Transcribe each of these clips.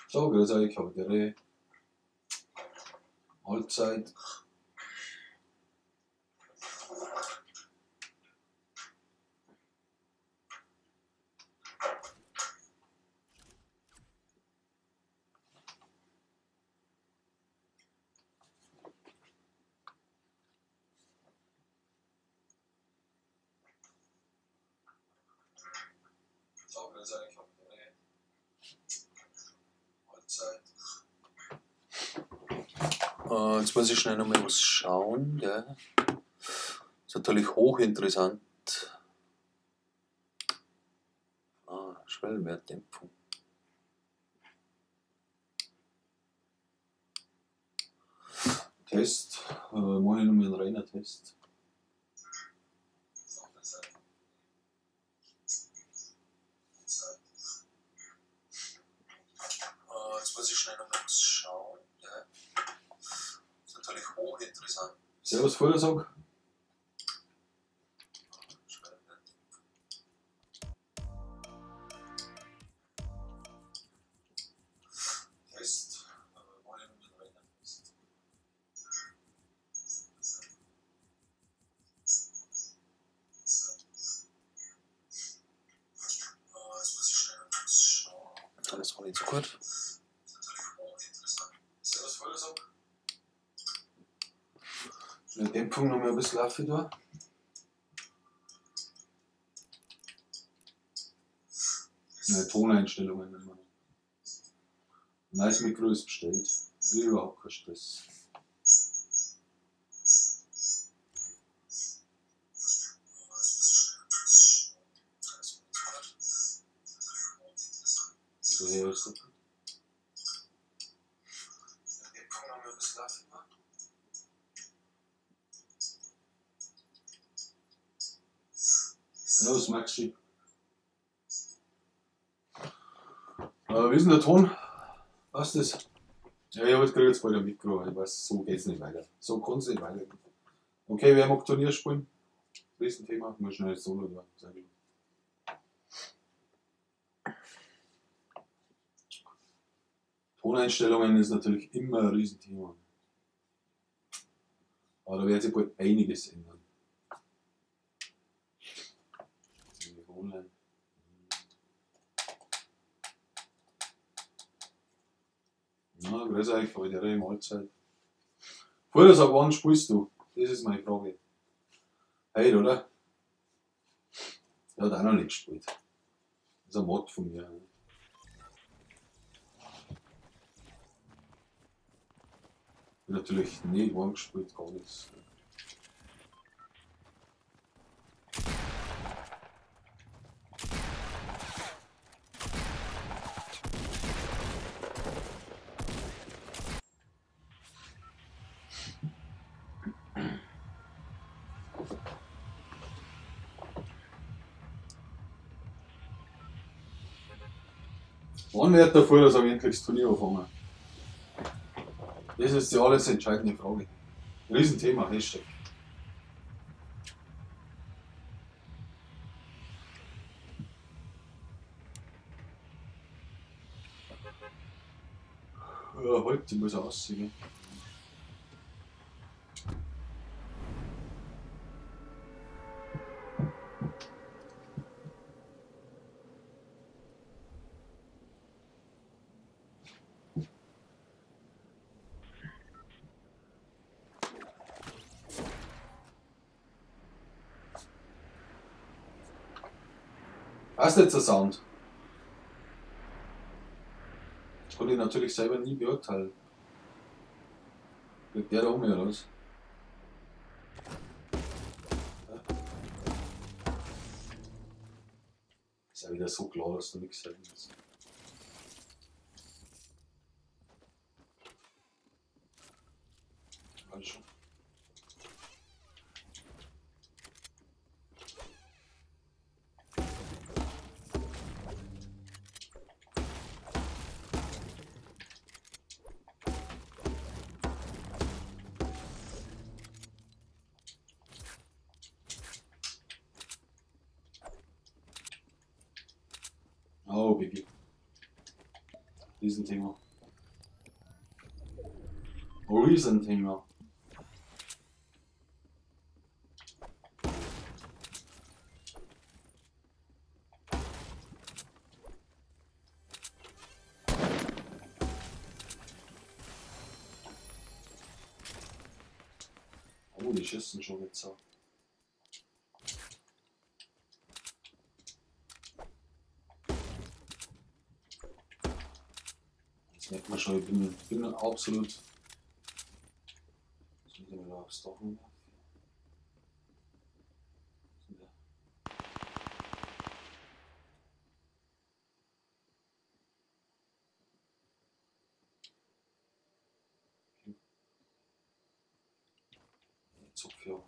So, grüß euch, habe Mahlzeit. So, grüß euch, habe Mahlzeit. Jetzt muss ich schnell nochmal was schauen. Gell? Ist natürlich hochinteressant. Ah, Schwellenwertdämpfung. Test. Mache ich nochmal einen reinen Test. Jetzt muss ich schnell nochmal was schauen. Gell? Ist natürlich hochinteressant. Servus, Vordersag. Test. Das war nicht so gut. Die Dämpfung noch mal ein bisschen auf da. Nein, Toneinstellungen immer noch. Neues Mikro ist bestellt. Überhaupt kein Stress. So, hier ist das. Servus Maxi. Wie ist denn der Ton? Was ist das? Ja, ich hab jetzt gerade jetzt bald ein Mikro. Ich weiß, so geht's nicht weiter. So kann's nicht weitergehen. Okay, wer mag Turnier spielen? Riesenthema. Muss schnell Solo da. Sehr gut. Toneinstellungen ist natürlich immer ein Riesenthema. Aber da wird sich bald einiges ändern. Online. Na, grüß euch, heute Mahlzeit. Vordersag, wann spielst du? Das ist meine Frage. Heute, oder? Der hat auch noch nicht gespielt. Das ist ein Mod von mir. Bin natürlich nicht warm gespielt, gar nichts. Wann wird der Vordersag endlich das Turnier anfangen? Das ist die alles entscheidende Frage. Riesenthema, Hashtag. Ja, halt, die muss aussehen. Was ist jetzt der Sound? Das kann ich natürlich selber nie beurteilen. Geht der da um oder was? Ja. Ist ja wieder so klar, dass da nichts sein muss. Alles schon. Oh, Baby. Riesenthema. Riesenthema. Oh, die schießen schon jetzt so. Das merkt man schon, ich bin absolut. Jetzt muss ich mal aufs Dach runter. Zupf, ja.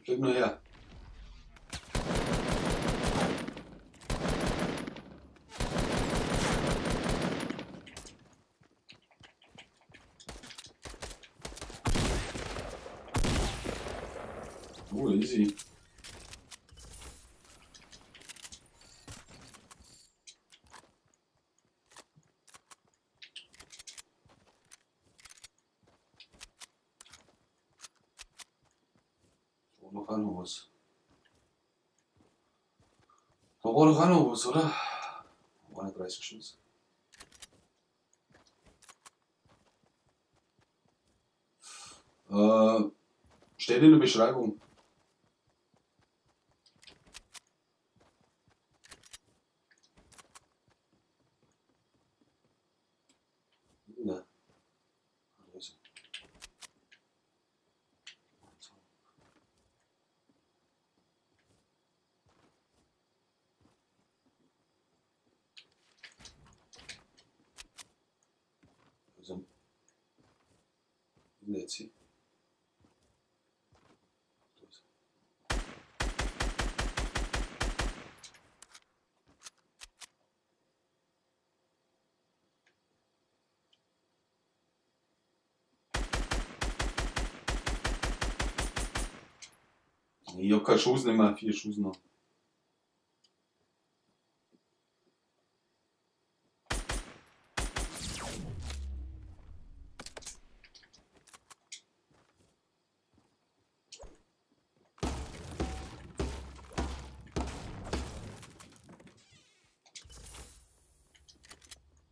Flieg nur her. Oh, easy. Noch auch noch was. Da war doch auch noch was, oder? 31 Schuss. Steht in der Beschreibung. Ja. Also. Also, jetzt hier. Ich hab keine Schuss mehr, 4 Schuss noch.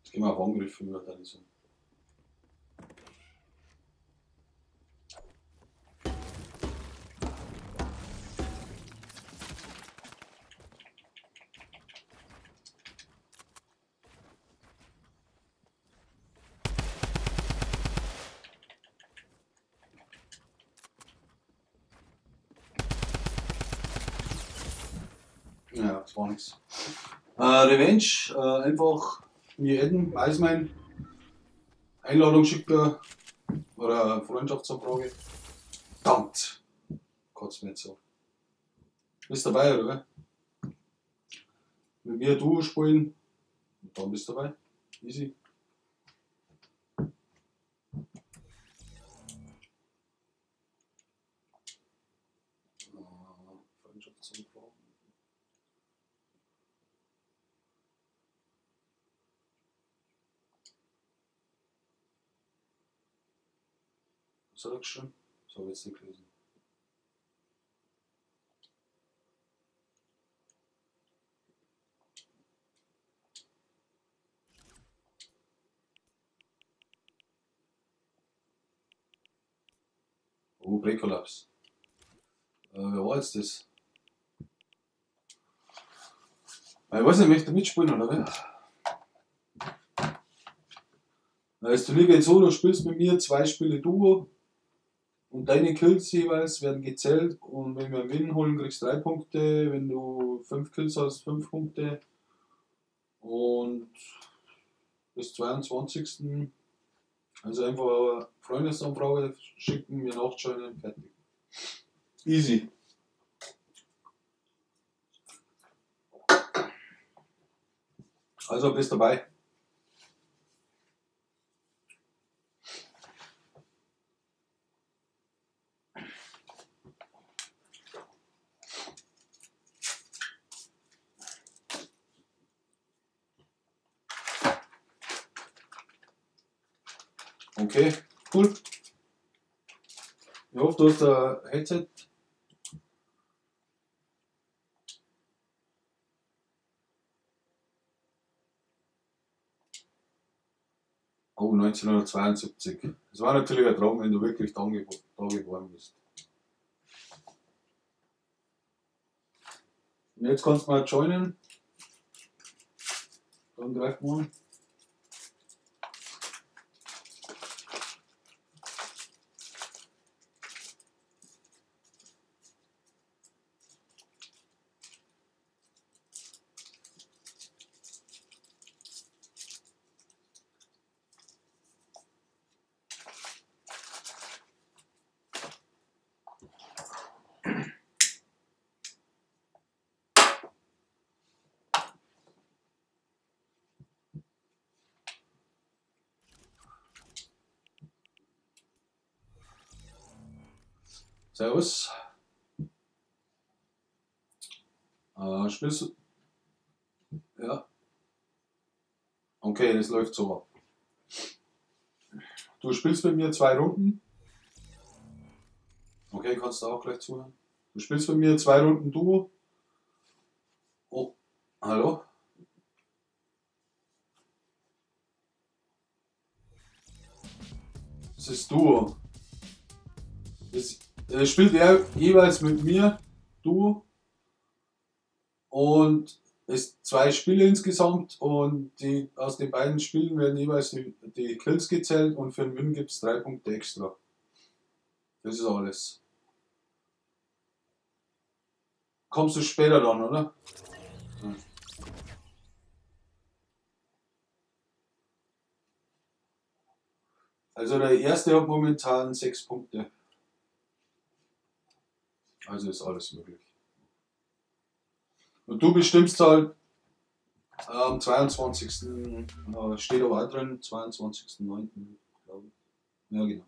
Jetzt gehen wir auf Angriff, würde ich sagen. Ja, das war nix. Revenge, einfach mir adden, Iceman, Einladung schicken oder Freundschaftsanfrage. Verdammt! Kotzt mir jetzt so. Bist dabei, oder? Mit mir Duo spielen und dann bist du dabei. Easy. Freundschaftsanfrage. Was hat er geschrieben? Das habe ich jetzt nicht gelesen. Oh, Präkollaps. Wer war jetzt das? Ich weiß nicht, möchte mitspielen oder wer? Das Turnier geht so, du spielst mit mir 2 Spiele Duo und deine Kills jeweils werden gezählt und wenn wir einen Win holen, kriegst du 3 Punkte, wenn du 5 Kills hast, 5 Punkte und bis 22. Also einfach eine Freundesanfrage schicken, mir nachschauen, fertig. Easy. Also bist dabei. Okay, cool. Ich hoffe, du hast ein Headset. Oh, 1972. Das war natürlich ein Traum, wenn du wirklich da geboren bist. Und jetzt kannst du mal joinen. Dann greifen wir an. Servus. Spielst du? Ja. Okay, das läuft so ab. Du spielst mit mir 2 Runden. Okay, kannst du auch gleich zuhören. Du spielst mit mir 2 Runden Duo. Oh, hallo? Das ist Duo. Das spielt er jeweils mit mir, Duo. Und es 2 Spiele insgesamt und die, aus den beiden Spielen werden jeweils die Kills gezählt und für den Win gibt es 3 Punkte extra. Das ist alles. Kommst du später dann, oder? Hm. Also der erste hat momentan 6 Punkte. Also ist alles möglich. Und du bestimmst halt am 22. Steht aber auch drin, 22.09. glaube ich. Ja, genau.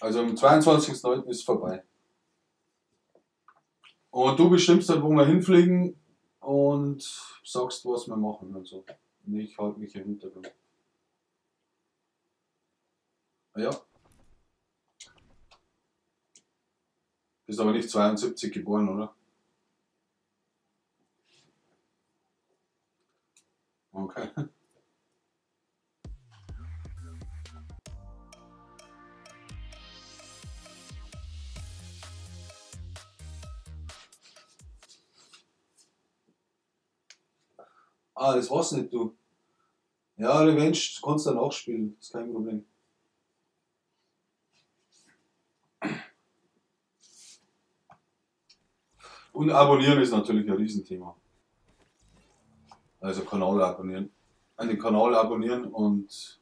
Also am 22.09. ist vorbei. Und du bestimmst halt, wo wir hinfliegen und sagst, was wir machen und so. Und ich halte mich im Hintergrund. Ja. Bist aber nicht 72 geboren, oder? Okay. Ah, das war's nicht, du. Ja, Revenge, du kannst dann auch spielen, ist kein Problem. Und abonnieren ist natürlich ein Riesenthema. Also Kanal abonnieren. An den Kanal abonnieren und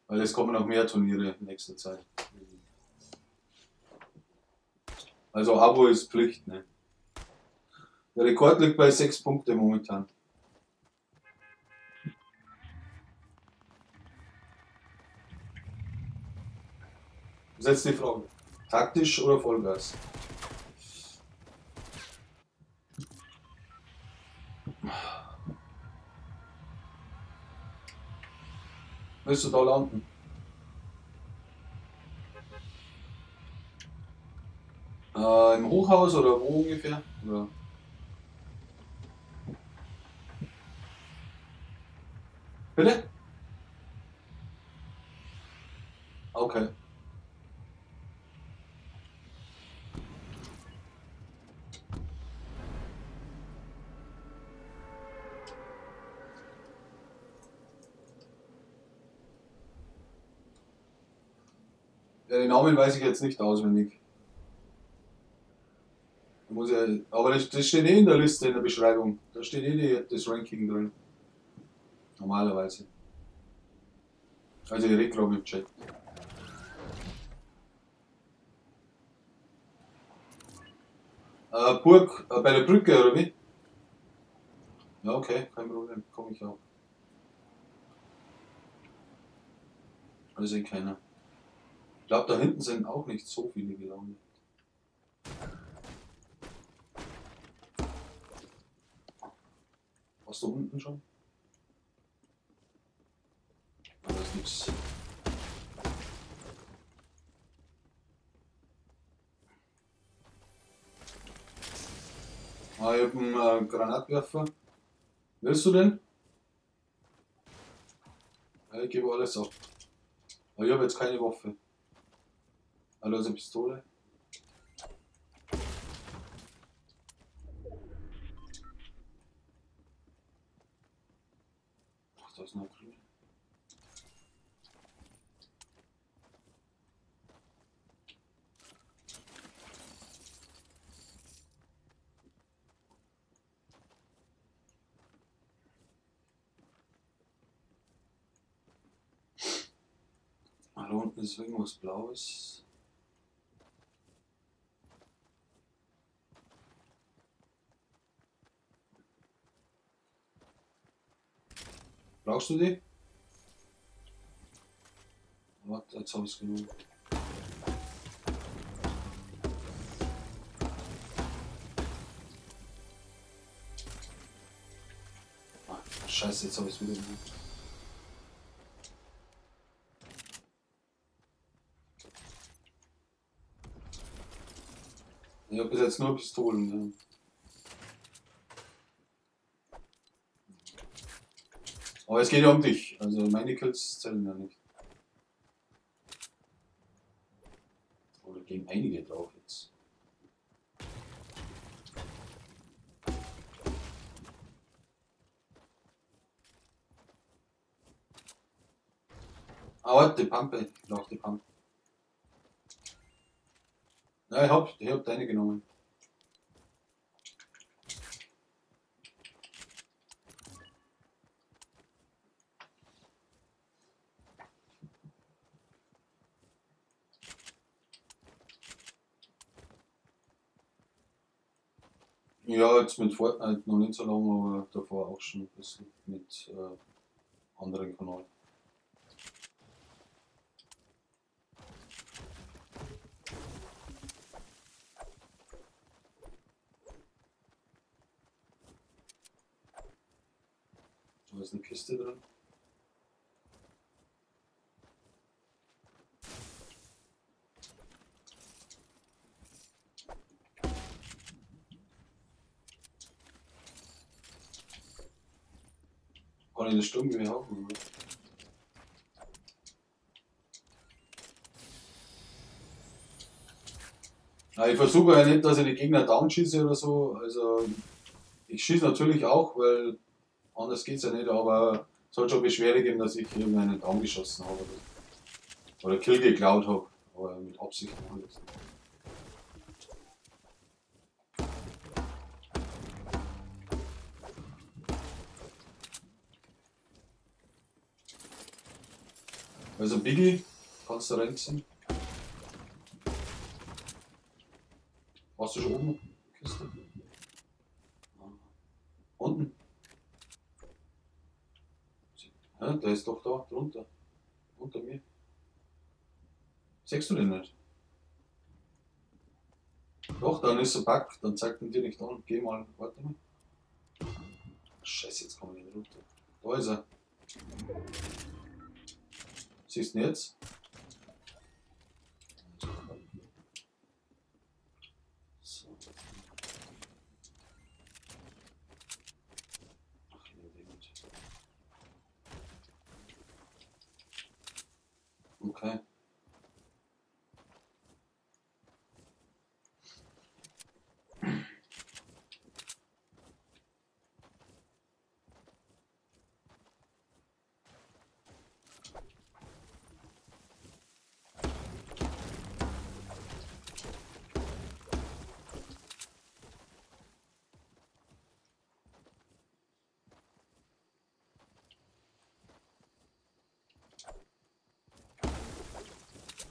weil es kommen noch mehr Turniere in nächster Zeit. Also Abo ist Pflicht, ne? Der Rekord liegt bei 6 Punkte momentan. Das ist jetzt die Frage. Taktisch oder Vollgas? Willst du da landen? Im Hochhaus oder wo ungefähr? Oder? Bitte? Okay. Ja, den Namen weiß ich jetzt nicht auswendig. Da muss ich, aber das steht eh in der Liste, in der Beschreibung. Da steht eh das Ranking drin. Normalerweise. Also ich rede gerade mit dem Chat. Burg, bei der Brücke, oder wie? Ja, okay, kein Problem, komme ich auch. Also eh keiner. Ich glaube, da hinten sind auch nicht so viele gelandet. Warst du unten schon? ist nichts. Ah, ich hab einen Granatwerfer. Willst du den? Ja, ich gebe alles ab. Aber ich habe jetzt keine Waffe. Ah, da ist eine Pistole. Ach, da ist noch grün. Da unten ist irgendwas Blaues. Brauchst du die? Warte, jetzt hab ich's genommen. Ah, scheiße, jetzt hab ich's wieder genommen. Ich hab bis jetzt nur Pistolen. Ja. Aber es geht ja um dich, also meine Kills zählen ja nicht. Oder gehen einige drauf jetzt. Ah, warte, die Pampe. Ich brauch die Pampe. Ja, ich hab deine genommen. Ja, jetzt mit Fortnite noch nicht so lange, aber davor auch schon ein bisschen mit anderen Kanälen. Da ist eine Kiste drin. Kann ich das Sturmgewehr haben, oder? Na, ich versuche ja nicht, dass ich die Gegner down schieße oder so. Also ich schieße natürlich auch, weil anders geht's ja nicht, aber es soll schon Beschwerde geben, dass ich irgendeinen Down geschossen habe oder Kill geklaut habe, aber mit Absicht mache ich das nicht. Also Biggie, kannst du reinziehen. Warst du schon oben? Kiste? Unten? Ja, der ist doch da, drunter. Unter mir. Siehst du den nicht? Doch, dann ist er Bug, dann zeigt er dir nicht an. Geh mal, warte mal. Scheiße, jetzt komme ich nicht runter. Da ist er. Siehst du ihn jetzt? So. Ach, ich nehme den mit. Okay.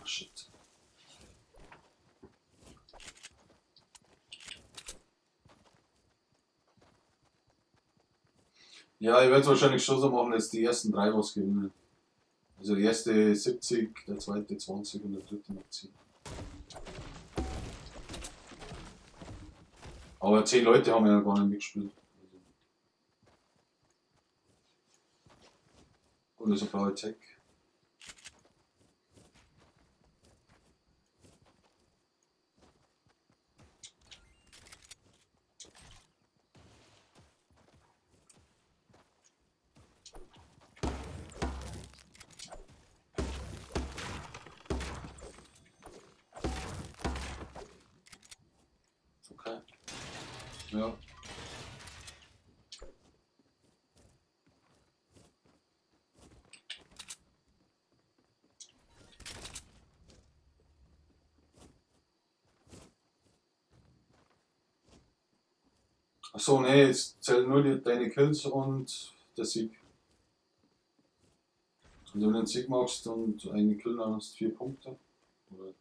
Shit. Ja, ich werde es wahrscheinlich schon so machen, dass die ersten 3 was gewinnen. Also der erste 70, der zweite 20 und der dritte noch 10. Aber 10 Leute haben ja gar nicht mitgespielt. Und das ist ein blauer Tag. Ja. Achso, nee, jetzt zählen nur deine Kills und der Sieg. Und wenn du einen Sieg machst und einen Kill, dann hast du 4 Punkte. Oder?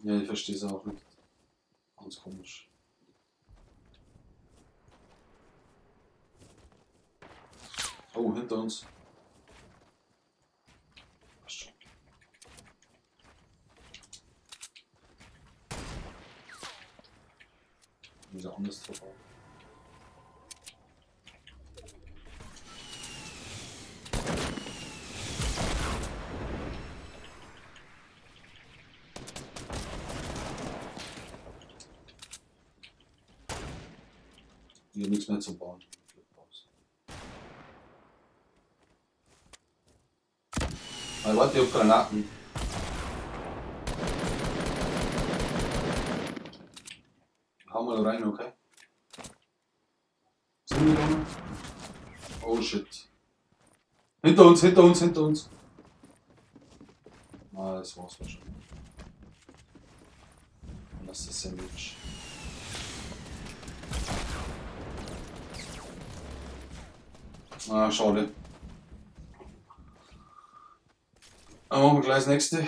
Ja, ich verstehe es auch nicht. Ganz komisch. Oh, hinter uns. Passt schon. Wieder anders drauf. Hier nichts mehr zum Bauen. Aber warte, ich hab Granaten. Hau mal rein, okay? Sind wir da noch? Oh shit. Hinter uns, hinter uns, hinter uns. Ah, das war's wahrscheinlich. Und das ist das Sandwich. Ah, schade. Dann machen wir gleich das nächste.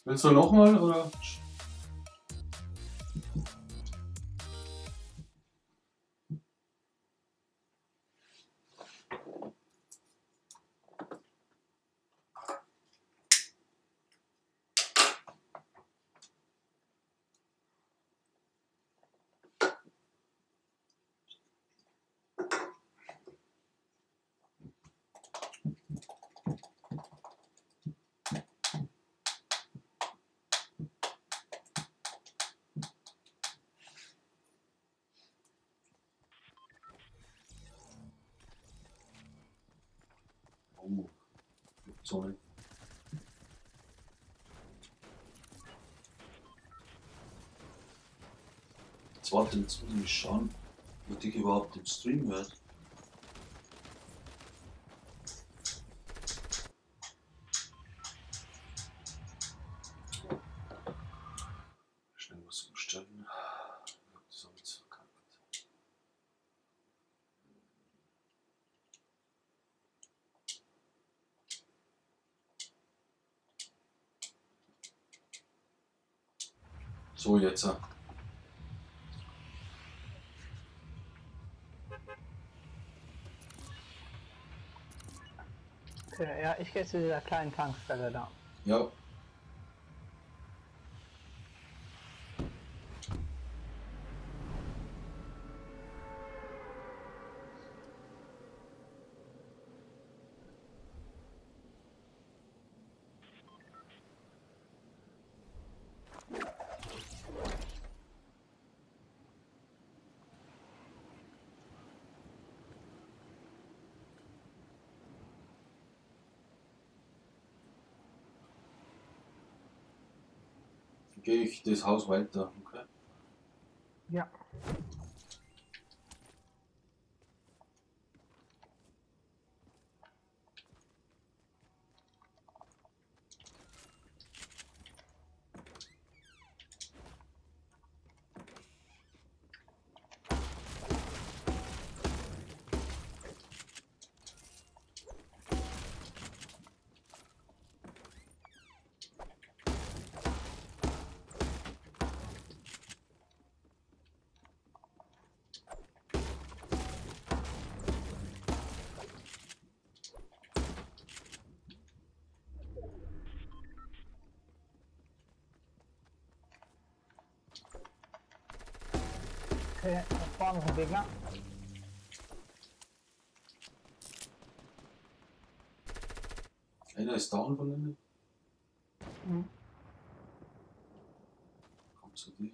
Willst du nochmal oder? Sorry. Jetzt warte, jetzt muss ich schauen, ob ich überhaupt im Stream werde. Schnell was umstellen. Ich glaube, das habe ich jetzt verkackt. So, jetzt. Okay, ja, ich gehe zu dieser kleinen Tankstelle da. Ja. Gehe ich das Haus weiter, okay? Ja. Okay, da vorne ist ein Gegner. Einer ist down von denen. Mhm. Kommt zu dir.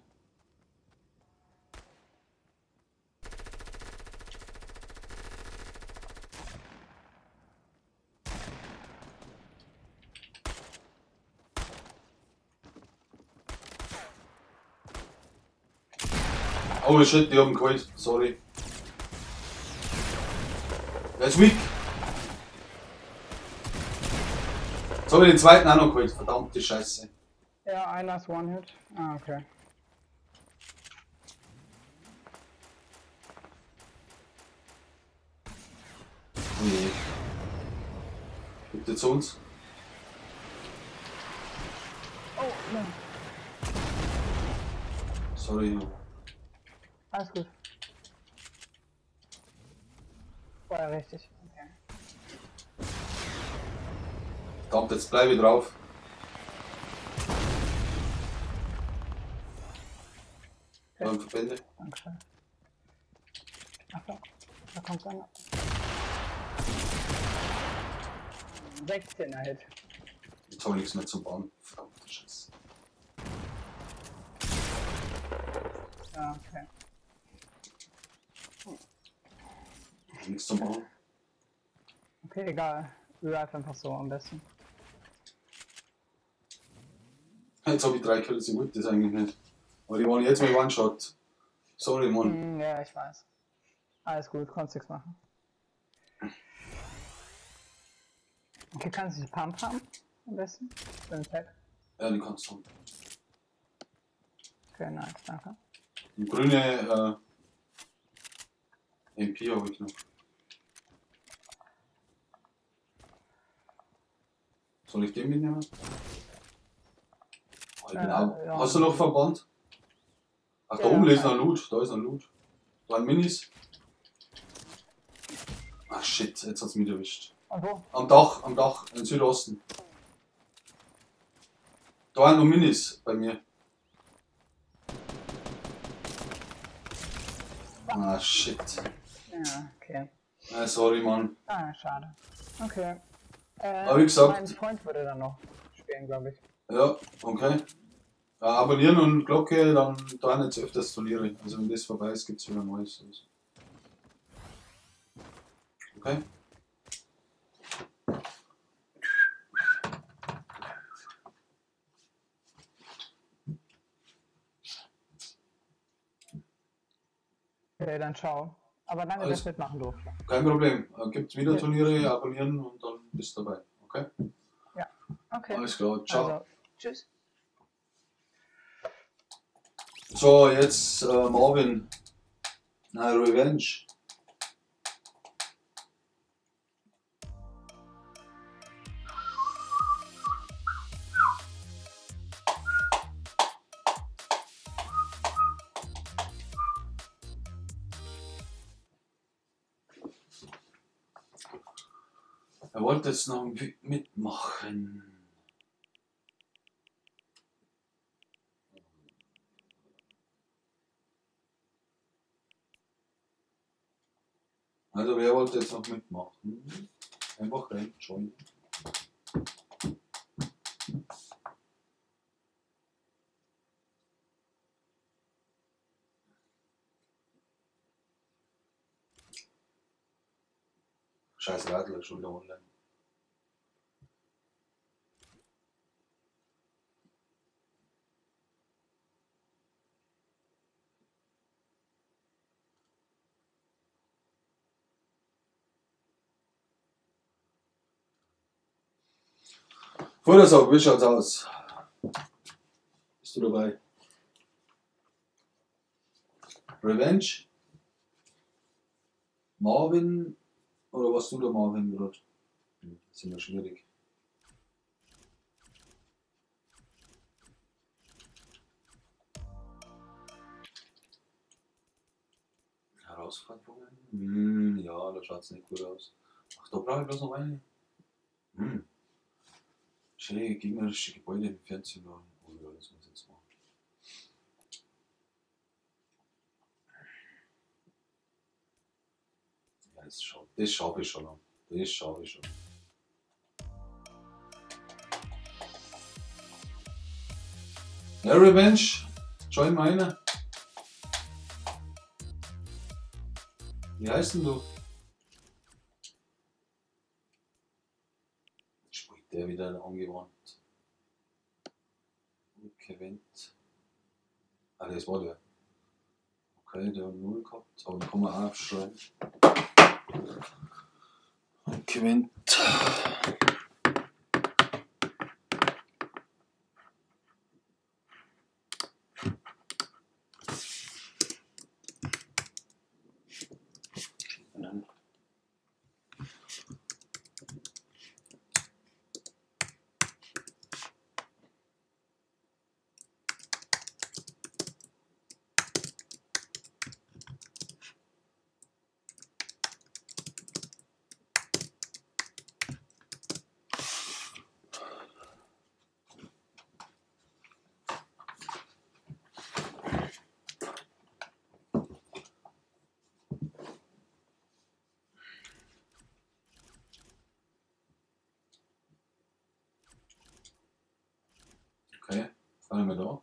Oh shit, die haben geholt. Sorry. Der ist weak. Jetzt habe ich den zweiten auch noch geholt. Verdammte Scheiße. Ja, einer ist One-Hit. Ah, okay. Oh je. Bitte zu uns. Oh, nein. Sorry. Alles gut. War ja richtig. Okay. Verdammt, jetzt bleibe ich drauf. Okay. Verbände. Dankeschön. Ach so, da kommt einer. 16er Hit. Jetzt habe ich nichts mehr zum Bauen. Verdammte Scheiße. Ja, okay. Nichts zum Bauen. Okay, egal. Revive einfach so am besten. Jetzt habe ich 3 Kills, ich wollte das eigentlich nicht. Aber die waren jetzt mal One-Shot. Sorry, Mann. Ja, ich weiß. Alles gut, konntest nichts machen. Okay, kannst du die Pump haben? Am besten? Für den Pack? Ja, die kannst du haben. Okay, nice, danke. Die grüne MP habe ich noch. Soll ich den mitnehmen? Oh, ich bin auch. Ja. Hast du noch Verband? Ach, da Ja, oben ist ja. noch Loot. Da ist noch Loot. Da waren Minis. Ach shit, jetzt hat's mich erwischt. Und wo? Am Dach, im Südosten. Da waren noch Minis bei mir. Ah shit. Ja, okay. Sorry, Mann. Ah, schade. Okay. Aber wie gesagt. Mein Freund würde dann noch spielen, glaube ich. Ja, okay. Abonnieren und Glocke, dann da jetzt öfters Turniere. Also wenn das vorbei ist, gibt es wieder Neues. Also. Okay. Okay, dann ciao. Aber danke, dass ich mitmachen durfte. Kein Problem. Gibt wieder Turniere, abonnieren und dann bist du dabei. Okay? Ja, okay. Alles klar, ciao. Also, tschüss. So, jetzt Marvin. Na, Revenge. Er wollte jetzt noch mitmachen. Also wer wollte jetzt noch mitmachen? Einfach rein, join. Scheiß Radler, schon wieder online. Futtersack, wie schaut's aus? Bist du dabei? Revenge? Marvin? Oder warst du der Marvin gerade? Das ist immer schwierig. Herausforderungen? Ja, da schaut's nicht gut aus. Ach, da brauche ich bloß noch eine. Schädige gegnerische Gebäude im Fernsehen. Oh ja, das muss ich jetzt machen. Das schaffe ich schon noch. Das schaffe ich schon. Ja, Revenge, join meine. Wie heißt denn du? Spielt der wieder angewandt? Okay, ah, das war der. Okay, der hat 0 gehabt, aber den kann man auch aufschreiben. Okay, okay, fahren wir da.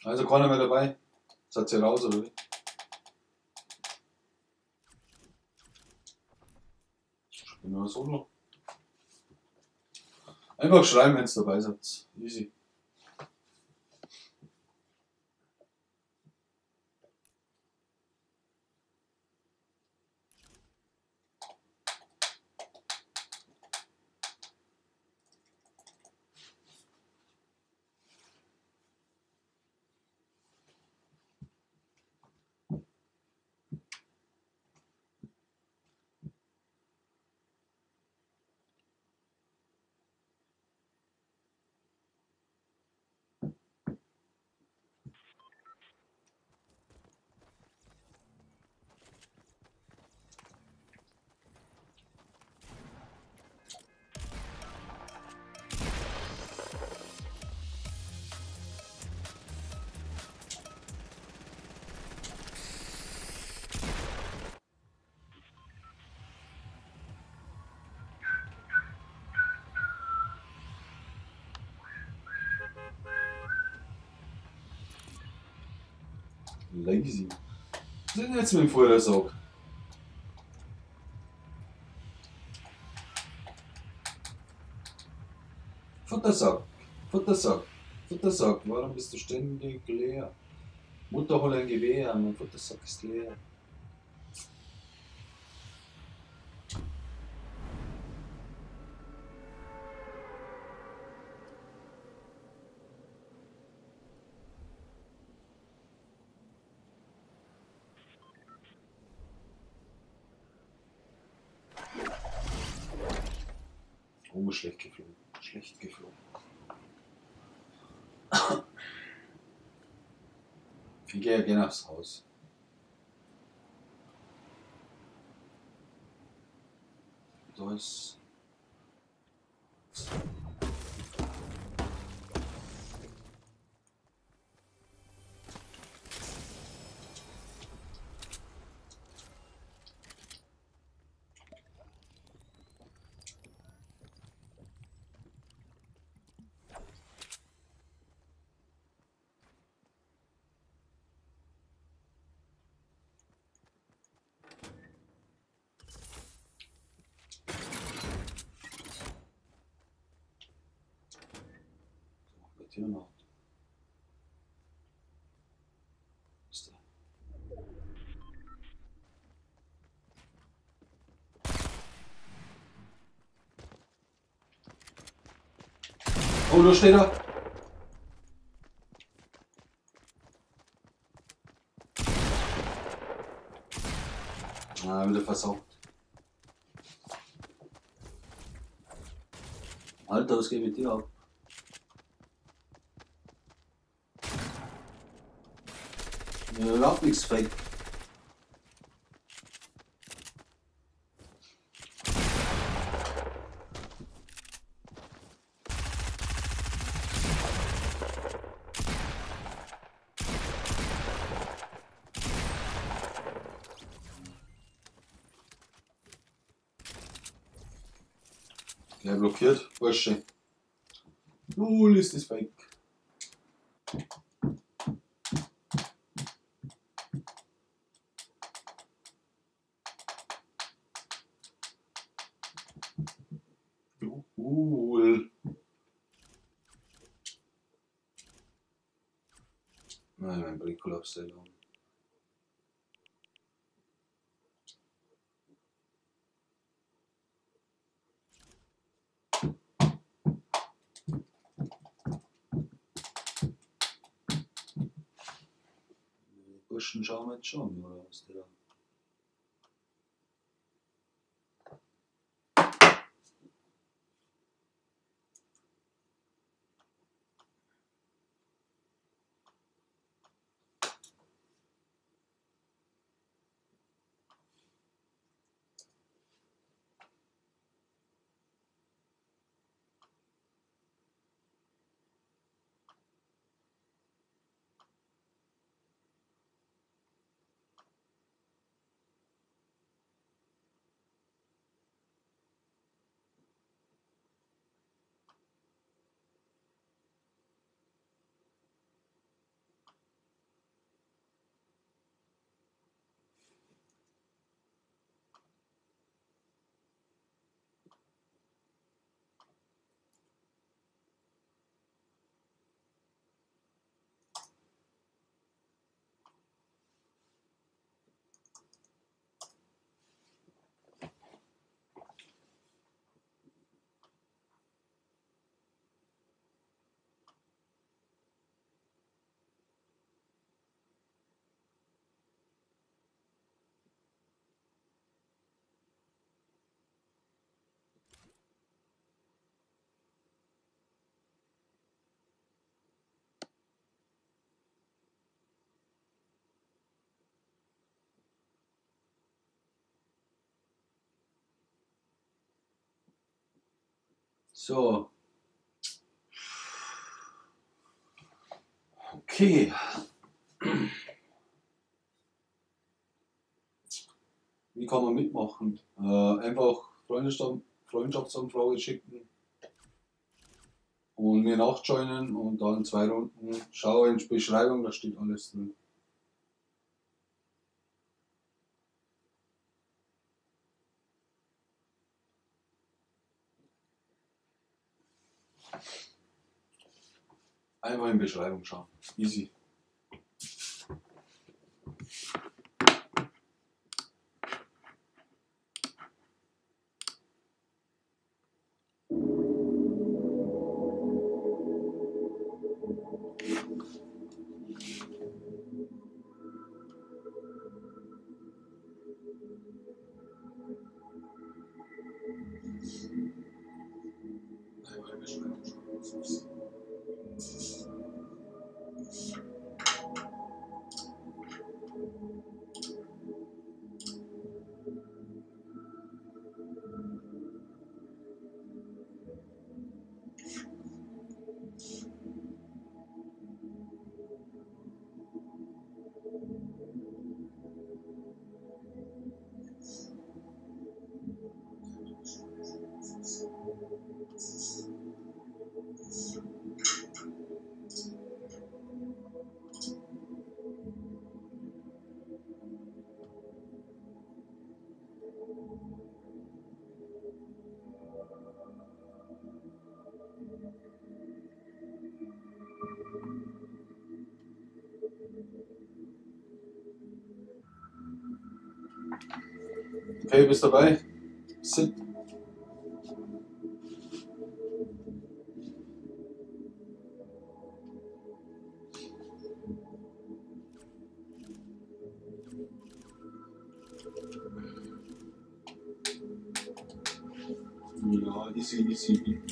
Also keiner mehr dabei. Seid ihr raus oder wie? Ich bin nur solo. Einfach schreiben, wenn ihr dabei seid. Easy. Lazy. Was ist denn jetzt mit dem Futtersack? Futtersack, Futtersack, Futtersack, warum bist du ständig leer? Mutter, hol ein Gewehr, mein Futtersack ist leer. Oh, schlecht geflogen. Schlecht geflogen. Ich gehe ja gerne aufs Haus. Da ist. Noch. Ist da. Oh, da steht er. Ah, wieder versaugt. Alter, was geht mit dir ab? Ja, überhaupt nichts fake. Ja, blockiert, Bursche. Null ist das fake. Cool. Nein, mein Brick-Kollaps. Burschen schauen wir jetzt schon, oder was der da? So. Okay. Wie kann man mitmachen? Einfach Freundschaftsanfrage schicken und mir nachjoinen und dann 2 Runden. Schau in die Beschreibung, da steht alles drin. Einfach in die Beschreibung schauen. Easy. Einfach in die Beschreibung schauen. Okay, bist dabei? Sit. Ja, easy, easy.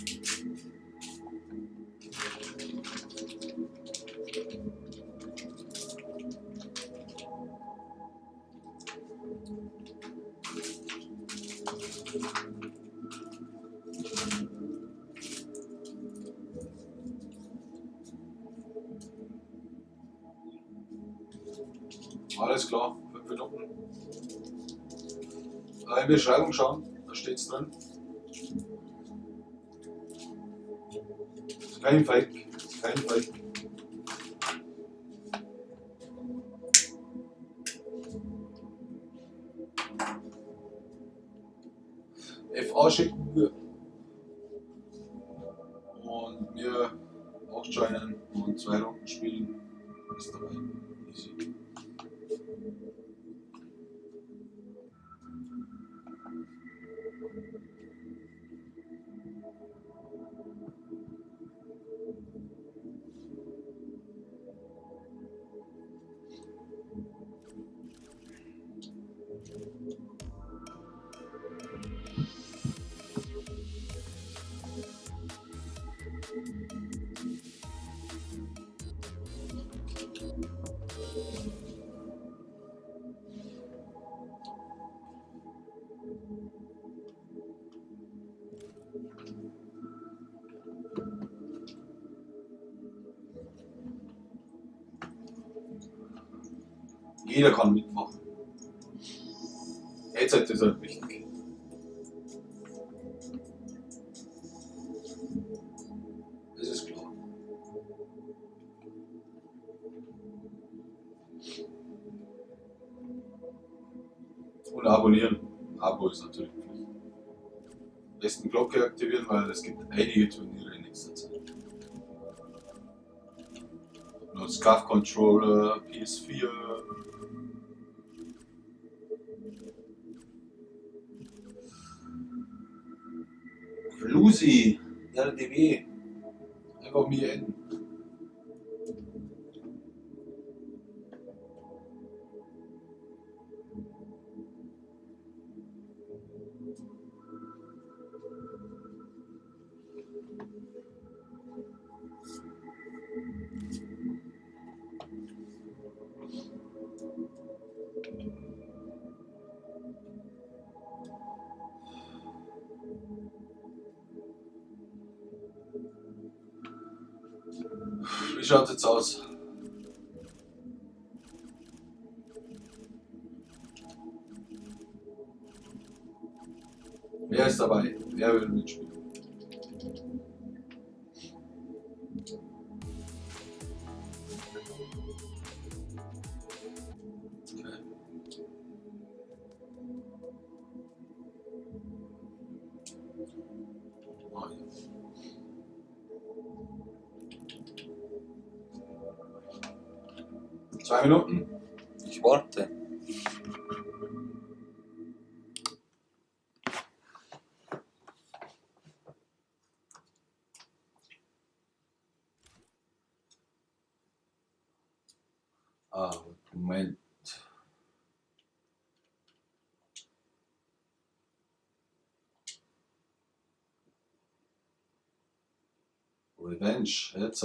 Alles klar, 5 Minuten. In der Beschreibung schauen, da steht's drin. Ist kein Fake, ist kein Fake. FA schicken wir und wir auch joinen und 2 Runden spielen. Ist dabei. Easy. Jeder kann mitmachen. Headset ist halt wichtig. Das ist klar. Und abonnieren. Abo ist natürlich Pflicht. Am besten Glocke aktivieren, weil es gibt einige Turniere in nächster Zeit. Nur Scuf Controller, PS4. Flusi, RDW, einfach mir enden. Wie schaut's jetzt aus? Wer ist dabei? Wer will mitspielen? Okay. Oh, ja. 2 Minuten. Ich warte. Ah, Moment. Revenge, jetzt.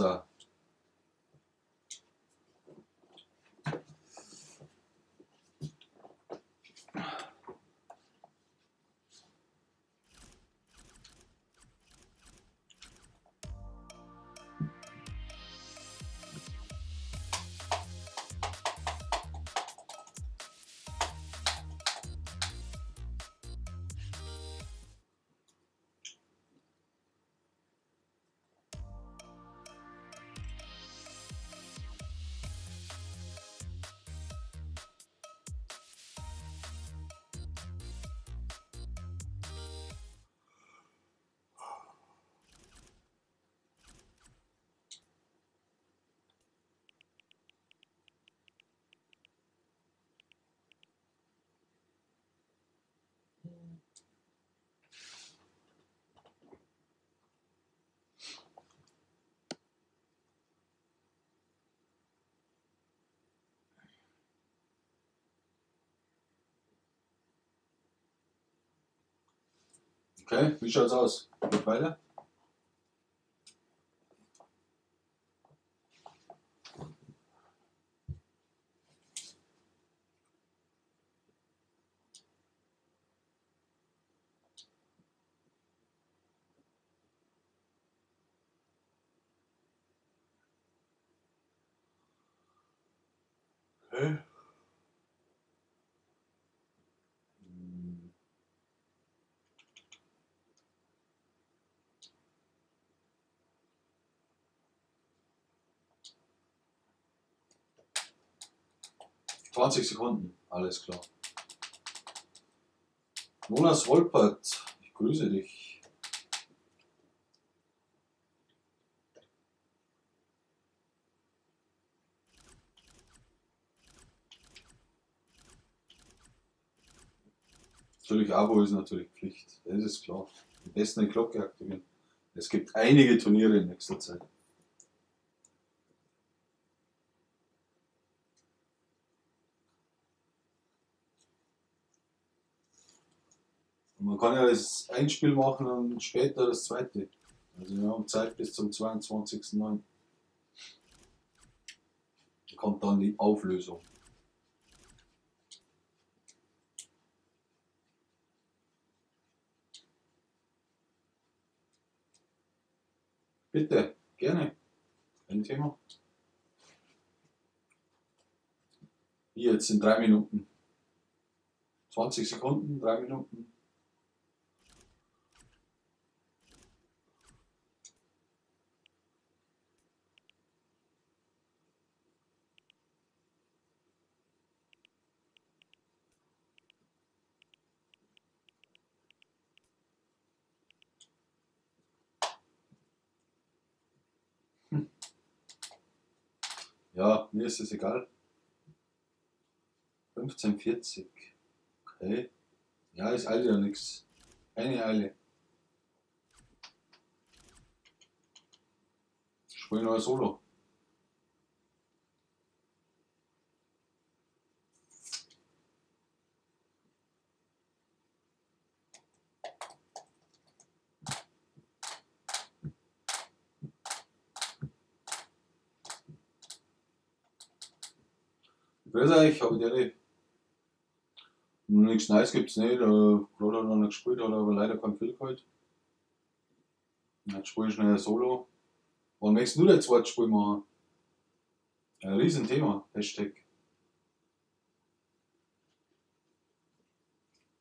Okay, wie schaut's aus? Geht weiter? Okay. 20 Sekunden, alles klar. Jonas Wolpert, ich grüße dich. Natürlich, Abo ist natürlich Pflicht, das ist klar. Am besten die Glocke aktivieren. Es gibt einige Turniere in nächster Zeit. Und man kann ja das ein Spiel machen und später das zweite. Also wir haben Zeit bis zum 22.09. Da kommt dann die Auflösung. Bitte, gerne. Kein Thema. Hier jetzt in 3 Minuten. 20 Sekunden, 3 Minuten. Ja, mir ist es egal. 15,40. Okay. Ja, ist eilt ja nix. Keine Eile. Ich spiele noch ein Solo. Grüß euch, hab ich dir nichts Neues gibt's nicht. Gerade hat er noch nicht gespielt, hat aber leider keinen Kill geholt. Jetzt spiele ich schnell ein Solo. Wann möchtest du dein zweites Spiel machen? Ein Riesenthema, Hashtag.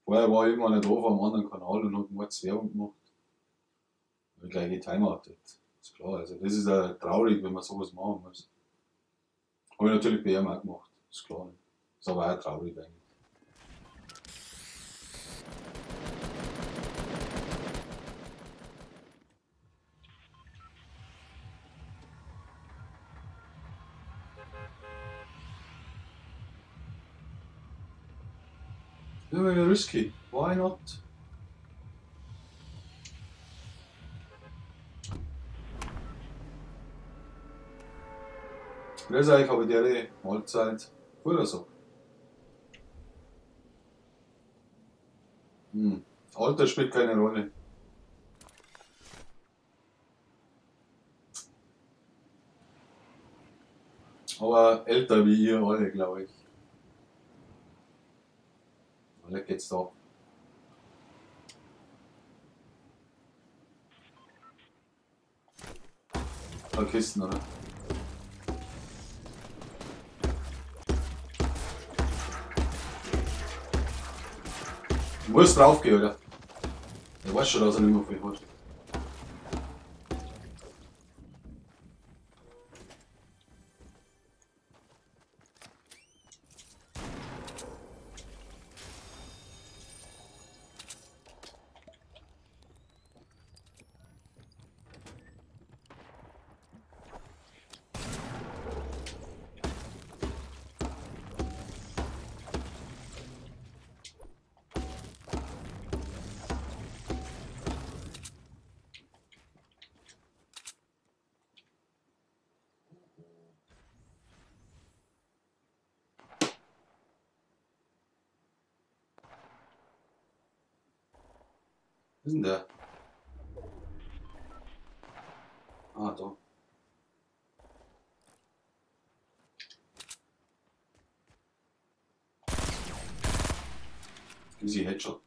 Vorher war ich immer nicht drauf am anderen Kanal und hab mal Werbung gemacht. Hab ich gleich getimeoutet. Ist klar, also das ist ja traurig, wenn man sowas machen muss. Hab ich natürlich bei ihm auch gemacht. Ist klar. Ist aber auch traurig eigentlich. Ja, risky. Why not? Grüß euch, habe die Mahlzeit. Guter Sack. Alter spielt keine Rolle. Aber älter wie ihr alle, glaube ich. Leck geht's da. Ein paar Kisten, oder? Du musst draufgehen, oder? Der weiß schon, dass er nicht mehr viel hat. Was ist denn der? Ah, da. Easy Headshot.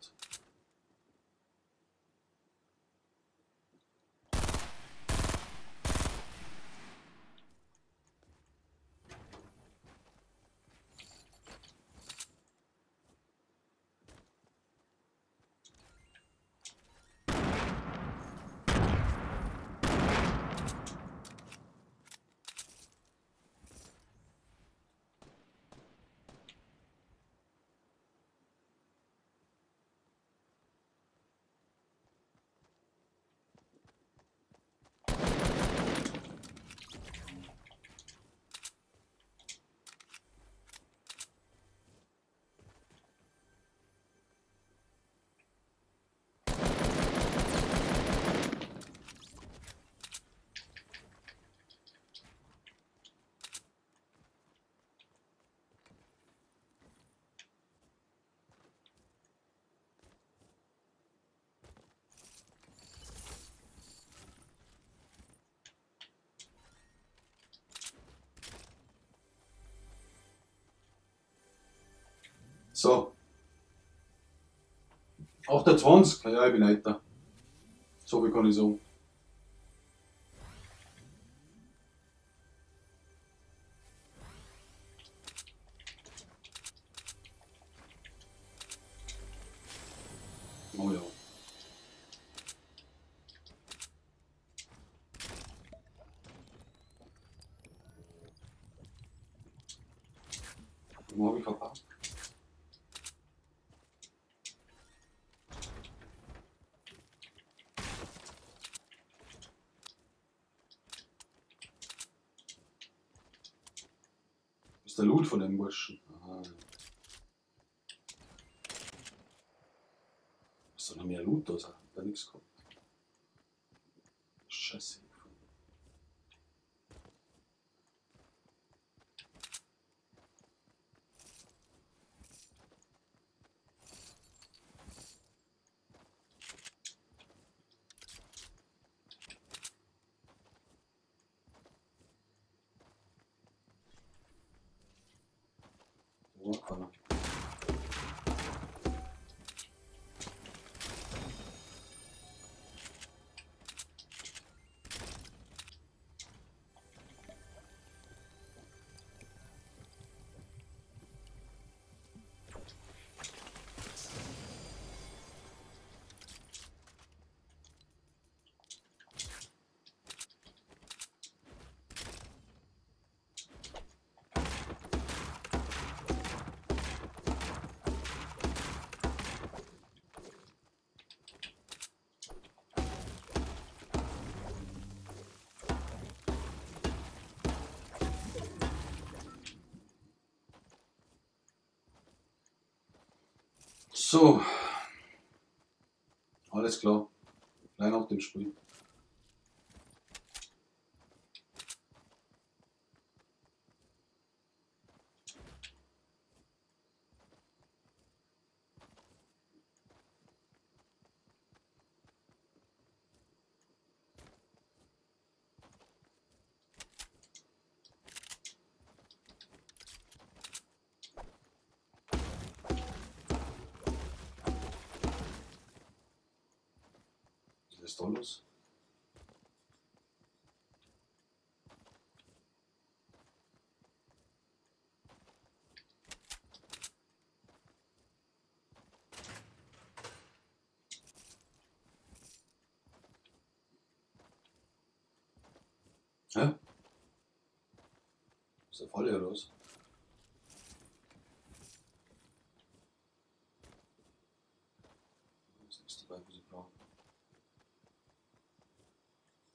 So. 28, ja, ich bin älter. So viel kann ich sagen. Oh ja. Wo habe ich verpasst? Ist der Loot von dem Burschen? Aha. Ist da noch mehr Loot da? Hat da nichts gehabt. Scheiße. Keiner. So, alles klar, gleich nach dem Spiel. Was ist da los? Hä? Ist der Falle oder was? Ist nichts dabei, was ich brauche.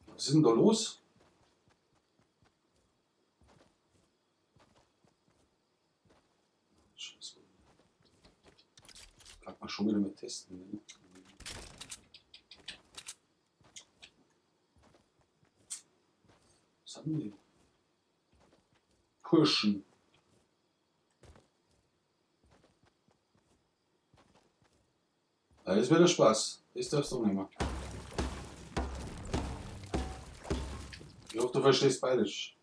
Was ist denn da los? Scheiße. Kann man schon wieder mit testen, ne? Was haben die? Pushen. Das wird der Spaß. Das darfst du nehmen. Ich hoffe, du verstehst Bayerisch.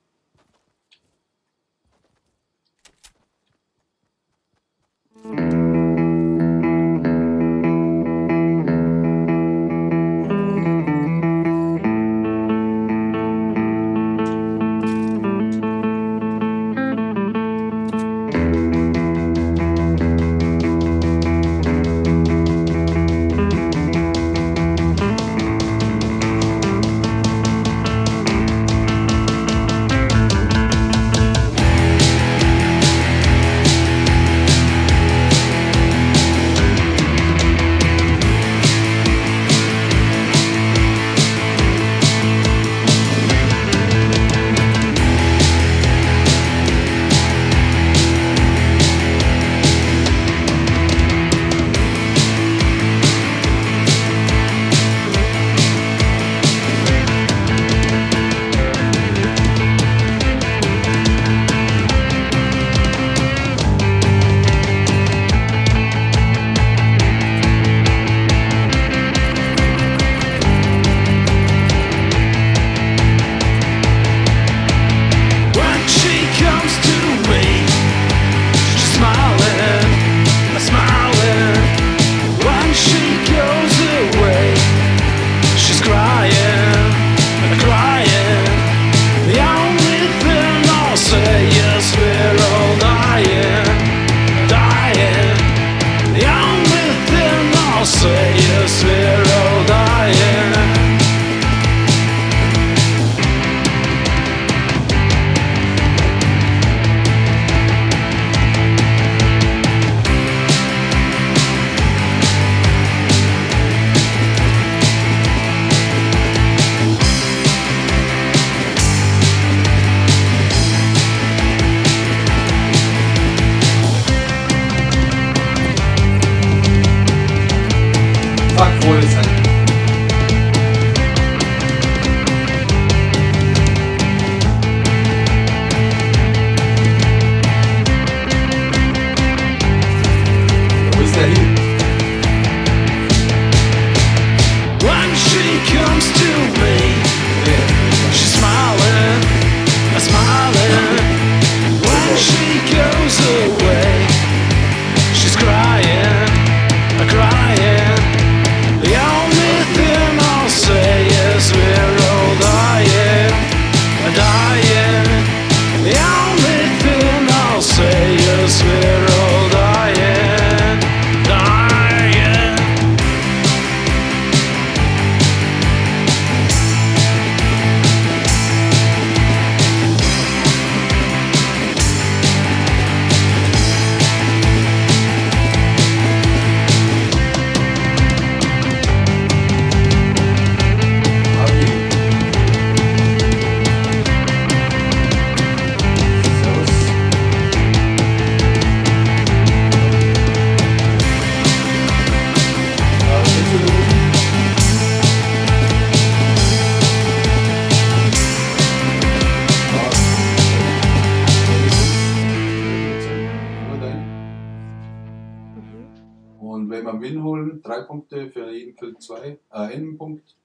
Punkte für jeden Kill 2, einen Punkt.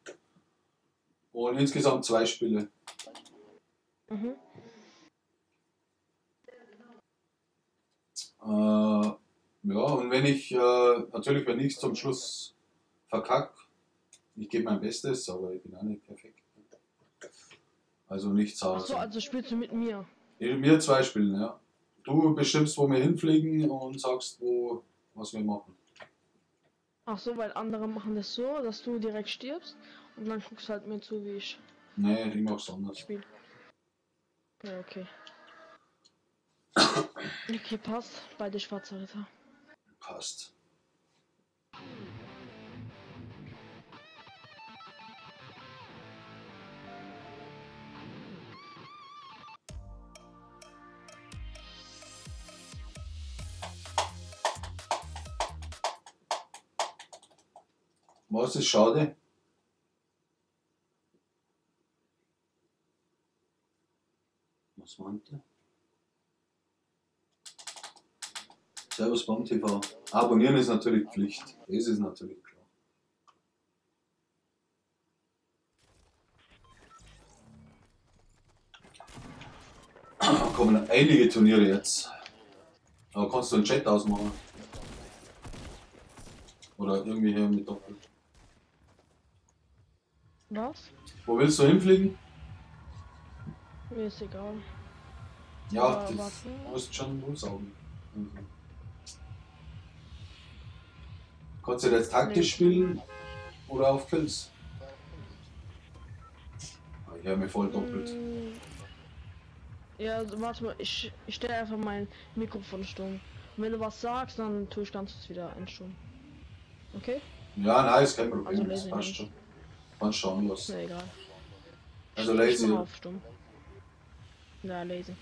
Und insgesamt 2 Spiele. Mhm. Ja, und wenn ich, natürlich, wenn ich zum Schluss verkack, ich gebe mein Bestes, aber ich bin auch nicht perfekt. Also nicht sauer. Achso, also spielst du mit mir? Wir 2 spielen, ja. Du bestimmst, wo wir hinfliegen und sagst, wo, was wir machen. Ach so, weil andere machen das so, dass du direkt stirbst und dann guckst du halt mir zu, wie ich. Nee, ich mach's anders. Spiel. Ja, okay. Okay, passt. Beide schwarze Ritter. Passt. Was ist schade? Was meint der? Servus beim TV. Abonnieren ist natürlich Pflicht. Das ist natürlich klar. Kommen einige Turniere jetzt. Aber kannst du einen Chat ausmachen? Oder irgendwie hier mit Doppel. Was? Wo willst du hinfliegen? Mir ist egal. Ja, das musst schon lossaugen. Mhm. Kannst du jetzt taktisch spielen oder auf Kills? Ich höre mich voll doppelt. Ja, warte mal, ich stelle einfach mein Mikrofon stumm. Und wenn du was sagst, dann tue ich ganz kurz wieder einstumm. Okay? Ja, nein, ist kein Problem, also das passt schon. Kannst schauen was. Na egal. Also lazy. Auf stumm. Ja, lazy.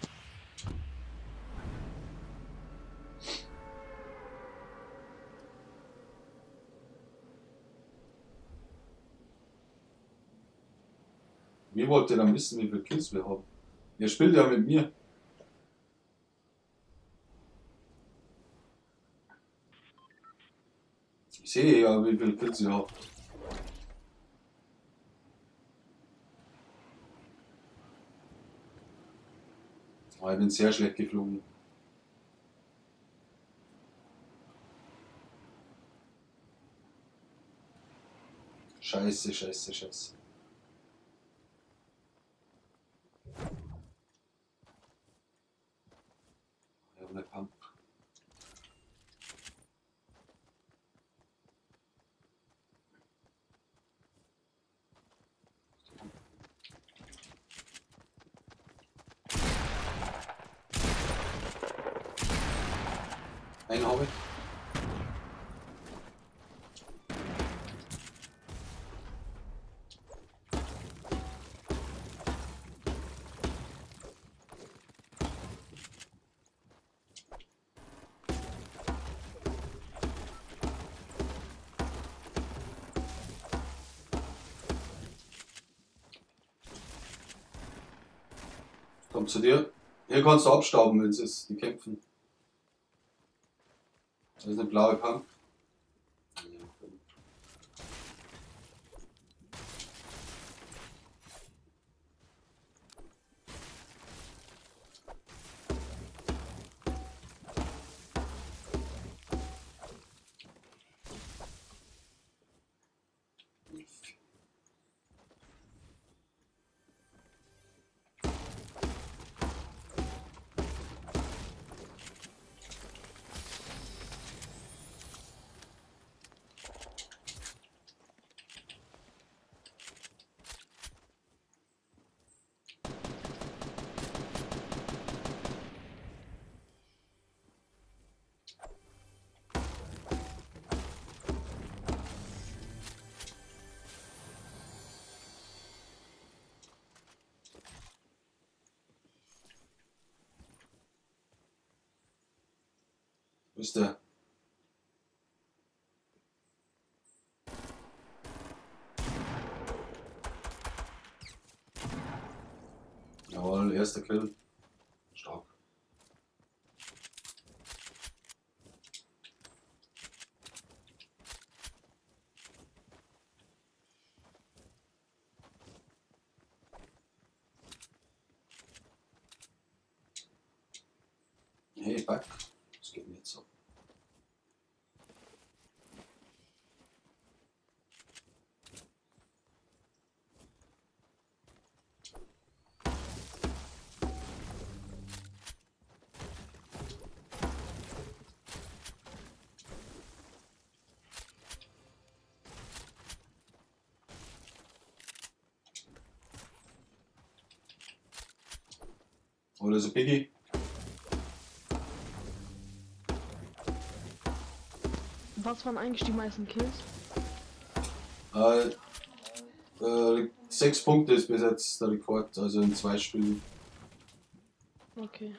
Wie wollt ihr dann wissen, wie viele Kills wir haben? Ihr spielt ja mit mir. Ich sehe ja, wie viele Kills ihr habt. Aber ich bin sehr schlecht geflogen. Scheiße, scheiße, scheiße. Ich habe eine Pump. Einen habe ich. Komm zu dir. Hier kannst du abstauben, wenn es ist. Die kämpfen. Das ist eine blaue Pump. Wo ist der? Jawohl, erster Kill. Stark. Hey, back. Was geht denn jetzt ab? Oh, da ist ein Piggy. Was waren eigentlich die meisten Kills? 6 Punkte ist bis jetzt der Rekord, also in 2 Spielen. Okay.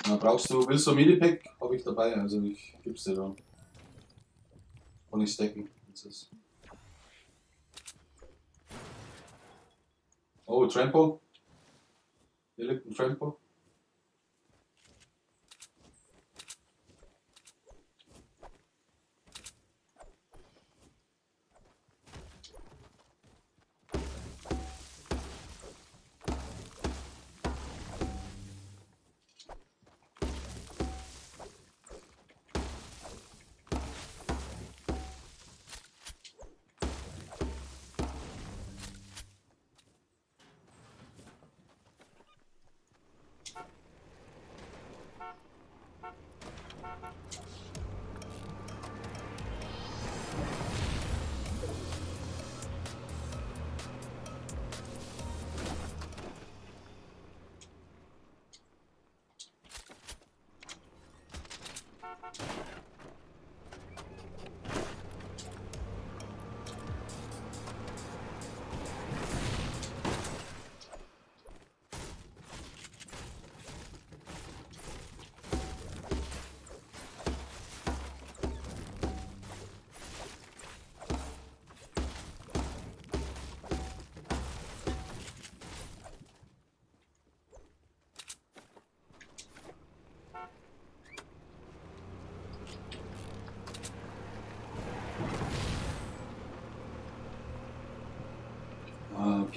Na, willst du ein Medipack? Hab ich dabei, also ich geb's dir dann. Kann ich stacken. Oh, Trampo. Hier liegt ein Trampo.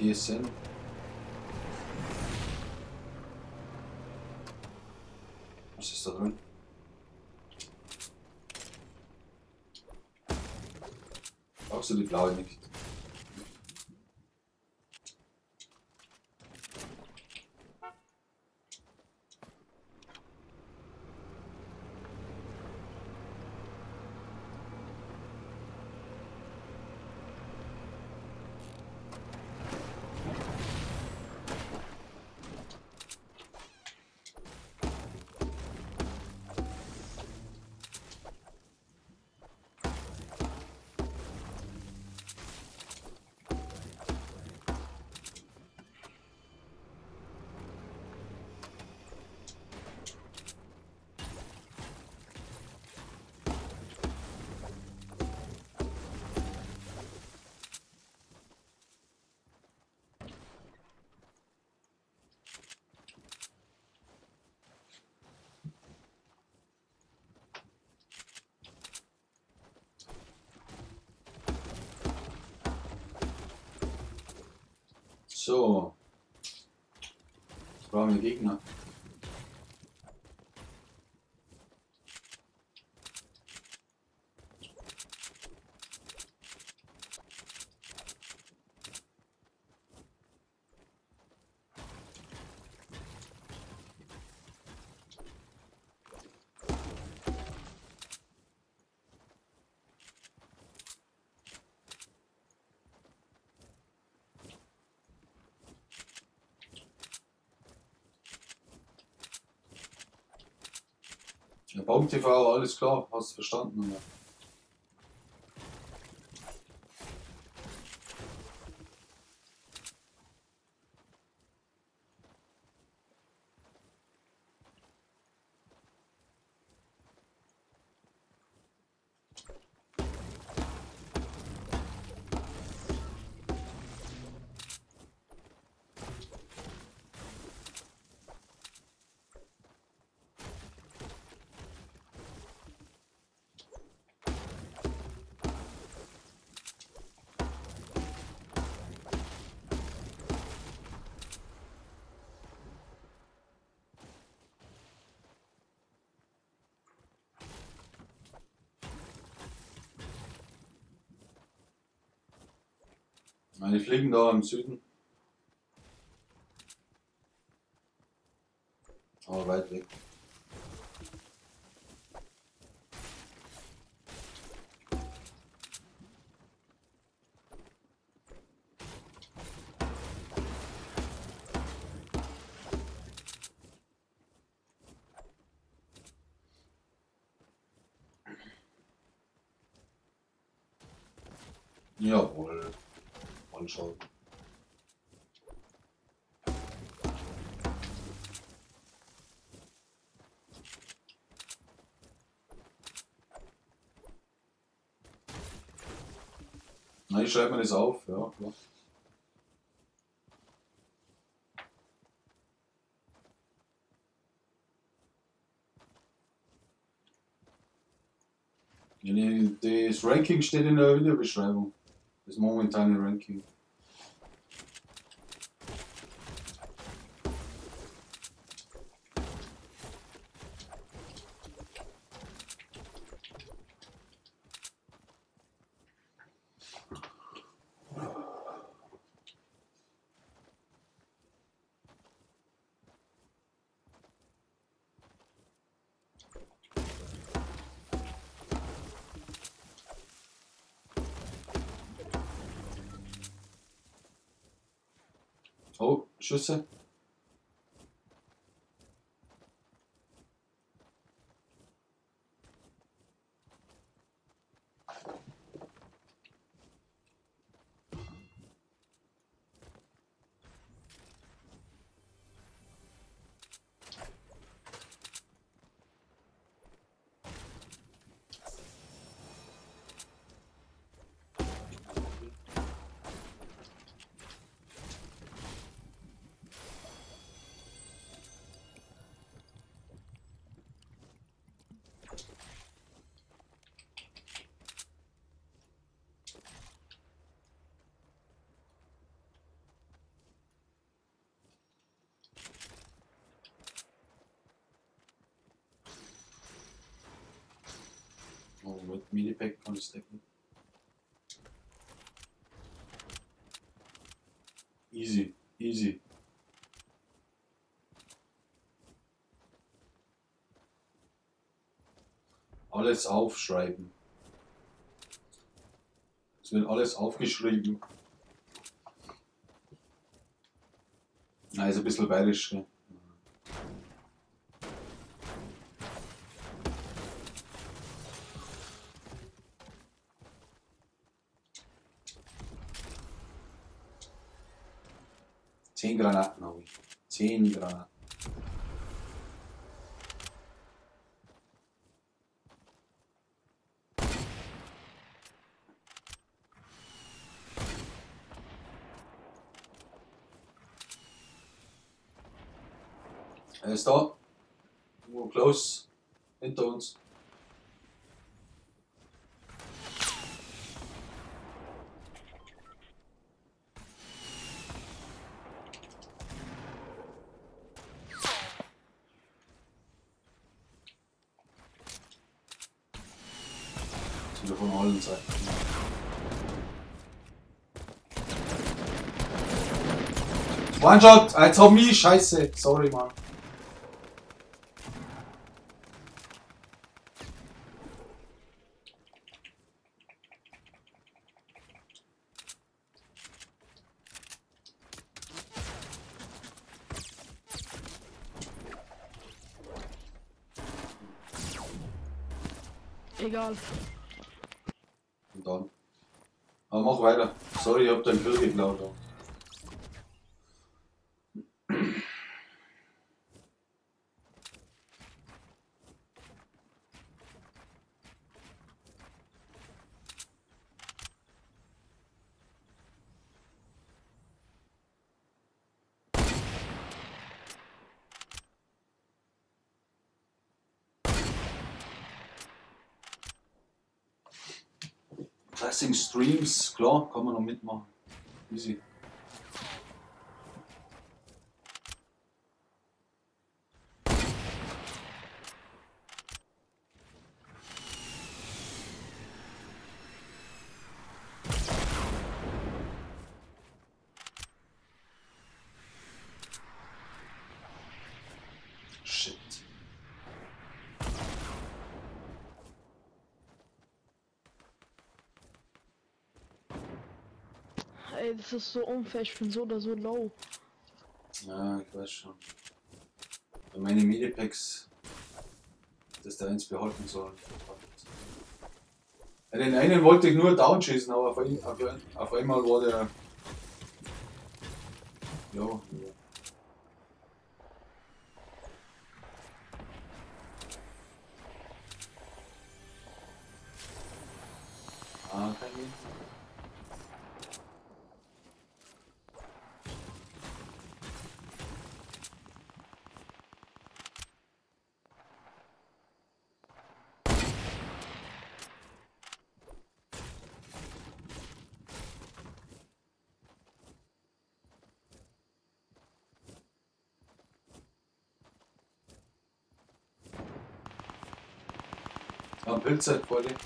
PSN. Was ist da drin? Brauchst du die blaue nicht? So, jetzt brauchen wir Gegner. Ja, Baum TV, alles klar, hast du verstanden, oder? Die fliegen da im Süden. Aber weit weg. Jawohl. Anschauen. Na, ich schreibe mir das auf, ja, klar. Das Ranking steht in der Videobeschreibung. Das momentane Ranking. Oh, Schüsse. Oh, mit Medipack kann ich stacken. Easy, easy. Alles aufschreiben. Es wird alles aufgeschrieben. Na, ist ein bisschen bayerisch, gell? 10 Granaten habe ich. 10 Granaten. Er ist da. Irgendwo close. Hinter uns. Wieder von allen Seiten. One-Shot! Jetzt hab mich! Scheiße! Sorry, Mann. Egal. Und dann. Aber mach weiter. Sorry, ich hab deinen Kill geklaut. Classic Streams, klar, kann man noch mitmachen. Easy. Shit. Ey, das ist so unfair, ich bin so oder so low. Ja, ich weiß schon. Meine Medipacks, dass der eins behalten soll. Ja, den einen wollte ich nur down schießen, aber auf einmal war der. Ja. Ah, kein Ding. Am Pilze vor dir.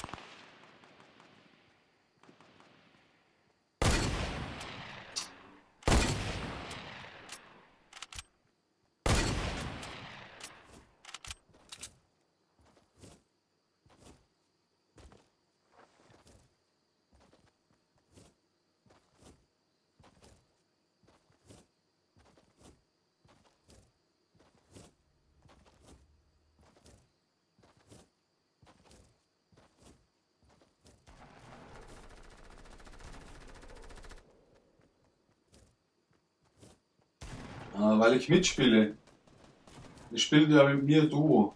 Weil ich mitspiele. Ich spiele ja mit mir Duo.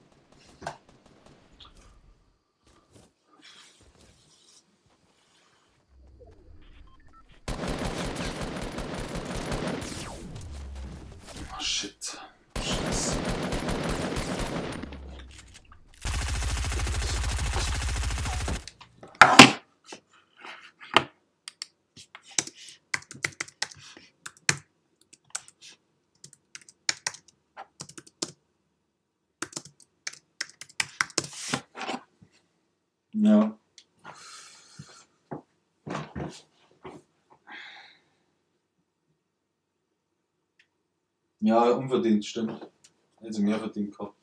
Oh, shit. Scheiße. Ja. Ja, unverdient, stimmt. Hätte sie mehr verdient gehabt.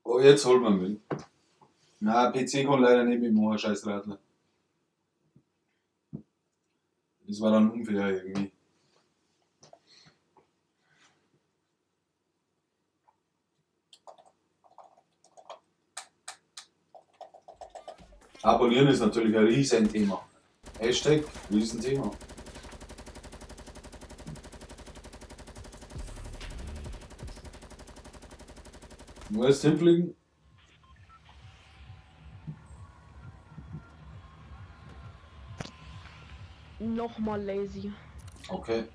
Oh, jetzt holt man Müll. Na, PC kann leider nicht mitmachen, scheiß Radler. Das war dann unfair irgendwie. Abonnieren ist natürlich ein Riesenthema. Hashtag Riesenthema. Wo ist hinfliegen? Nochmal lazy. Okay.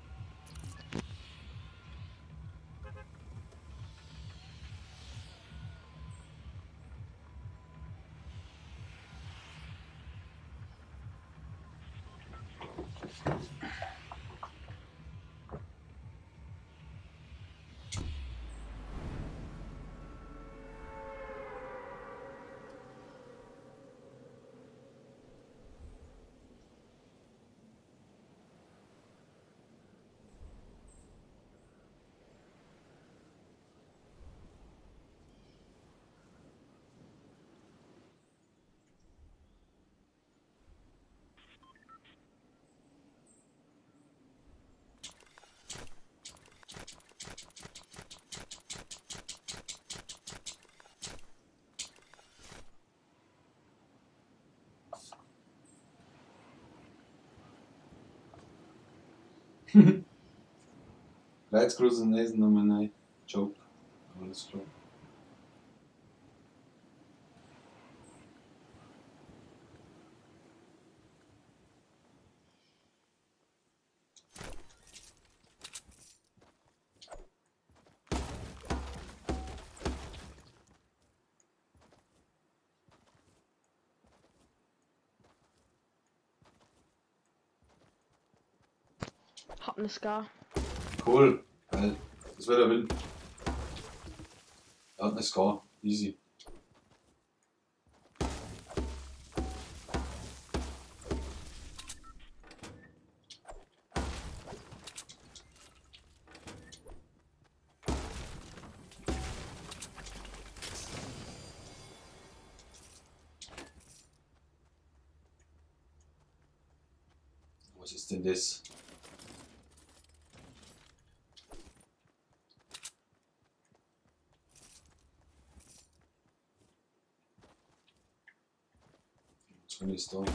Reizgroße Nesen nochmal nein. Joke. Alles klar. Hab ne Scar. Cool. Geil. Das wird er will. Er hat eine Scar. Easy. Was ist denn das? Ist da. Oh.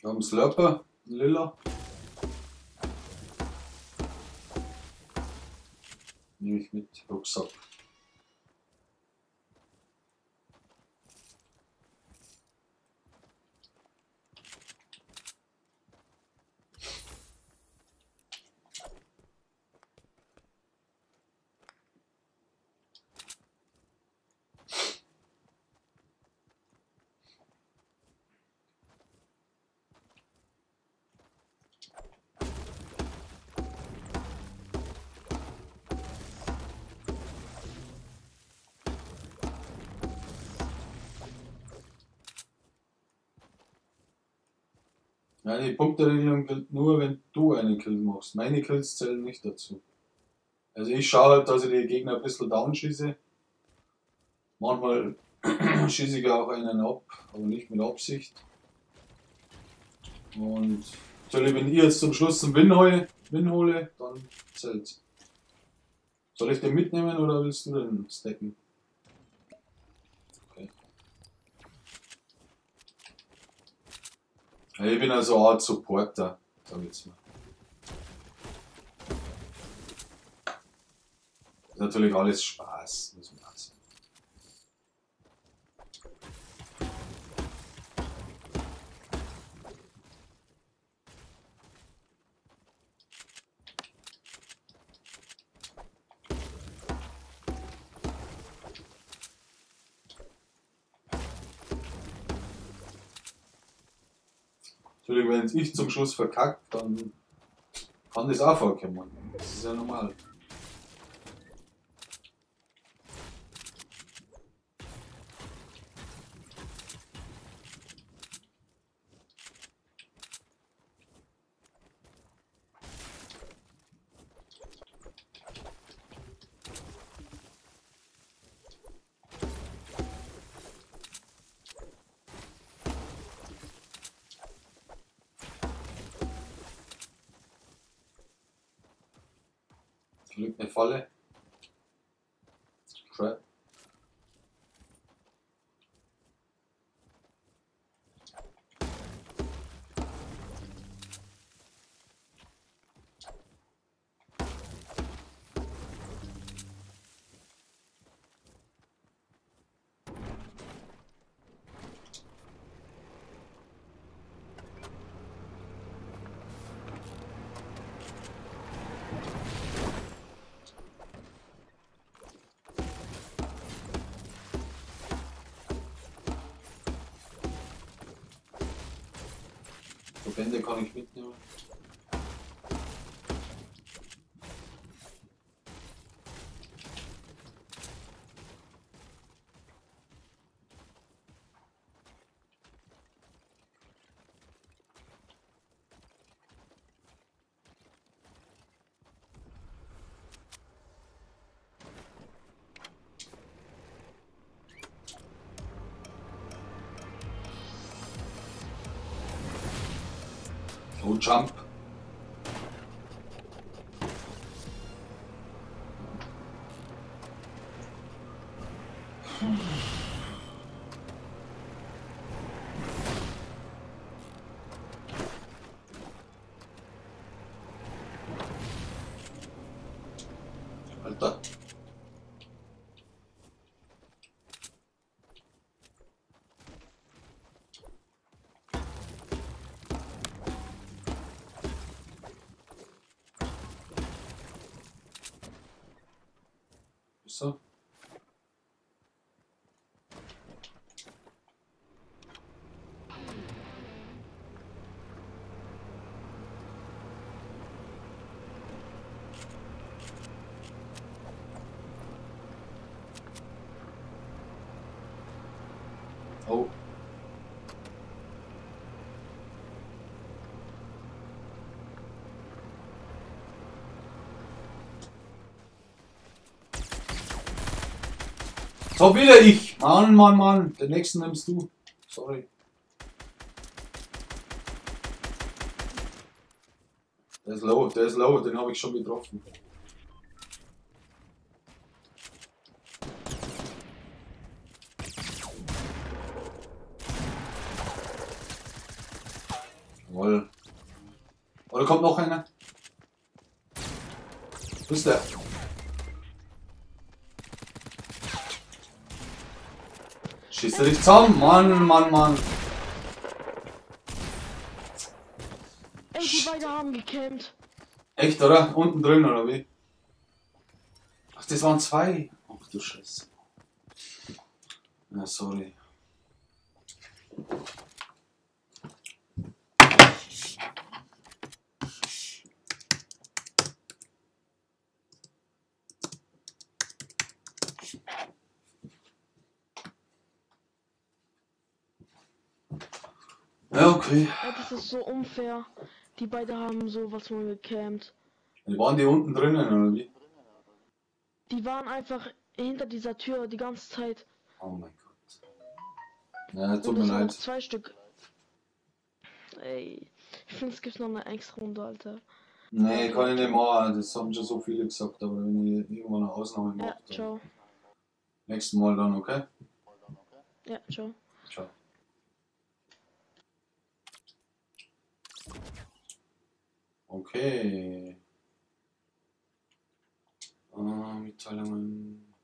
Wir haben Slurper, lila. Nehme ich mit, Rucksack. Nein, die Punkteregelung gilt nur, wenn du einen Kill machst. Meine Kills zählen nicht dazu. Also ich schaue halt, dass ich die Gegner ein bisschen down schieße. Manchmal schieße ich auch einen ab, aber nicht mit Absicht. Und natürlich, wenn ich jetzt zum Schluss einen Win hole, dann zählt's. Soll ich den mitnehmen oder willst du den stacken? Okay. Ja, ich bin also eine Art Supporter, sag ich jetzt mal. Ist natürlich alles Spaß, muss man auch sagen. Natürlich, wenn ich zum Schluss verkackt, dann kann das auch vorkommen. Das ist ja normal. Liegt eine Falle. Trap. Verbände kann ich mitnehmen. Oh, Jump. Alter. So. Oh. So, wieder ich! Mann, Mann, Mann! Den nächsten nimmst du. Sorry. Der ist low, den habe ich schon getroffen. Jawohl. Oder kommt noch einer? Wo ist der? Schießt er dich zusammen? Mann, Mann, Mann. Ey, die beiden haben gecampt. Echt, oder? Unten drin, oder wie? Ach, das waren zwei. Ach du Scheiße. Ja, sorry. Ja, okay. Ja, Das ist so unfair. Die beiden haben sowas von gecampt. Die waren die unten drinnen, oder wie? Die waren einfach hinter dieser Tür die ganze Zeit. Oh mein Gott. Ja, tut Und mir es waren noch leid. 2 Stück. Ey, ich finde, es gibt noch eine extra Runde, Alter. Nee, kann ich nicht machen. Das haben schon so viele gesagt, aber wenn ich irgendwann eine Ausnahme mache, Ja, dann ciao. nächstes Mal dann, okay? Ja, ciao. Ciao. Okay. Mitteilungen.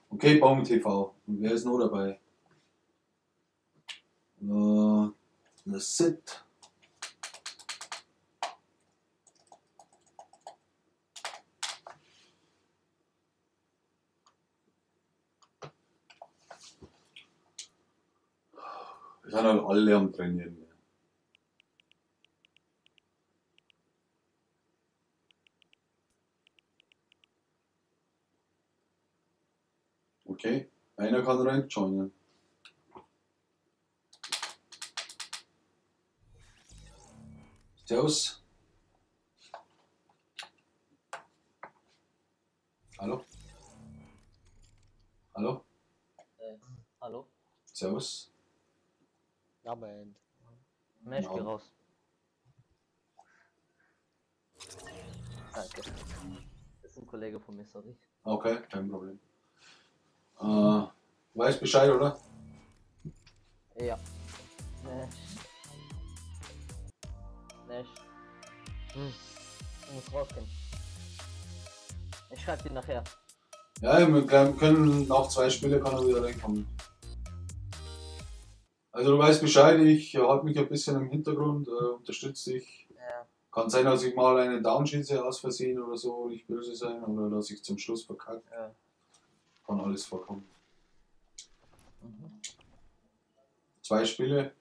Okay, Baum TV. Und wer ist noch dabei? Der Sid. Wir sind halt alle am Trainieren. Okay, einer kann rein joinen. Servus. Hallo? Hallo? Hallo? Servus. Abend. Ne, ich geh Ja. raus. Danke. Das ist ein Kollege von mir, sorry. Okay, kein Problem. Weißt Bescheid, oder? Ja. Ne. Ne. Ich muss rausgehen. Ich schreib dir nachher. Ja, wir können nach 2 Spielen kann er wieder reinkommen. Also du weißt Bescheid, ich halte mich ein bisschen im Hintergrund, unterstütze dich. Ja. Kann sein, dass ich mal einen Down schieße aus Versehen oder so, nicht böse sein, oder dass ich zum Schluss verkacke. Ja. Kann alles vorkommen. Mhm. 2 Spiele.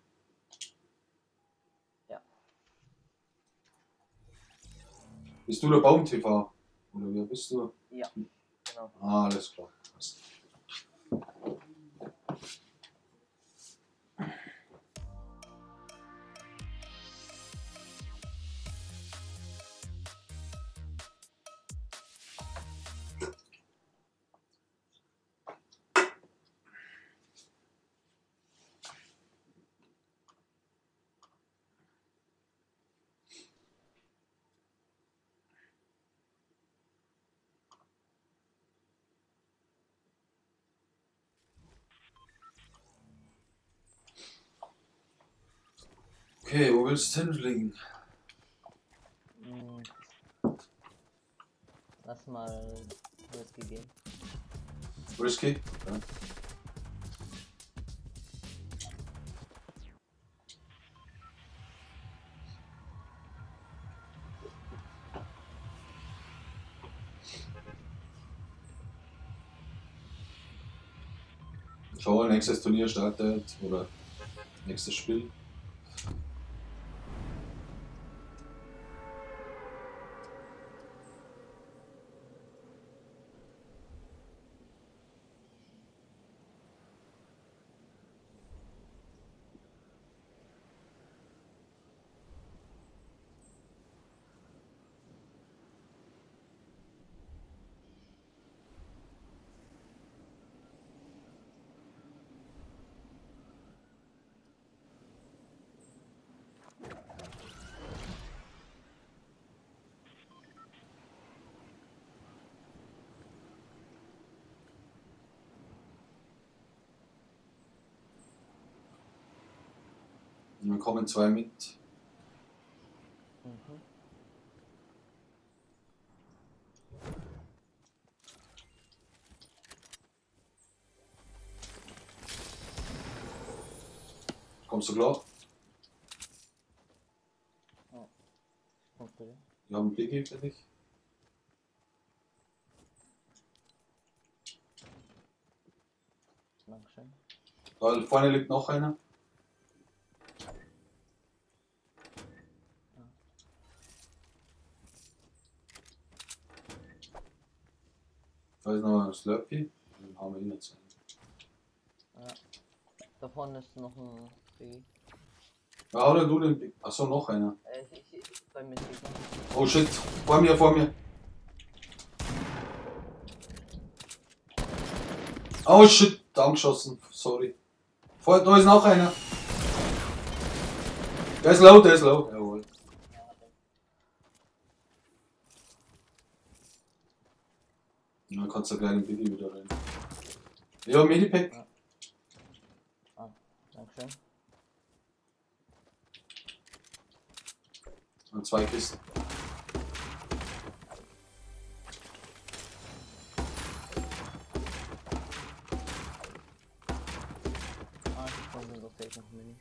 Ja. Bist du der Baum TV? Oder wer bist du? Ja, genau. Ah, alles klar. Passt. Okay, wo willst du hinfliegen? Lass mal Risky gehen. Risky? Ja. Schau, nächstes Turnier startet oder nächstes Spiel. Und dann kommen 2 mit. Mhm. Kommst du klar? Ja. Okay. Wir haben einen Biggie für dich. Dankeschön. Da vorne liegt noch einer. Da ist noch ein Slurpee. Dann haben wir ihn jetzt. Ja. Da vorne ist noch ein Biggie. Ja, oder du den Biggie. Achso, noch einer. Bei mir ist noch. Oh shit, vor mir, vor mir. Oh shit, angeschossen, sorry. Vor, da ist noch einer. Der ist low, der ist low. Jawohl. Dann kannst du gleich den Biggie wieder rein. Ja, Medipack. Ja. Ah, dankeschön. Und 2 Kisten. Ah, ich komme doch gleich noch Minis.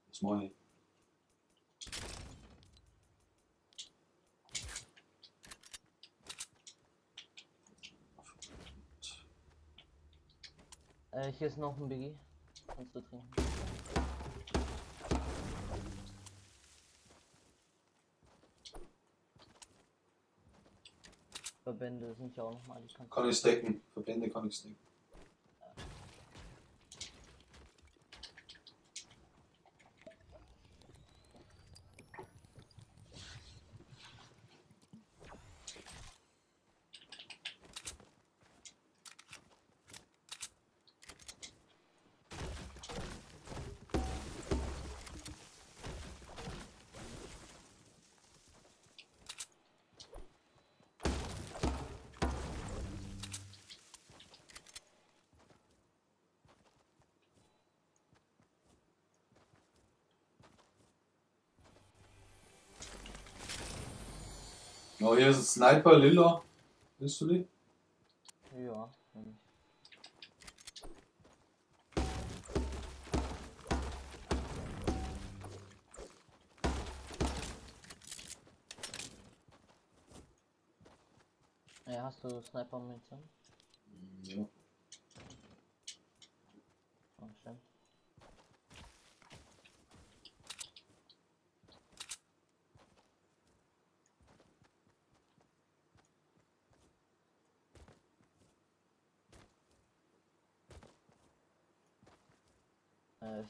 Das mach ich. Hier ist noch ein Biggie. Kannst du trinken. Verbände sind ja auch nochmal. Die kann ich stacken. Verbände kann ich stacken. Ja, hier ist ein Sniper, lila. Willst du die? Ja, nehme ich. Ja, hast du Sniper-Munition? Ja. Oh, schön.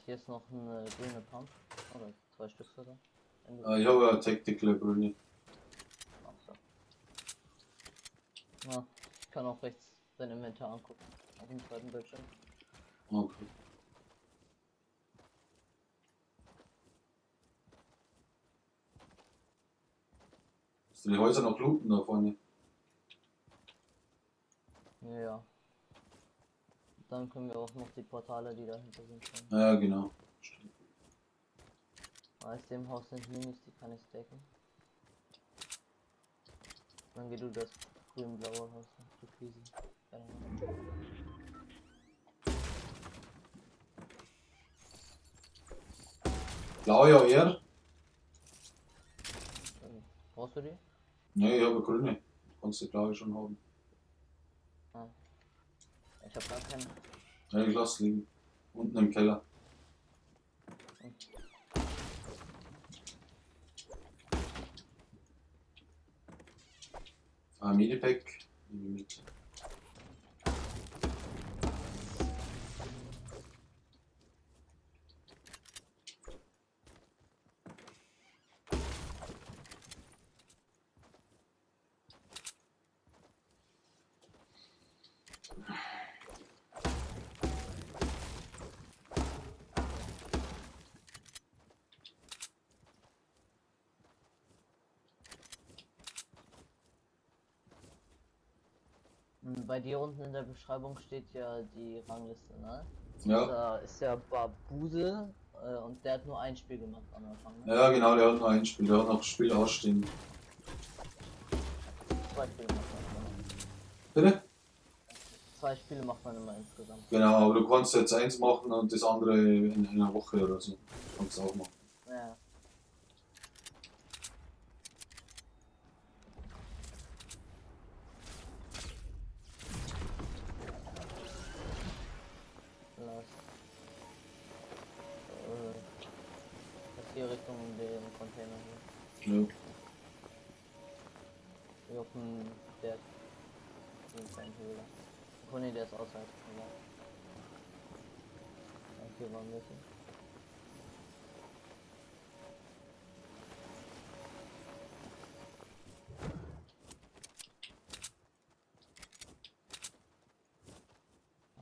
Hier ist noch eine grüne Pump. Oder 2 Stück sogar. Ich habe eine Tactical grüne. Ach so. Ja, ich kann auch rechts dein Inventar angucken. Auf dem zweiten Bildschirm. Okay. Hast du die Häuser noch looten da vorne? Ja. Dann können wir auch noch die Portale, die dahinter sind. Schon. Ja, genau. Stimmt. Aus dem Haus sind Minis, die kann ich stacken. Dann geh du das grün-blaue Haus, Türkise. Keine Ahnung. Blaue AR? Brauchst du die? Nee, ich habe grüne. Du kannst die blaue schon haben. Ah. Ich hab gar keine. Ja, ich lass liegen. Unten im Keller. Hm. Ah, Medipack. Nehme ich mit. Bei dir unten in der Beschreibung steht ja die Rangliste, ne? Ja. Da ist ja Babuse und der hat nur ein Spiel gemacht am Anfang, ne? Ja, genau, der hat nur ein Spiel, der hat noch Spiel ausstehen. 2 Spiele macht man immer. Bitte? 2 Spiele macht man immer insgesamt. Genau, aber du kannst jetzt eins machen und das andere in einer Woche oder so. Kannst du auch machen. Ja. Container hier. Ja. Hier auf dem Berg. So eine kleine Höhle. Oh ne, der ist außerhalb. Aber ja, hier waren welche.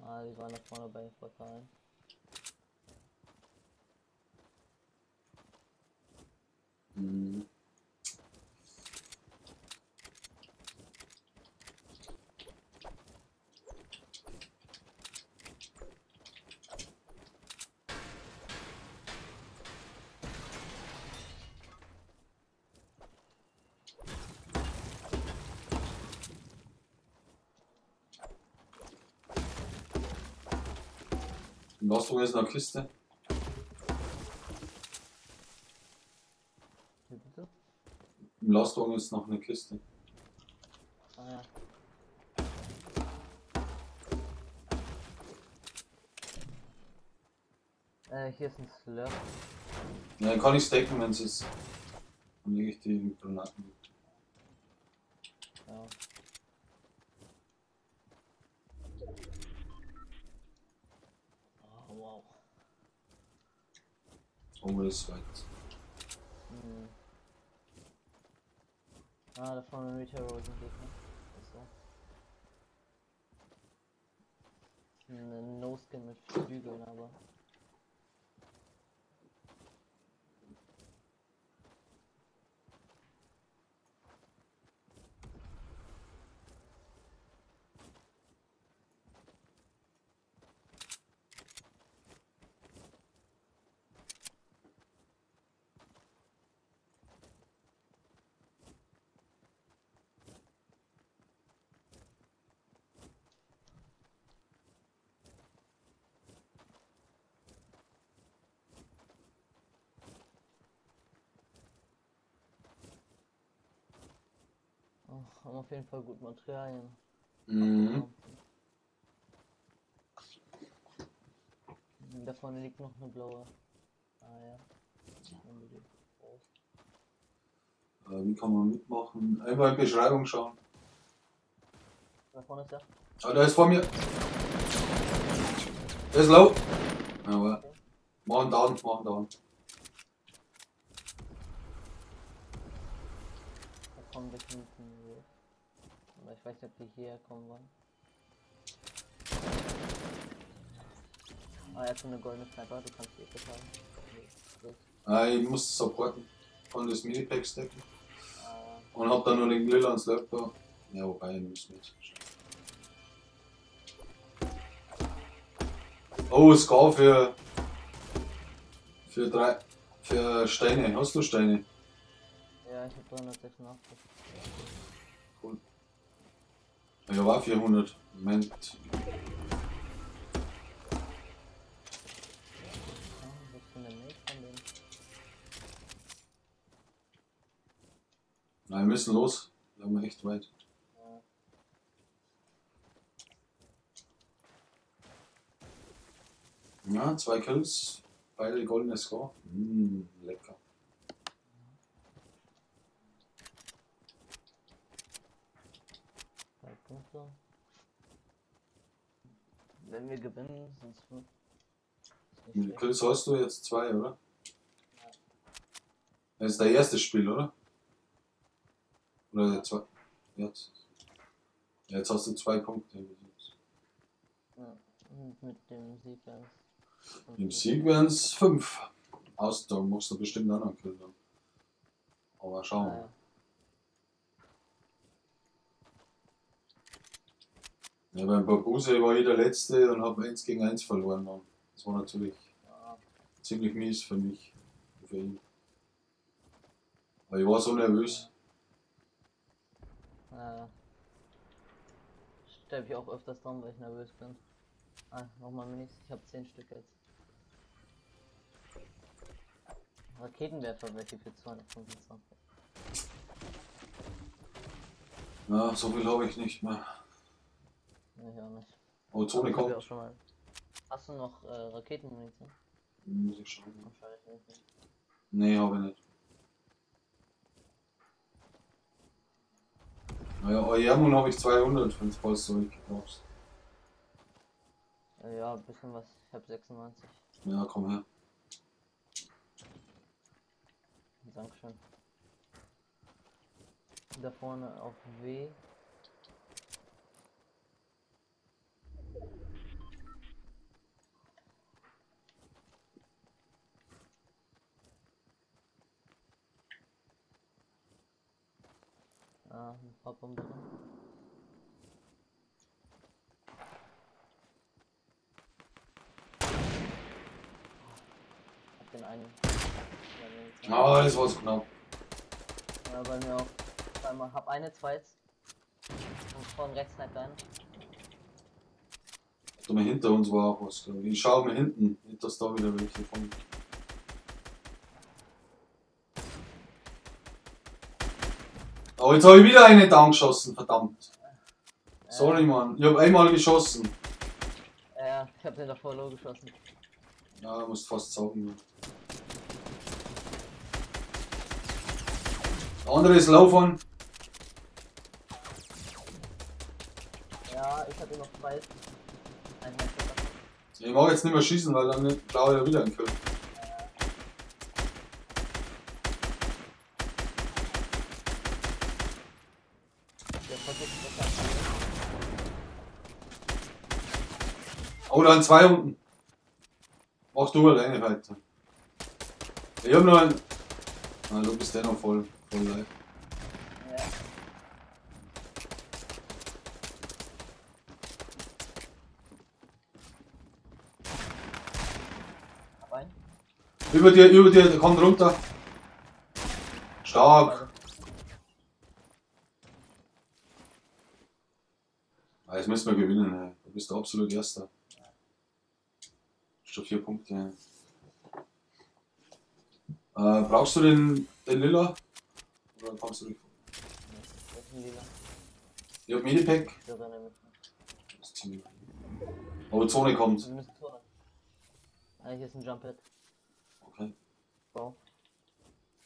Ah, die waren da vorne bei den Portalen. Mhm. Im Lastwagen ist noch eine Kiste. Wie bitte? Im Lastwagen ist noch eine Kiste. Ah ja. Hier ist ein Slurp. Ja, dann kann ich stacken, wenn es ist. Dann lege ich die Granaten. Ja. Oh, wow. Oh, das ist weit. Hm. Ah, da vorne Meteor sind Gegner. Das so. Eine No-Skin mit Flügeln, aber. Oh, haben auf jeden Fall gut Materialien. Mhm. Da vorne liegt noch eine blaue. Ah ja. Wie kann man mitmachen? Einmal in die Beschreibung schauen. Da vorne ist er. Ah, da ist vor mir. Der ist low. Aber okay. Mach ihn down, mach ihn down. Da kommen wir hinten. Aber ich weiß nicht, ob die hierher kommen wollen. Ah, er hat so eine goldene Sniper, du kannst die eh haben. Ah, ich muss supporten. Kann das Minipack stacken. Und hab dann nur den Lila und Slurp da. Ja, wobei, ich muss nicht. Oh, Scar für drei. Für Steine. Hast du Steine? Ja, ich hab 386. Cool. Ja, war 400. Moment. Ah, was ist denn der Mate von dem? Nein, wir müssen los. Wir haben echt weit. Ja. Ja, 2 Kills. Beide goldene Score. Lecker. Punkte. Wenn wir gewinnen, sind es 5. Wie Kills hast du jetzt? 2, oder? Ja. Das ist der erste Spiel, oder? Oder der zweite? Jetzt. Jetzt hast du 2 Punkte. Ja, und mit dem Sieg wären es. Im Sieg wären es 5. Aus, da musst du bestimmt auch noch einen Kill haben. Aber schauen wir mal. Ja. Ja, beim Barbuse war ich der Letzte und habe 1 gegen 1 verloren. Mann. Das war natürlich ziemlich mies für mich und für ihn. Aber ich war so nervös. Ja. Sterbe ich auch öfters dran, weil ich nervös bin. Ah, nochmal Minis. Ich habe 10 Stück jetzt. Raketenwerfer welche für 225. Na, so viel habe ich nicht mehr. Nee, ich auch nicht. Oh, Zone kommt. Auch schon mal. Hast du noch Raketenmunition? Muss ich schauen. Wahrscheinlich nicht. Nee, habe ich nicht. Naja, Euermon habe ich 200, wenn falls du welche brauchst. Ja, ein bisschen was. Ich habe 96. Ja, komm her. Dankeschön. Da vorne auf W. Ah, ein paar Bomben. Hab den einen. Ah, das war's knapp. Ja, bei mir auch. Zweimal. Hab eine, zwei jetzt. Und von rechts sniped einer. Warte mal, hinter uns war auch was, glaube ich. Ich schau mal hinten, nicht dass da wieder welche kommen. Oh, jetzt habe ich wieder eine down geschossen, verdammt. Sorry, Mann. Ich habe einmal geschossen. Ja, ich habe den davor low geschossen. Ja, musst fast sagen. Mann. Der andere ist low von. Ja, ich habe ihn noch zwei. Ein Headshot. Ich mag jetzt nicht mehr schießen, weil dann klaue ich ja wieder einen Kill. Oh, da sind zwei unten. Mach du alleine weiter. Ich hab noch einen. Ah, du bist der noch voll live. Ja. Hab einen. Über dir, der kommt runter. Stark. Ah, jetzt müssen wir gewinnen, ey. Du bist der absolut Erster. Schon 4 Punkte. Brauchst du den Lila? Oder kommst du nicht? Welchen Lila? Ich hab Medipack. Das ist ziemlich. Oh, Zone kommt. Wir müssen Zone. Ah, hier ist ein Jump Pad. Okay. Wow.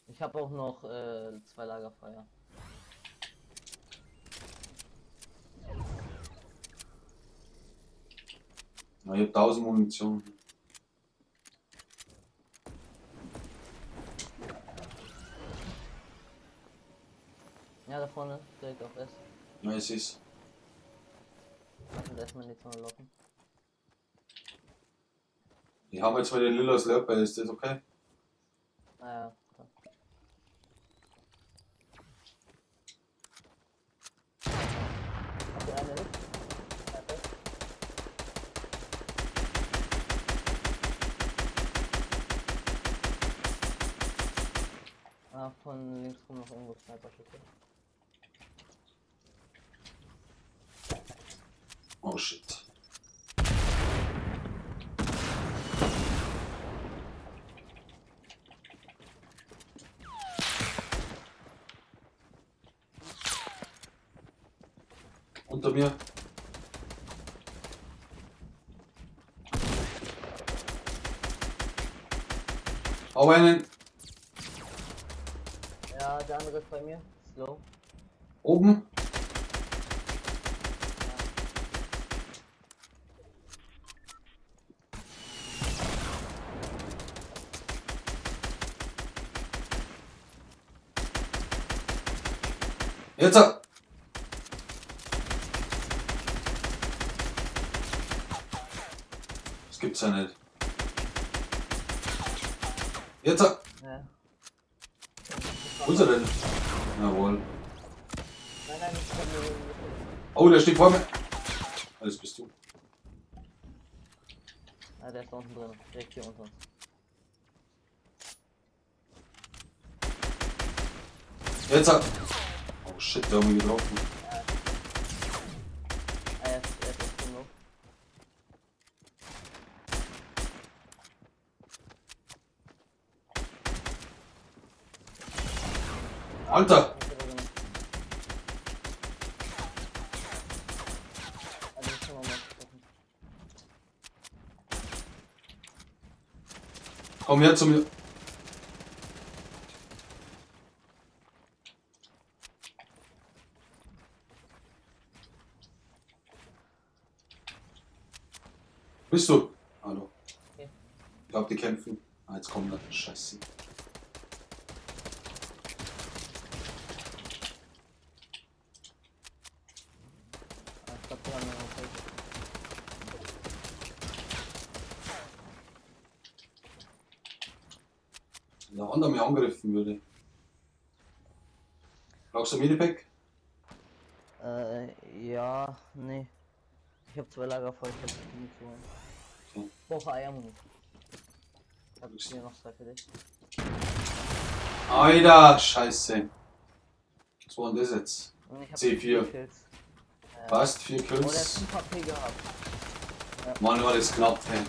Ich habe auch noch 2 Lagerfeuer. Na, ich hab 1000 Munition. Ja, da vorne, direkt auf S. Ja, es ist. Lass uns erstmal in die Zone laufen. Ich habe jetzt mal den Lila Slurper, ist das okay? Ah ja, klar. Habt ihr eine mit? Ah, von links rum noch irgendwo Sniper-Schüsse. Oh shit. Unter mir. Hau einen. Ja, der andere ist bei mir. Slow. Oben. Jetzt! Das gibt's ja nicht. Jetzt! Ja. Wo ist er denn? Jawohl. Nein, nein, ich kann nur. Oh, der steht vor mir. Alles bist du. Ah, der ist da unten drin. Direkt hier unter uns. Jetzt! Oh shit, der hat mich getroffen. Ah, er ist extrem low. Alter! Komm her zu mir. Bist du? Hallo. Okay. Ich glaube, die kämpfen. Ah, jetzt kommt er. Scheiße. Ah, ich glaube, die haben noch welche. Wenn der andere mich angegriffen würde. Brauchst du ein Minipack? Ja, nee. Ich hab 2 Lagerfeuer, ich hab Munition. Okay. Ich brauche Eiermunition. Ich hab hier noch 2 für dich. Alter, Scheiße. Was war denn das jetzt? Und ich hab C4. 4 Kills. Passt, 4 Oh, der hat Kills. 5 HP gehabt. Ja. Mann, war das knapp, ey.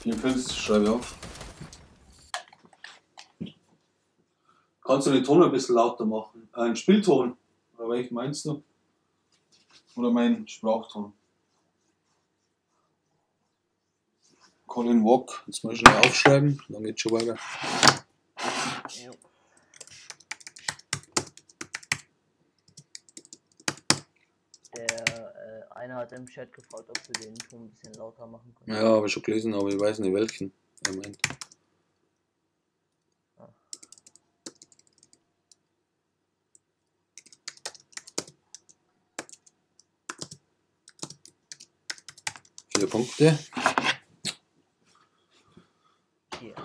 4 Kills, schreibe ich auf. Kannst du den Ton ein bisschen lauter machen? Einen Spielton? Oder welchen meinst du? Oder mein Sprachton? Colin Walk, jetzt mal schnell aufschreiben, dann geht's schon weiter. Jo. Der einer hat im Chat gefragt, ob wir den Ton ein bisschen lauter machen können. Ja, habe ich schon gelesen, aber ich weiß nicht welchen er meint. Ah. 4 Punkte. Hier.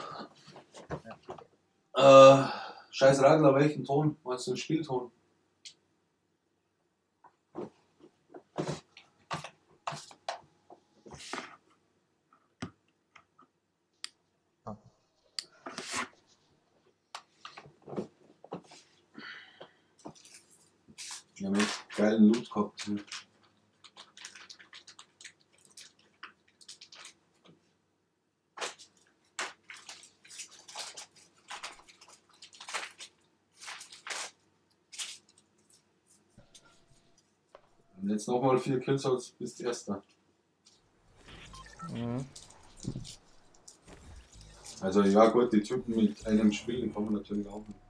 Ja. Scheiß Radler, welchen Ton? Meinst du den Spielton? Ah. Wir haben echt geilen Loot gehabt hier. Und jetzt nochmal 4 Kills, als bist du Erster. Mhm. Also ja gut, die Typen mit einem Spiel, die kommen natürlich auch nicht.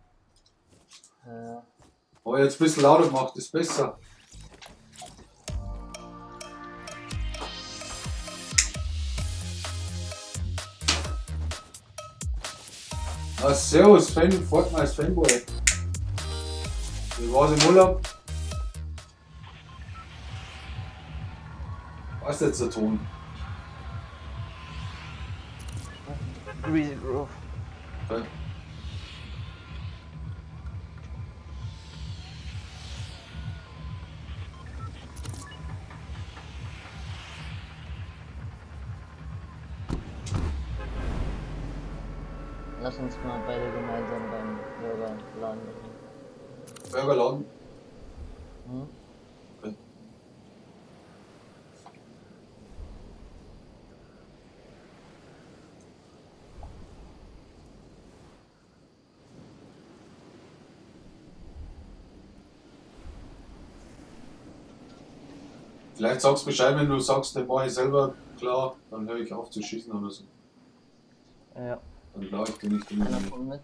Ja. Aber jetzt ein bisschen lauter gemacht, ist besser. Ah, servus, Fan, Fortnite Fanboy. Wie war's im Urlaub? Was ist jetzt der Ton? Greasy Grove. Okay. Lass uns mal beide gemeinsam beim Burgerladen gehen. Burgerladen? Mhm. Okay. Vielleicht sagst du Bescheid, wenn du sagst, den mache ich selber klar, dann höre ich auf zu schießen oder so. Ja. Dann glaube ich dir nicht immer. Einer kommt mit.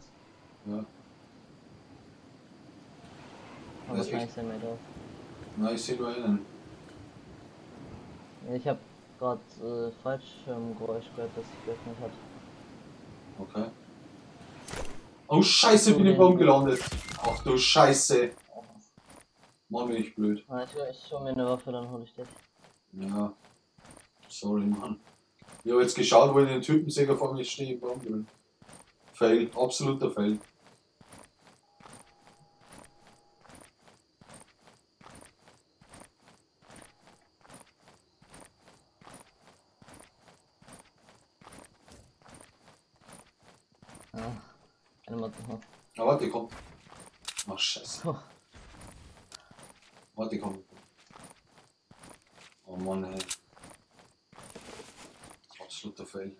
Ja. Aber wahrscheinlich sind wir drauf. Nein, ich sehe nur einen. Ich habe gerade Fallschirmgeräusch gehört, das sich geöffnet hat. Okay. Oh Scheiße, bin ich im Baum gelandet. Ach du Scheiße. Mann, bin ich blöd. Na, ich hol mir eine Waffe, dann hol ich dich. Ja. Sorry, Mann. Ich habe jetzt geschaut, wo ich den Typen sehe, vor mir stehe im Baum drin. Fail, absoluter Fail. Ja, eine Ah, warte, komm. Ach, scheiße. Warte, komm. Oh Mann, ey. Absoluter Fail.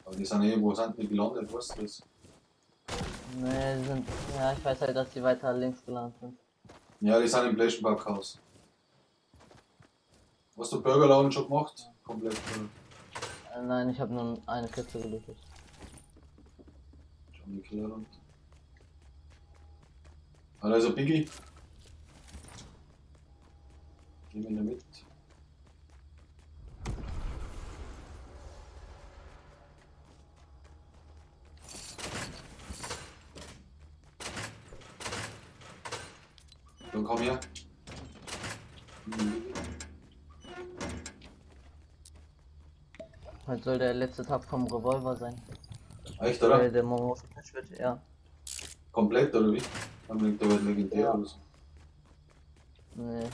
Aber die sind eh, wo sind die gelandet, weißt du das? Nee, die sind. Ja, ich weiß halt, dass die weiter links gelandet sind. Ja, die sind im Blechenbackhaus. Hast du Burgerladen schon gemacht? Komplett. Nein, ich habe nur eine Kiste gelootet. Schon die Keller runter. Ah, da ist ein Biggie. Nehmen wir mit. Dann komm her. Heute soll der letzte Tag vom Revolver sein. Echt, oder? Der morgen ausgepatcht wird, ja. Komplett, oder wie? Dann liegt der halt legendär ja. Oder so. Nee.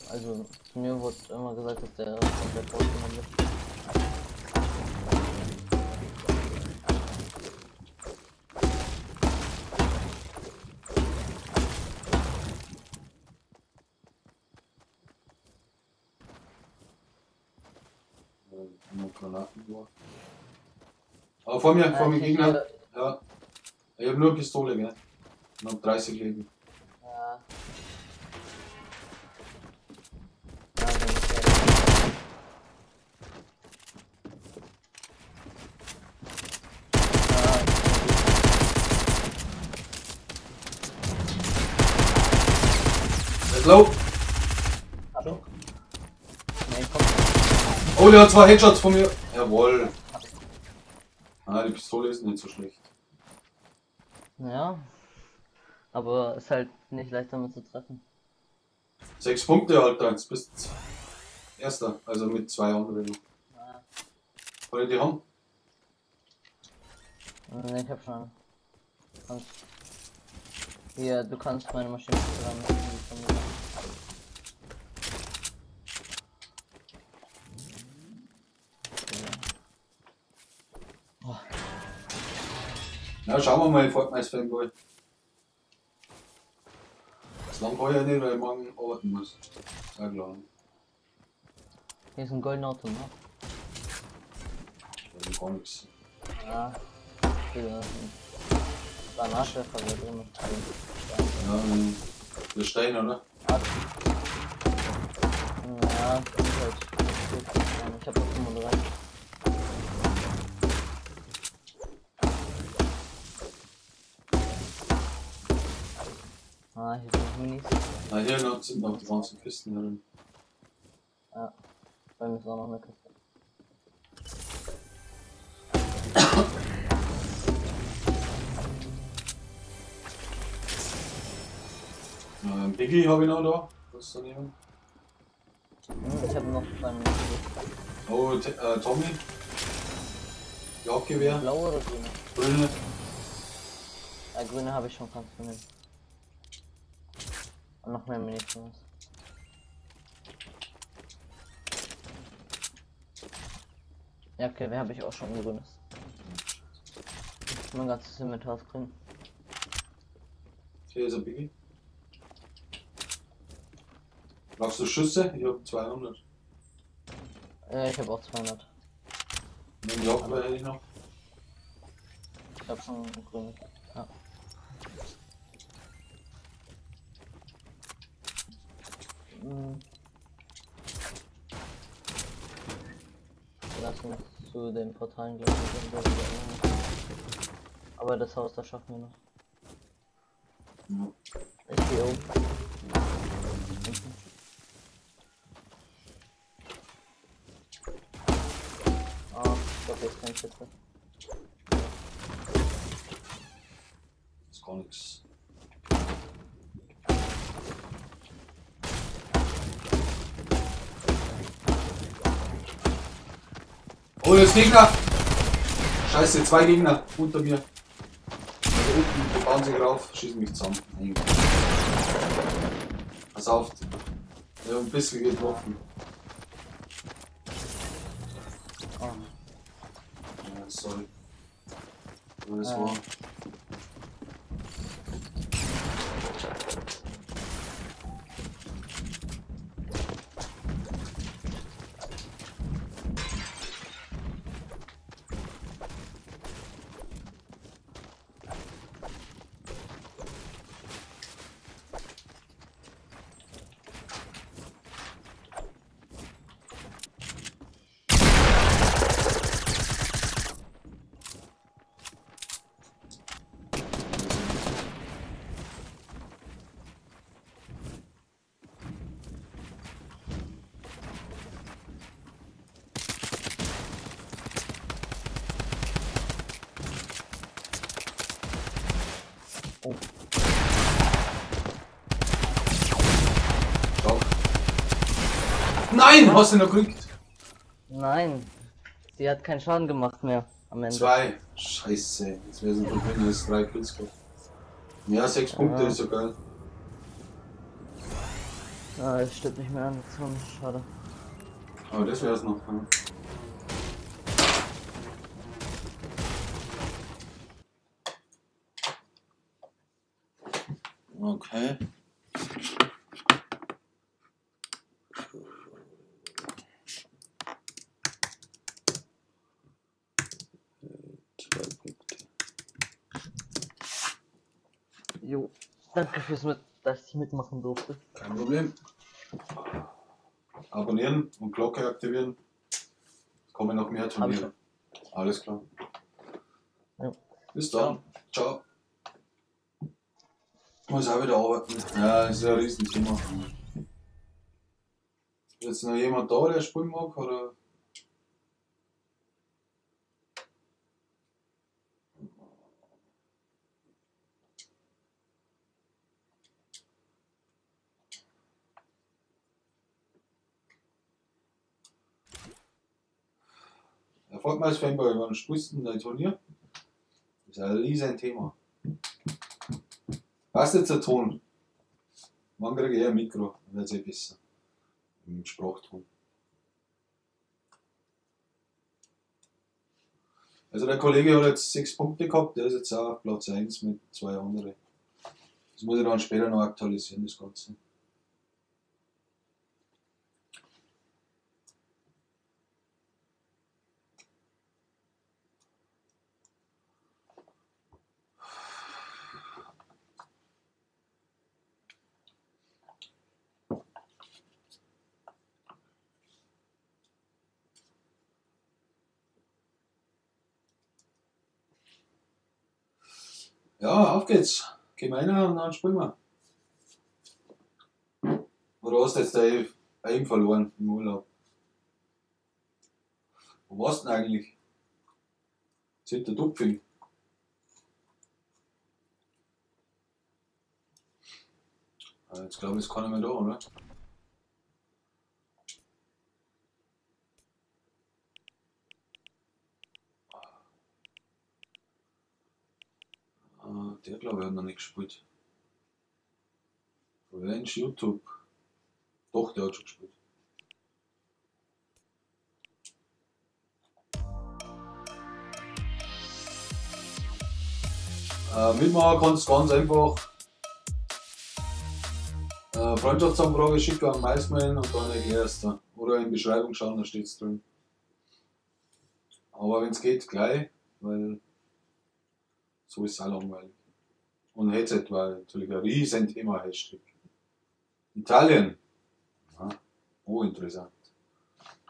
Also zu mir wurde immer gesagt, dass der komplett rausgenommen wird. Aber vor mir Gegner. Ja. Ich hab nur Pistole, gell? Und hab 30 Leben. Ja. Let's go! Nee, komm. Oh, der hat 2 Headshots von mir. Jawohl. Ah, die Pistole ist nicht so schlecht. Ja. Aber ist halt nicht leicht damit zu treffen. 6 Punkte, Alter. Jetzt bist du Erster. Also mit 2 anderen. Ja. Wollt ihr die haben? Ne, ich hab schon. Kannst. Hier, du kannst meine Maschine zusammen. Na, schauen wir mal, Fortnite Fanboy. Das lang kann ich ja nicht, weil ich morgen arbeiten muss. Sehr klar. Hier ist ein goldener Auto, ne? Also gar nichts. Ja. Hier Granatwerfer da drin. Ja, der Stein, oder? Ja, das ist halt. Ich hab noch 35. Ah, hier sind noch Minis. Ah, hier noch sind noch die ganzen Kisten drin. Ja, bei mir ist auch noch eine Kiste. Biggie habe ich noch da. Was ist daneben? Ich habe noch 2 Minis. Oh, Tommy. Jagdgewehr. Blaue oder grüne? Grüne. Ja, grüne habe ich schon, kannst du nehmen. Und noch mehr Minis. Ja, okay, wer habe ich auch schon ein grünes. Mein ganzes Inventar ist grün. Hier ist ein Biggie. Brauchst du Schüsse? Ich hab 200. Ja, ich hab auch 200. Den Jagdgewehr hätte ich noch. Ich hab schon ein grünes. Ja. Lass uns zu den Portalen gleich. Aber das Haus, das schaffen wir noch. Ja. Ich gehe oben. Ah, ich glaube, hier ist kein Schütze. Ist gar nichts. Oh, das Gegner! Scheiße, 2 Gegner unter mir. Also unten, die bauen sich rauf, schießen mich zusammen. Nein. Pass auf. Ich hab ein bisschen getroffen. Oh. Ja, sorry. Aber das war. Oh. Stark. Nein, hast du noch gekriegt? Nein. Sie hat keinen Schaden gemacht mehr am Ende. 2. Scheiße. Jetzt wäre es noch drin, das ist 3 Kills gehabt. Ja, 6 Punkte ist ja geil. Ah, es stimmt nicht mehr an. Schade. Aber das wär's noch. Ja. Okay. Jo, danke fürs mit, dass ich mitmachen durfte. Kein Problem. Abonnieren und Glocke aktivieren. Es kommen noch mehr Turniere. Alles klar. Ja. Bis dann. Ciao. Muss auch wieder arbeiten. Ja, ist ja ein Riesenthema. Ist jetzt noch jemand da, der spielen mag? Oder? Erfolgt mal als Fanboy, wann spielst du denn dein Turnier? Das ist ein riesen Thema. Passt jetzt der Ton? Wann kriege ich ein Mikro? Dann wird es eh besser. Im Sprachton. Also der Kollege hat jetzt 6 Punkte gehabt, der ist jetzt auch auf Platz 1 mit 2 anderen. Das muss ich dann später noch aktualisieren, das Ganze. Ja, auf geht's. Gehen wir rein und dann spielen wir. Oder hast du jetzt da eben verloren im Urlaub? Wo warst du denn eigentlich? Hintertupfing. Jetzt glaube ich, ist keiner mehr da, oder? Der glaube ich hat noch nicht gespielt. Revenge YouTube. Doch, der hat schon gespielt. Mitmachen kannst du ganz einfach Freundschaftsanfrage schicken an Maisman und dann erklärst du. Oder in die Beschreibung schauen, da steht's drin. Aber wenn es geht, gleich, weil so ist es auch langweilig. Und Headset war natürlich ein riesen Thema, Hashtag. Italien. Ja, oh, interessant.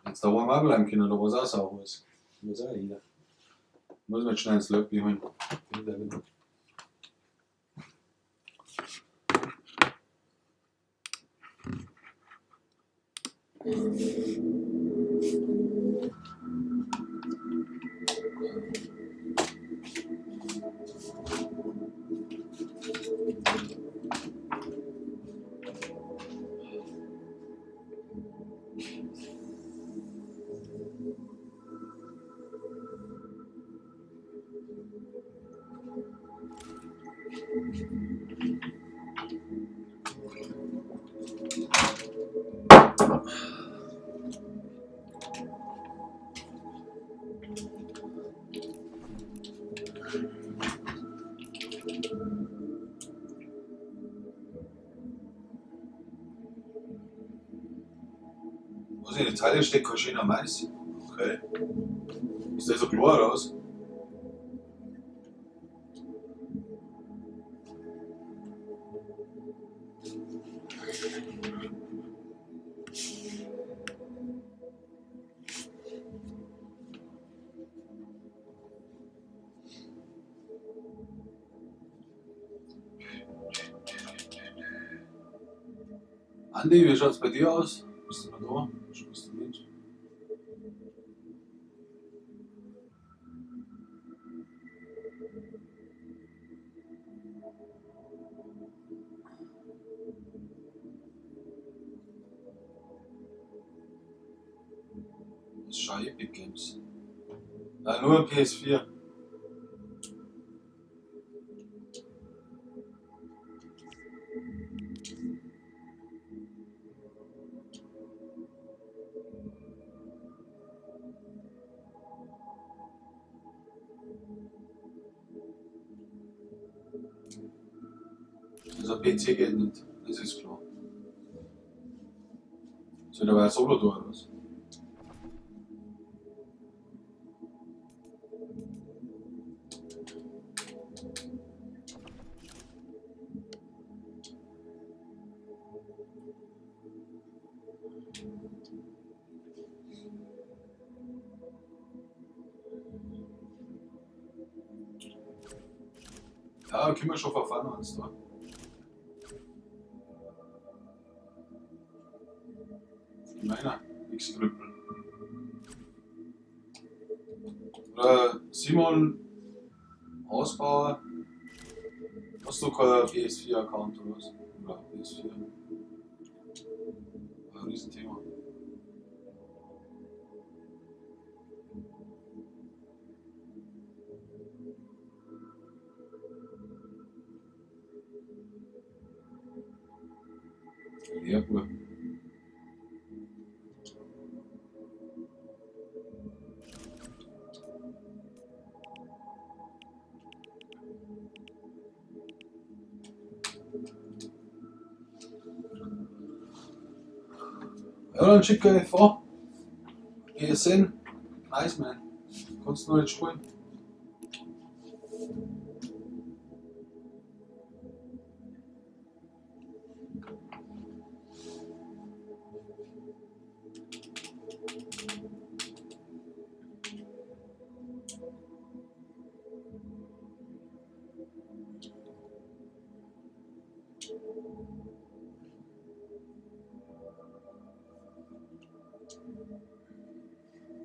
Jetzt da wollen wir auch bleiben können, da war es auch sauber ist. Das ist auch jeder. Muss man jetzt schnell ins Löppi holen. Was in Italien steht kein schöner Mais. Okay. Ist der so klar raus? Andi, wie schaut's bei dir aus? Bist du noch da? Spielst du mit? Schau, Epic Games. Ja, nur PS4. Also PC geht nicht, das ist klar. Soll der aber solo tun, oder was? Ja, können wir schon verfahren uns da. Meiner, X-Krüppel. Oder Simon Hausbauer. Hast du kein PS4-Account oder was? Oder PS4? Ein Riesenthema. Ja, gut. Ja, dann schick euch vor. PSN. Nice, man. Kannst du noch nicht spielen?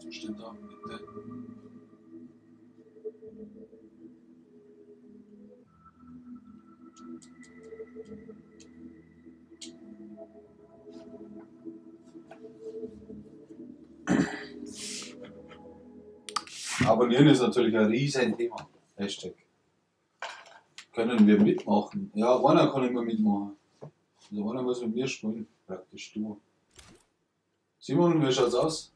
Steht da, bitte. Abonnieren ist natürlich ein riesen Thema. Hashtag. Können wir mitmachen? Ja, einer kann immer mitmachen. Also einer muss mit mir spielen. Praktisch du. Simon, wie schaut's aus?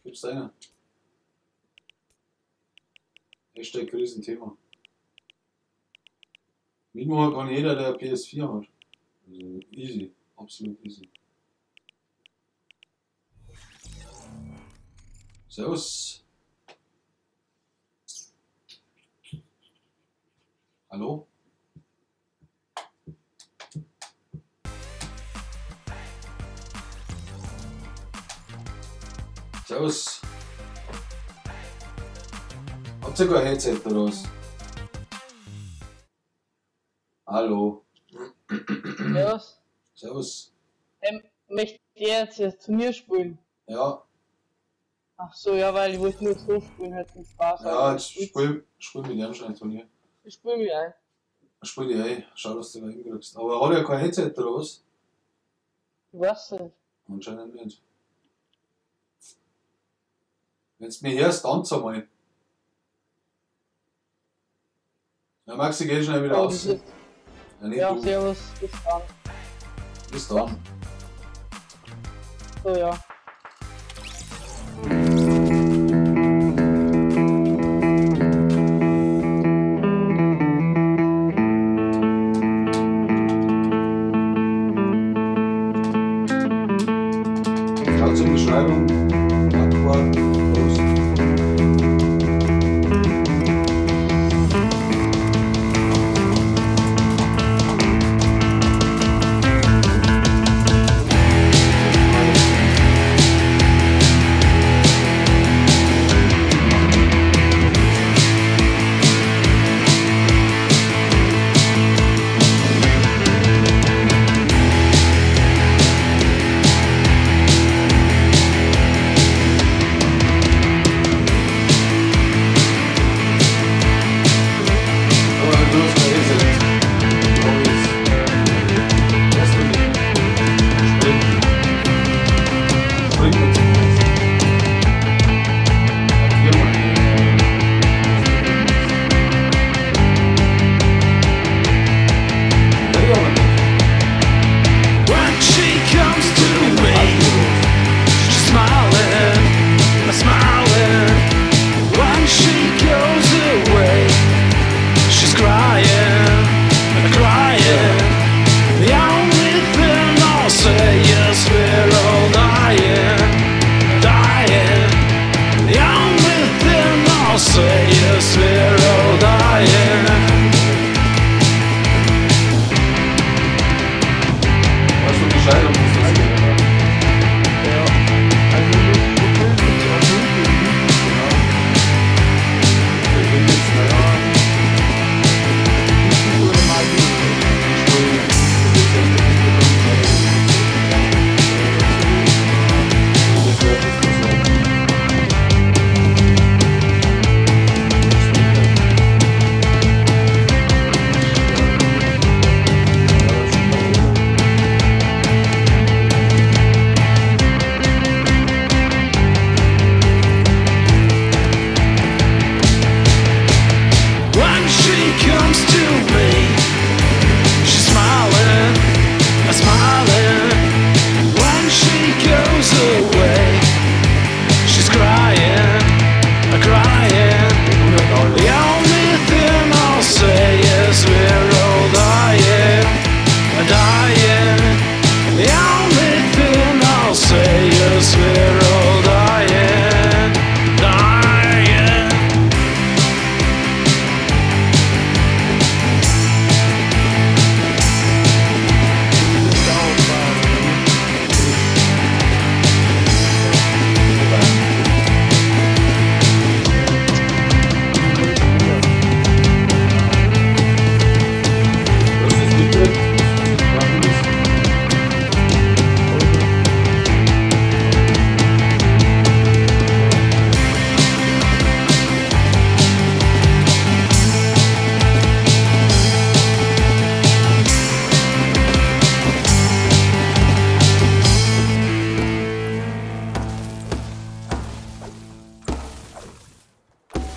Gibt's einer? Hashtag Riesenthema. Mitmachen kann jeder, der PS4 hat. Also easy, absolut easy. Servus. Hallo? Servus. Habt ihr kein Headset oder was? Hallo. Servus. Servus. Möchtet ihr jetzt das Turnier spielen? Ja. Ach so, ja, weil ich wollte nur so spielen, halt zum Spaß. Ja, jetzt spiel mit dem schon ein Turnier. Ich spiel mich ein. Spiel dich ein, schau, dass du da hinkriegst. Aber hat er kein Headset oder was? Ich weiß nicht. Anscheinend nicht. Wenn du mich hörst, tanz einmal. Ja, Maxi, geh schnell wieder raus. Ja, ja, servus, bis dann. Bis dann. So, ja. Schaut in die Beschreibung. Los.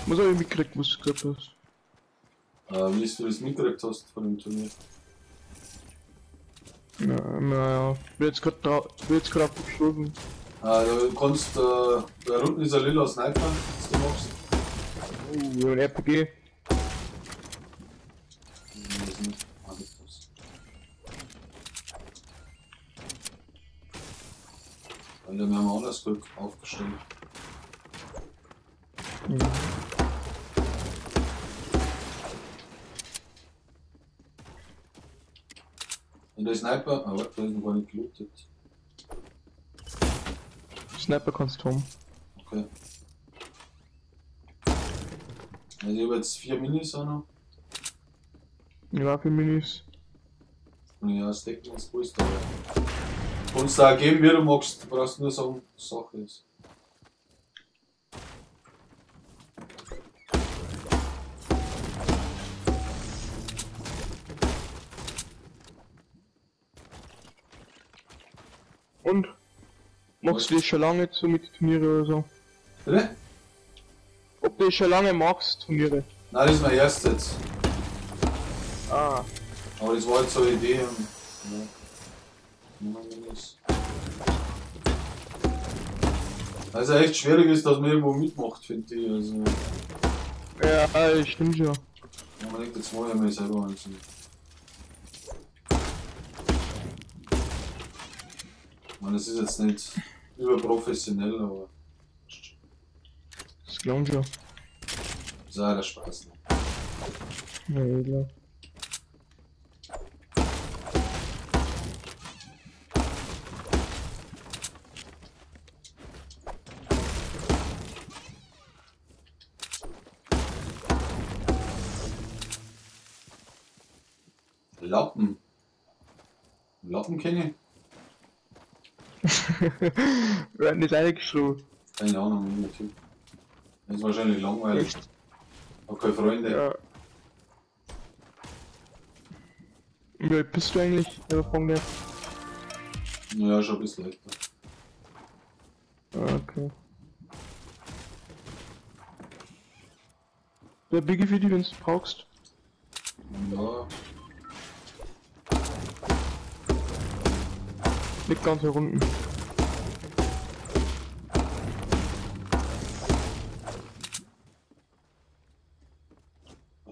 Was hab ich mitgekriegt, was du gesagt hast? Wie du das mitgekriegt hast von dem Turnier? Naja, ich bin jetzt gerade aufgeschlagen. Du kannst, da unten ist ein lila Sniper, was du machst. Oh, ein RPG. Alter, wir haben anders gut aufgestellt. Mhm. Und der Sniper, ah, warte, der ist noch gar nicht gelootet. Sniper kannst du haben. Okay. Also ich habe jetzt 4 Minis auch noch. Ja, 4 Minis. Ja, stecken uns gut, aber. Kannst du auch geben, wie du magst, du brauchst nur sagen, was Sache ist. Und? Machst du das schon lange so mit Turniere oder so? Bitte? Ob du das schon lange magst, Turniere? Nein, das ist mein erstes jetzt. Ah. Aber das war jetzt so eine Idee und. Ja. Also echt schwierig ist, dass man irgendwo mitmacht, finde ich. Also. Ja, stimmt schon. Ja, man denkt, jetzt mache ich mir selber eins. Ich meine, das ist jetzt nicht überprofessionell, aber. Das glauben schon. Das ist auch der Spaß, ne? Ja, klar. Lappen. Lappen kenne ich. Wer hat nicht reingeschrieben? Keine Ahnung, der Typ. Das ist wahrscheinlich langweilig. Echt? Hat keine Freunde. Ja. Wie alt bist du eigentlich, wenn ich fragen darf? Ja, schon ein bisschen älter. Ah, okay. Der Biggie für dich, wenn du brauchst. Ja. Liegt ganz hier unten.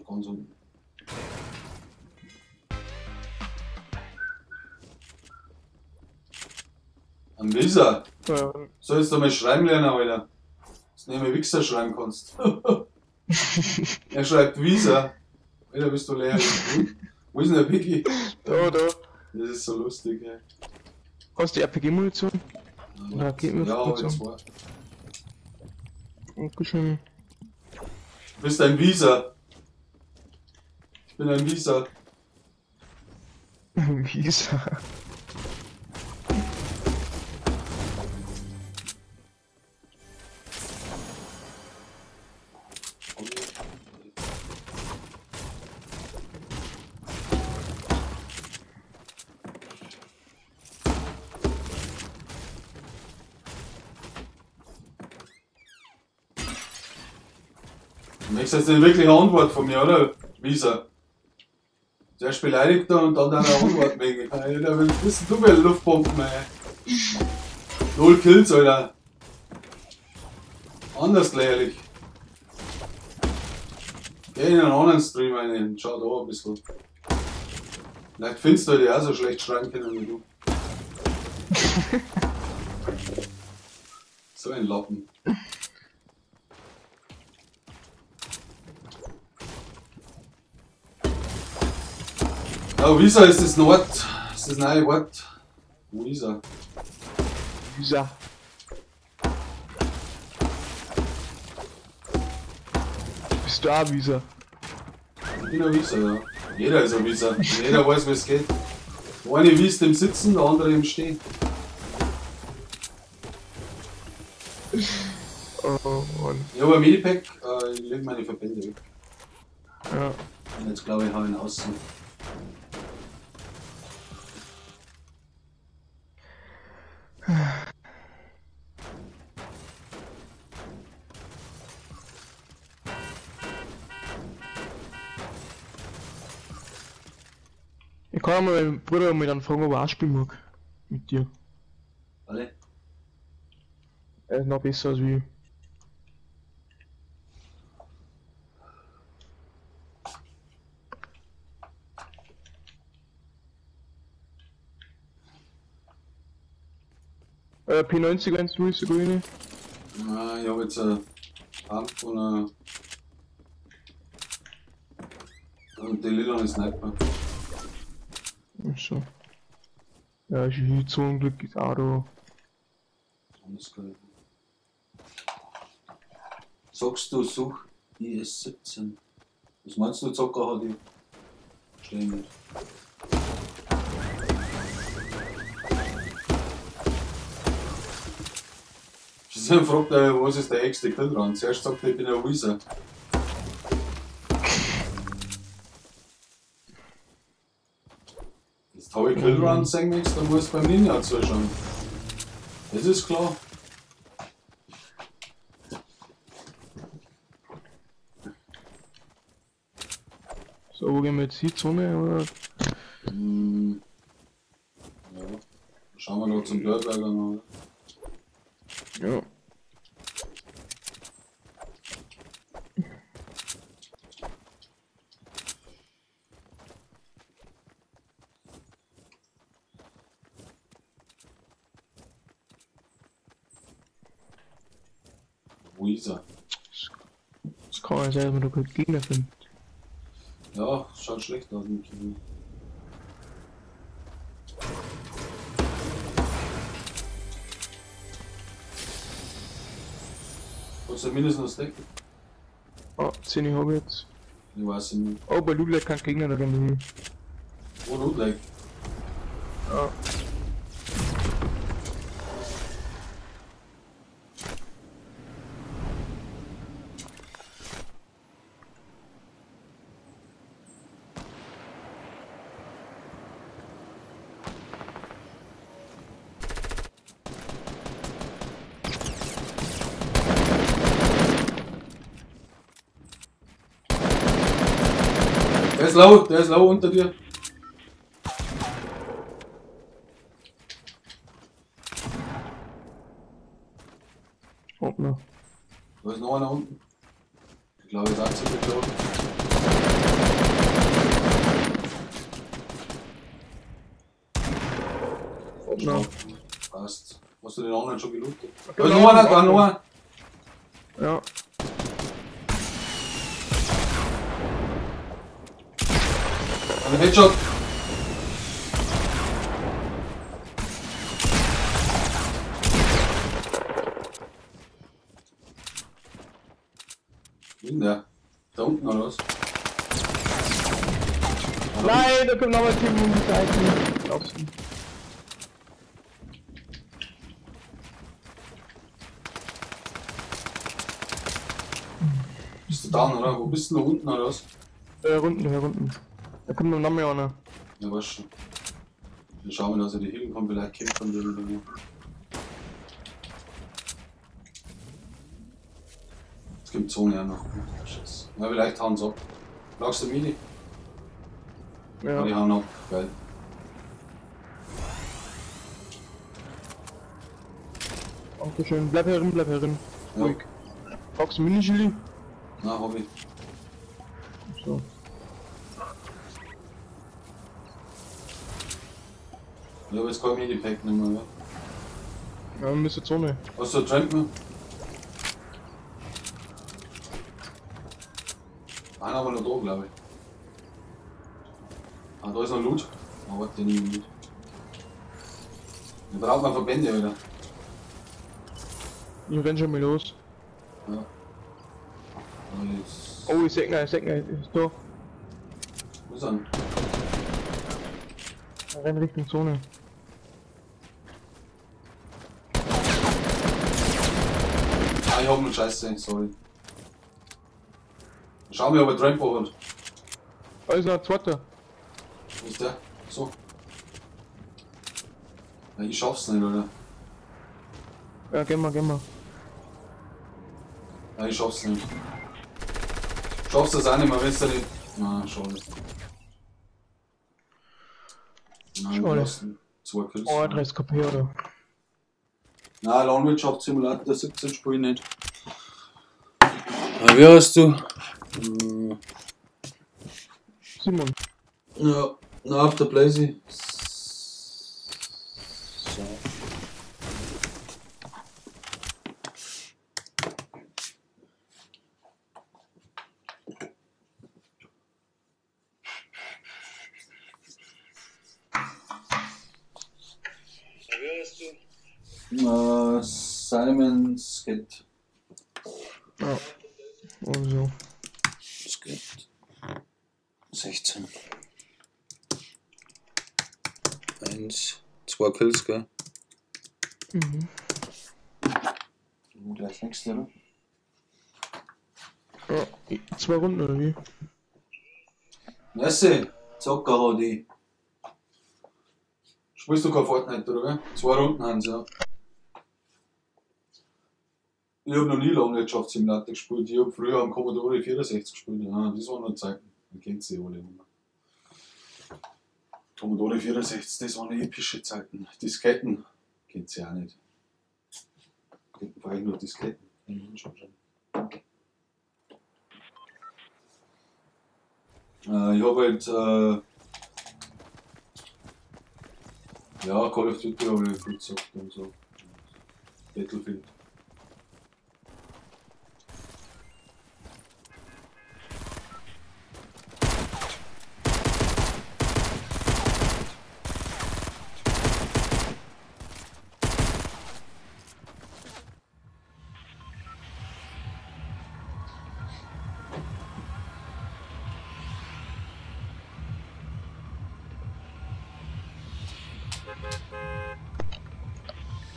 Ganz unten. Ein Wieser. Ja. Sollst du mal schreiben lernen, Alter. Dass du nicht mehr Wichser schreiben kannst. Er schreibt Wieser. Alter, bist du leer. Wo ist denn der Piggy? Da, da. Das ist so lustig, ey. Hast du die RPG-Munition? Ja, Raketenmunition? ja, zwei. Dankeschön. Du bist ein Wieser. Ich bin ein Wieser. Wieser. Du möchtest jetzt nicht wirklich eine Antwort von mir, oder? Wieser. Zuerst beleidigt er und dann eine Antwort wegen. Alter, was bist denn du für Luftbomben, ey? 0 Kills, Alter. Anders lächerlich. Geh in einen anderen Stream rein und schau da ein bisschen. Vielleicht findest du die auch so schlecht schreiben können wie du. So ein Lappen. Ja, Wieser ist das Nord, ist das neue Wort. Wieser. Wieser. Bist du auch Wieser? Ich bin ein Wieser, ja. Jeder ist ein Wieser. Jeder weiß, wie es geht. Der eine wiest im Sitzen, der andere im Stehen. Oh Mann. Ich habe ein Medipack, ich leg meine Verbände weg. Ja. Und jetzt glaube ich, hau ich ihn außen. Ich kann mal meinen Bruder mal dann fragen, ob er auch spielen mag. Mit dir. Alle? Er ist noch besser als ich. P90, wenn du willst, grüne. Nein, ich habe jetzt eine Pump und eine. Und die lila Sniper. Ach so. Ja, ich zum Glück ist auch da. Alles gut. Sagst du, such IS-17. Was meinst du, Zocker hat ich? Verstehe ich nicht. Dann fragt er, was ist der nächste Kill dran? Zuerst sagt er, ich bin ein Wizard. Jetzt habe ich Killrun gesehen, dann muss ich beim Ninja zuschauen. Das ist klar. So, wo gehen wir jetzt hin? Zone oder? Ja. Schauen wir noch zum Blödberger noch. Ja. Wo ist er? Das kann ja sein, dass man da keinen Gegner findet. Ja, schaut schlecht aus mit Kino. Hast du mindestens noch Decken? Ah, 10 habe ich jetzt. Ich weiß nicht. Oh, bei Ludwig kein Gegner da drin. Wo Ludwig? Ja. Der ist low unter dir. Oh, no. Da ist noch einer unten. Ich glaube, ist auch ziemlich low. Oh, no. Passt. Hast du den anderen schon gelootet? Da ist noch einer, da noch einer. Ja. Ein Headshot! Wo ist denn der? Da unten oder was? Nein, da kommt nochmal ein Team um die Seite. Glaubst du? Bist du down, oder? Wo bist du denn da unten oder was? Unten, hier unten. Da kommt noch mehr einer. Ja, weiß schon. Dann schauen wir, dass er die Hilfen kommt, vielleicht kämpft von denen oder so. Es gibt Zone auch noch. Scheiße. Ja, vielleicht hauen sie ab. Lagst du Mini? Ja. Die hauen ab. Geil. Dankeschön. Bleib herin, bleib herin. Ja. Ruhig. Brauchst du Mini-Chili? Na, hab ich. So. Ich hab jetzt kein Mini-Pack nicht mehr, ne? Ja, wir müssen Zone. Hast du Trampen? Einer aber noch da, glaube ich. Ah, da ist noch Loot. Ah, warte, den nehme ich mit. Wir brauchen noch Verbände wieder. Ich renn schon mal los. Ja. Jetzt. Oh, ich seh ihn, ist da. Wo ist er? Renn Richtung Zone. Ah, ich hab nur Scheiße, sorry. Schauen wir, ob er Trampo hat. Da ist noch ein zweiter. Wo ist der? So. Ja, ich schaff's nicht, oder? Ja, geh mal, geh mal. Ja, ich schaff's nicht. Schaffst das auch nicht mehr, wenn's da nicht. Na, schade. Nein, Schade. 2 Kills. 31 KP oder? Nein, Landwirtschaftssimulator 17 spiele ich nicht. Wie heißt du? Simon. Ja, na, auf der Playsee. So. Simon Skett. Ja. Also. Skett. 16. 1, 2 Kills, gell? Mhm. Und gleich nächste, oder? Ja, 2 Runden oder wie? Merci, Zocker HD. Spielst du kein Fortnite, oder? 2 Runden haben sie, ja. Ich hab noch nie Landwirtschaftssimulator gespielt. Ich hab früher am Commodore 64 gespielt. Ja, das waren noch Zeiten. Man kennt sie alle nicht mehr. Commodore 64, das waren epische Zeiten. Disketten kennt sie auch nicht. Kennt man nur Disketten. Ich hab halt. Ja, Call of Duty habe ich viel gezockt und so. Battlefield.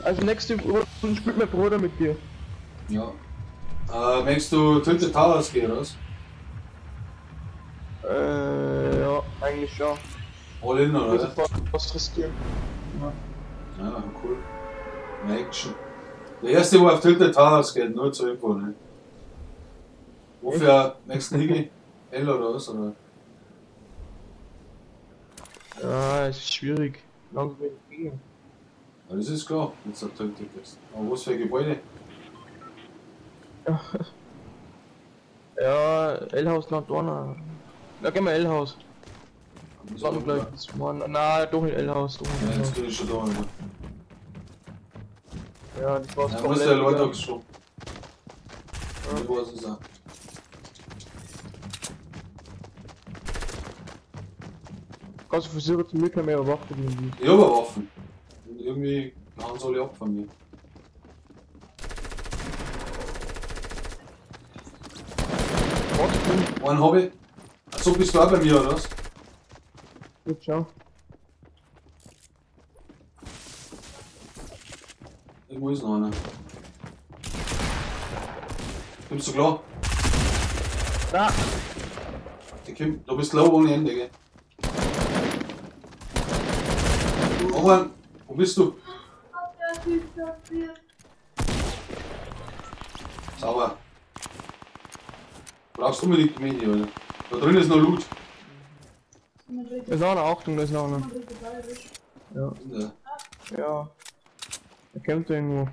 Also nächste Runde spielt mein Bruder mit dir. Ja. Möchtest du Tilted Towers gehen, oder was? Ja, eigentlich ja. All in, oder? Was riskieren. Ja. Ja, cool. Action. Der erste, wo auf Tilted Towers geht, nur zur Info, ne? Wofür möchtest du hingehen? L oder was? Oder? Ja, es ist schwierig. Langsam gehen. Ja, das ist klar, wenn du auf Tilted bist. Aber was für ein Gebäude? Ja, ja, L-Haus Landorna. Da gehen wir L-Haus. Warten gleich. Na, doch in L-Haus. Ja, jetzt bin ich schon da, oder? Ja, das war's. Ja, muss der Leute schon. Ja. Ich weiß es auch. Kannst du versuchen, zu mir keine mehr Waffen irgendwie. Ich hab Waffen. Und irgendwie hauen sie alle ab von mir. Warte, einen hab ich. Achso, bist du auch bei mir, oder was? Gut, ciao. Irgendwo ist noch einer. Kommst du klar? Na! Du bist low ohne Ende, gell? Oh Mann, wo bist du? Sauber. Brauchst unbedingt Medi, oder? Da drin ist noch Loot. Da ist noch einer, Achtung, da ist noch einer. Ja. Ja. Er kämpft irgendwo.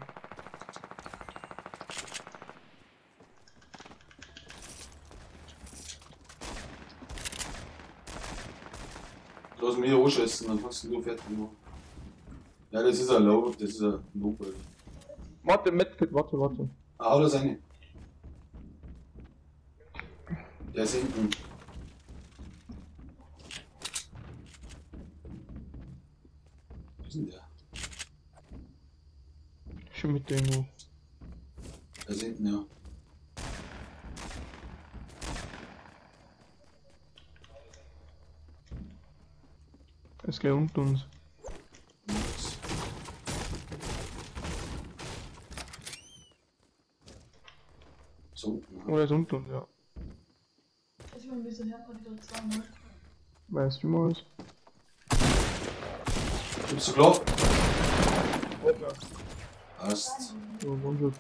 Lass mich hier anschießen, dann kannst du fertig machen. Ja, das ist ein Low, das ist ein Noob, Alter. Warte, Medkit, warte, warte. Ah, hau das rein. Der ist hinten. Wo ist denn der? Schon mit dem irgendwo. Der ist hinten, ja. Er ist gleich unter uns. So. Oder ist unter uns, ja. Ich bin ein bisschen härter, wieder zweimal. Weißt du, wie man ist? Bist du klar? Ja. Passt. So, One-Shot.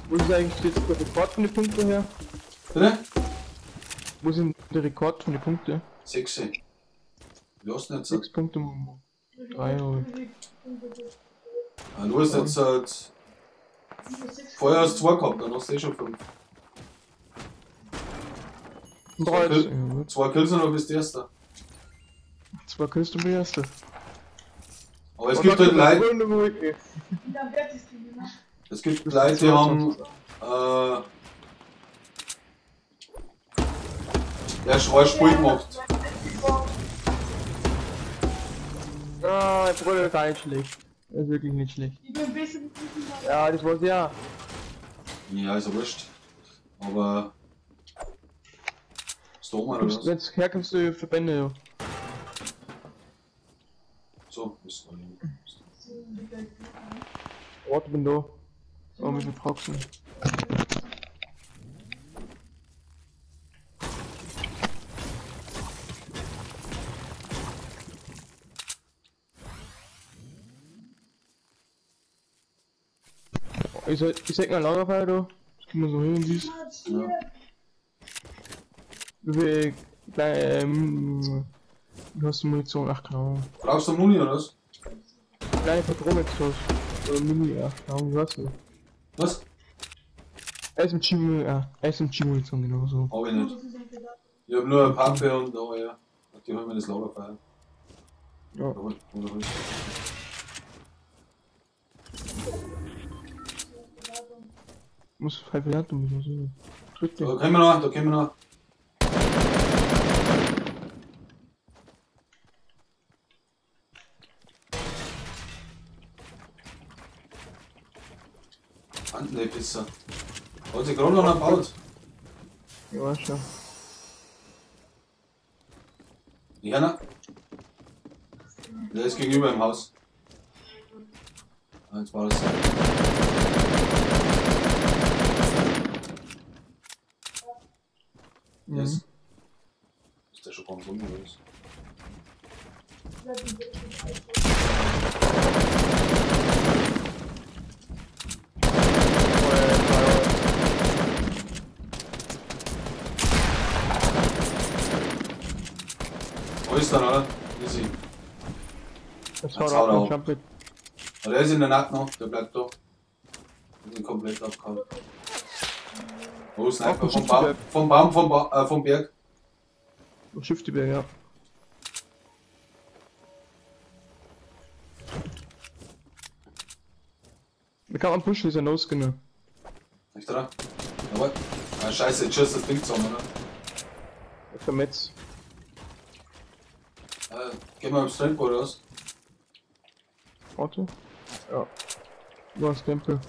Wo ist eigentlich jetzt der Rekord von den Punkten her? Bitte? Wo sind der Rekord von den Punkten? 6. Wie hast du denn jetzt? 6 Punkte. 3 oder. Ah, du hast jetzt halt. Vorher hast du 2 gehabt, dann hast du eh schon 5. 3. 2 Kills und du bist Erster. 2 Kills und du bist Erster. Aber es gibt halt Leute. Es gibt Leute, die haben. Der hat ein Spiel gemacht. Ah, mein Bruder ist gar nicht schlecht. Er ist wirklich nicht schlecht. Ich bin ein bisschen. Ja, das war's ja. Ja, ist ja wurscht. Aber. Ist da oben oder was? Jetzt herkommst du Verbände, ja. So, ist da nicht. Warte, bin da. Oh, wie viel brauchst du? Ich sag mal Lagerfeuer da. Das kriegen wir so hin, siehst. Ja. Wie viel kleine, wie hast du Munition? Ach, keine Ahnung. Brauchst du Muni oder was? Kleine Patrone jetzt hast. Oder Mini, ach, keine Ahnung, wie heißt du? Was? SMG, ja, SMG-Munition, genau so. Hab ich nicht. Ich hab nur eine Pampe und oh ja. Die holen mir das Lagerfeuer. Ja. Oder hol. Muss halt wieder tun, so. Drück Da können wir noch, da können wir noch. Anden, die Pisser. Hat sich gerade noch gebaut. Ja, schon. Ja, der ist gegenüber im Haus. Ah, jetzt war das. Mhm. Yes. Ist der schon ganz unten oder was? Wo ist der, oder? Easy. Das haut ab. Aber der ist in der Nacht noch, der bleibt da. Der ist komplett abgehauen. Oh, Sniper vom Baum, vom Berg. Schifteberg, ja. Wir kann man pushen, ist ja No-Skinner. Echt, oder? Jawohl. Ah, scheiße, jetzt schießt das Ding zusammen, oder? Auf der Metz. Gehen wir aufs Trendboard raus. Warte. Ja. Du hast Tempel.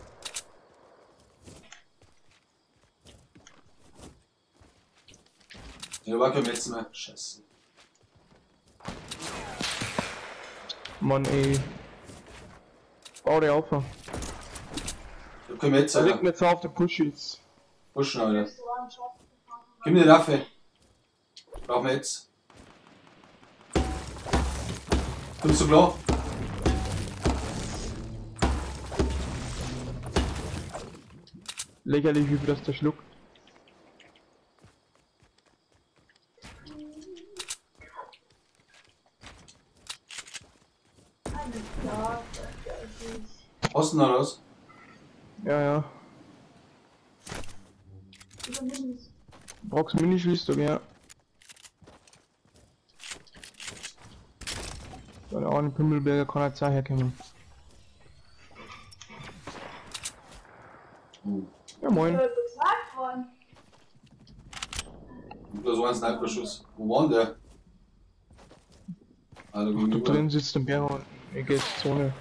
Ja, war kein Metz mehr. Scheiße. Mann, ey. Bau dir auf. Ich hab kein Metz, Alter. Leg mir jetzt auf den Push jetzt. Pushen, Alter. Gib mir die Waffe. Ich brauch Metz. Kommst du klar? Lächerlich, wie viel das der schluckt. Hast du noch raus? Ja, ja. Brauchst Mini-Schließung, ja. Der Arne Pimmelberger kann jetzt auch herkommen. Ja, moin. Das war ein Sniper-Schuss. Wo war denn der? Ah, da Ach, da drin sitzt der Bär und ich geh jetzt Zone.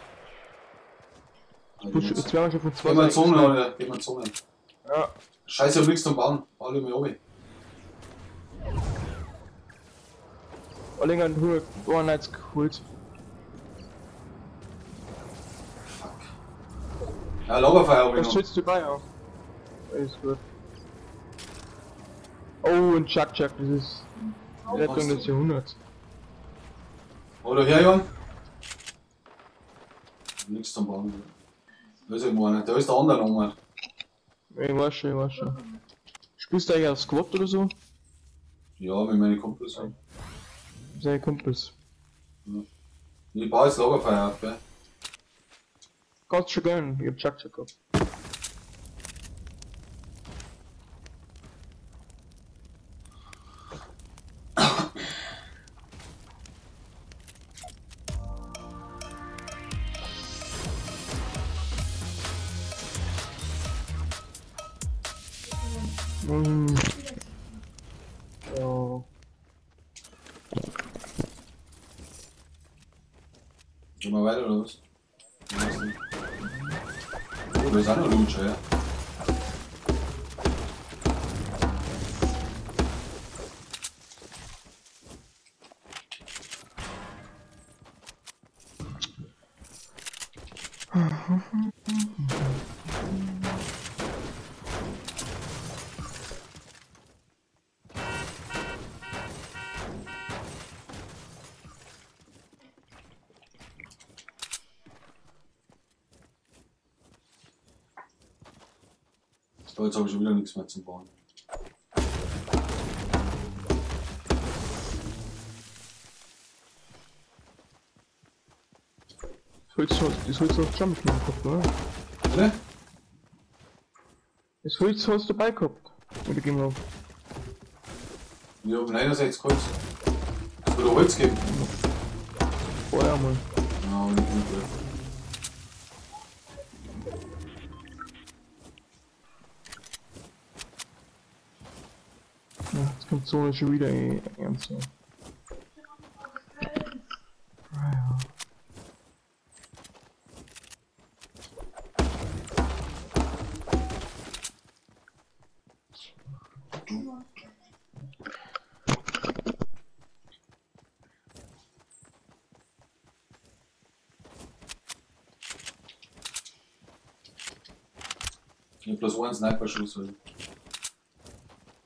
Push, jetzt werden wir schon von zwei. Geh mal Zone, Alter. Geh mal Zone. Ja. Scheiße, ich hab nichts zum Bauen. Bau dich mal oben. Ollinger und 191 geholt. Fuck. Ja, Lagerfeuer hab ich noch. Was schützt du bei, ja? Ist gut. Oh, und Chuck Chuck, das ist Rettung des Jahrhunderts. Oder her, Jan? Nichts zum Bauen. Da ist irgendwo einer. Da ist der andere nochmal. Ich weiß schon, ich weiß schon. Spielst du eigentlich auf Squad oder so? Ja, mit meinen Kumpels halt. Seine Kumpels. Ja. Ich baue jetzt Lagerfeuer auf, gell? Kannst schon gönnen, ich hab Chuck schon gehabt. Ja. Gehen wir weiter oder was? Oh, da ist auch noch Lutscher, ja. So, jetzt habe ich schon wieder nichts mehr zum Bauen. Das Holz hast du schon mitgenommen gehabt, oder? Bitte? Das Holz hast du dabei gehabt. Oder gehen wir auf? Ich hab 69 Holz. Es wird Holz geben. Vorher mal. Ja, aber nicht gut. Ja, jetzt kommt Zone schon wieder ernst. Ah, ja. Ich hab bloß einen Sniper-Schuss. Also.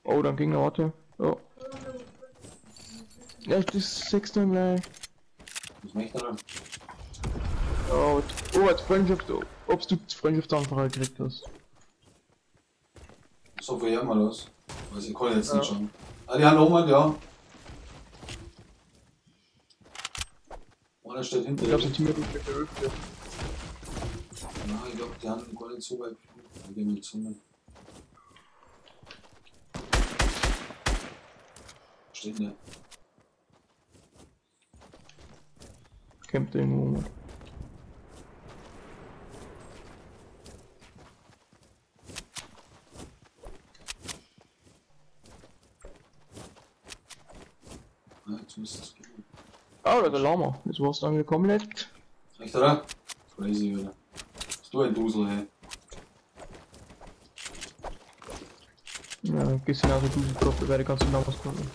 Oh, dann ging der warte. Oh. Ja, das ist sechste gleich. Was möchte er denn? Oh, oh, als Freundschaft, ob du Freundschaftsanfrage gekriegt hast. So, vorher mal los. Weiß ich, kann ich jetzt nicht schauen. Ah, die haben oben, ja. Einer steht hinter Ich glaube, dir. die Team hat mich gerüftet. Nein, ich glaube, die haben gar nicht so weit geflogen. Die gehen mit Zungen. Steht nicht. Campt irgendwo mal. Ja, jetzt müsste es gehen. Ah, da der Lama. Das war's dann wieder komplett. Echt, oder? Crazy, oder? Bist du ein Dusel, hey? Ja, gehst genauso Dusel gehabt, weil die ganzen Lamas kommen.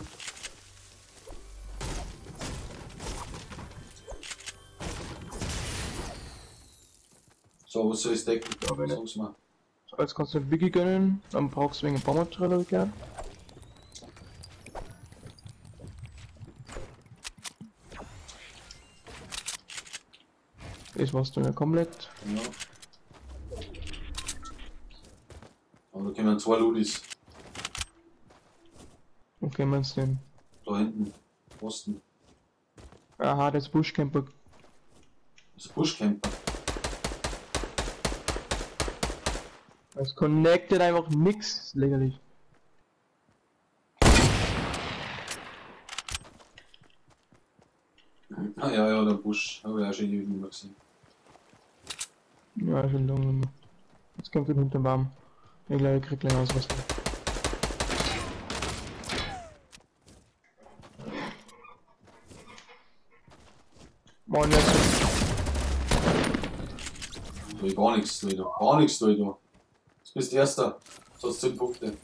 So, was soll ich decken? Ja, wenn Sag's mal. So, jetzt kannst du ein Wiki gönnen, dann brauchst du wegen Baumaterial gern. Das war's dann ja komplett. Ja. Aber da kommen zwei Ludis. Okay, meinst du den? Da hinten. Osten. Aha, das ist Buschcamper. Das ist Buschcamper. Es connected einfach nix, ist lächerlich. Ah ja, ja, der Busch. Habe ich auch schon ewig nicht mehr gesehen. Ja, schon lange nicht mehr. Jetzt kämpft er hinterm Baum. Ich glaube, ich krieg gleich aus, was. Moin, jetzt. Da ich gar nichts, da. Gar nichts, da. Jetzt bist du Erster. Sonst 10 Punkte.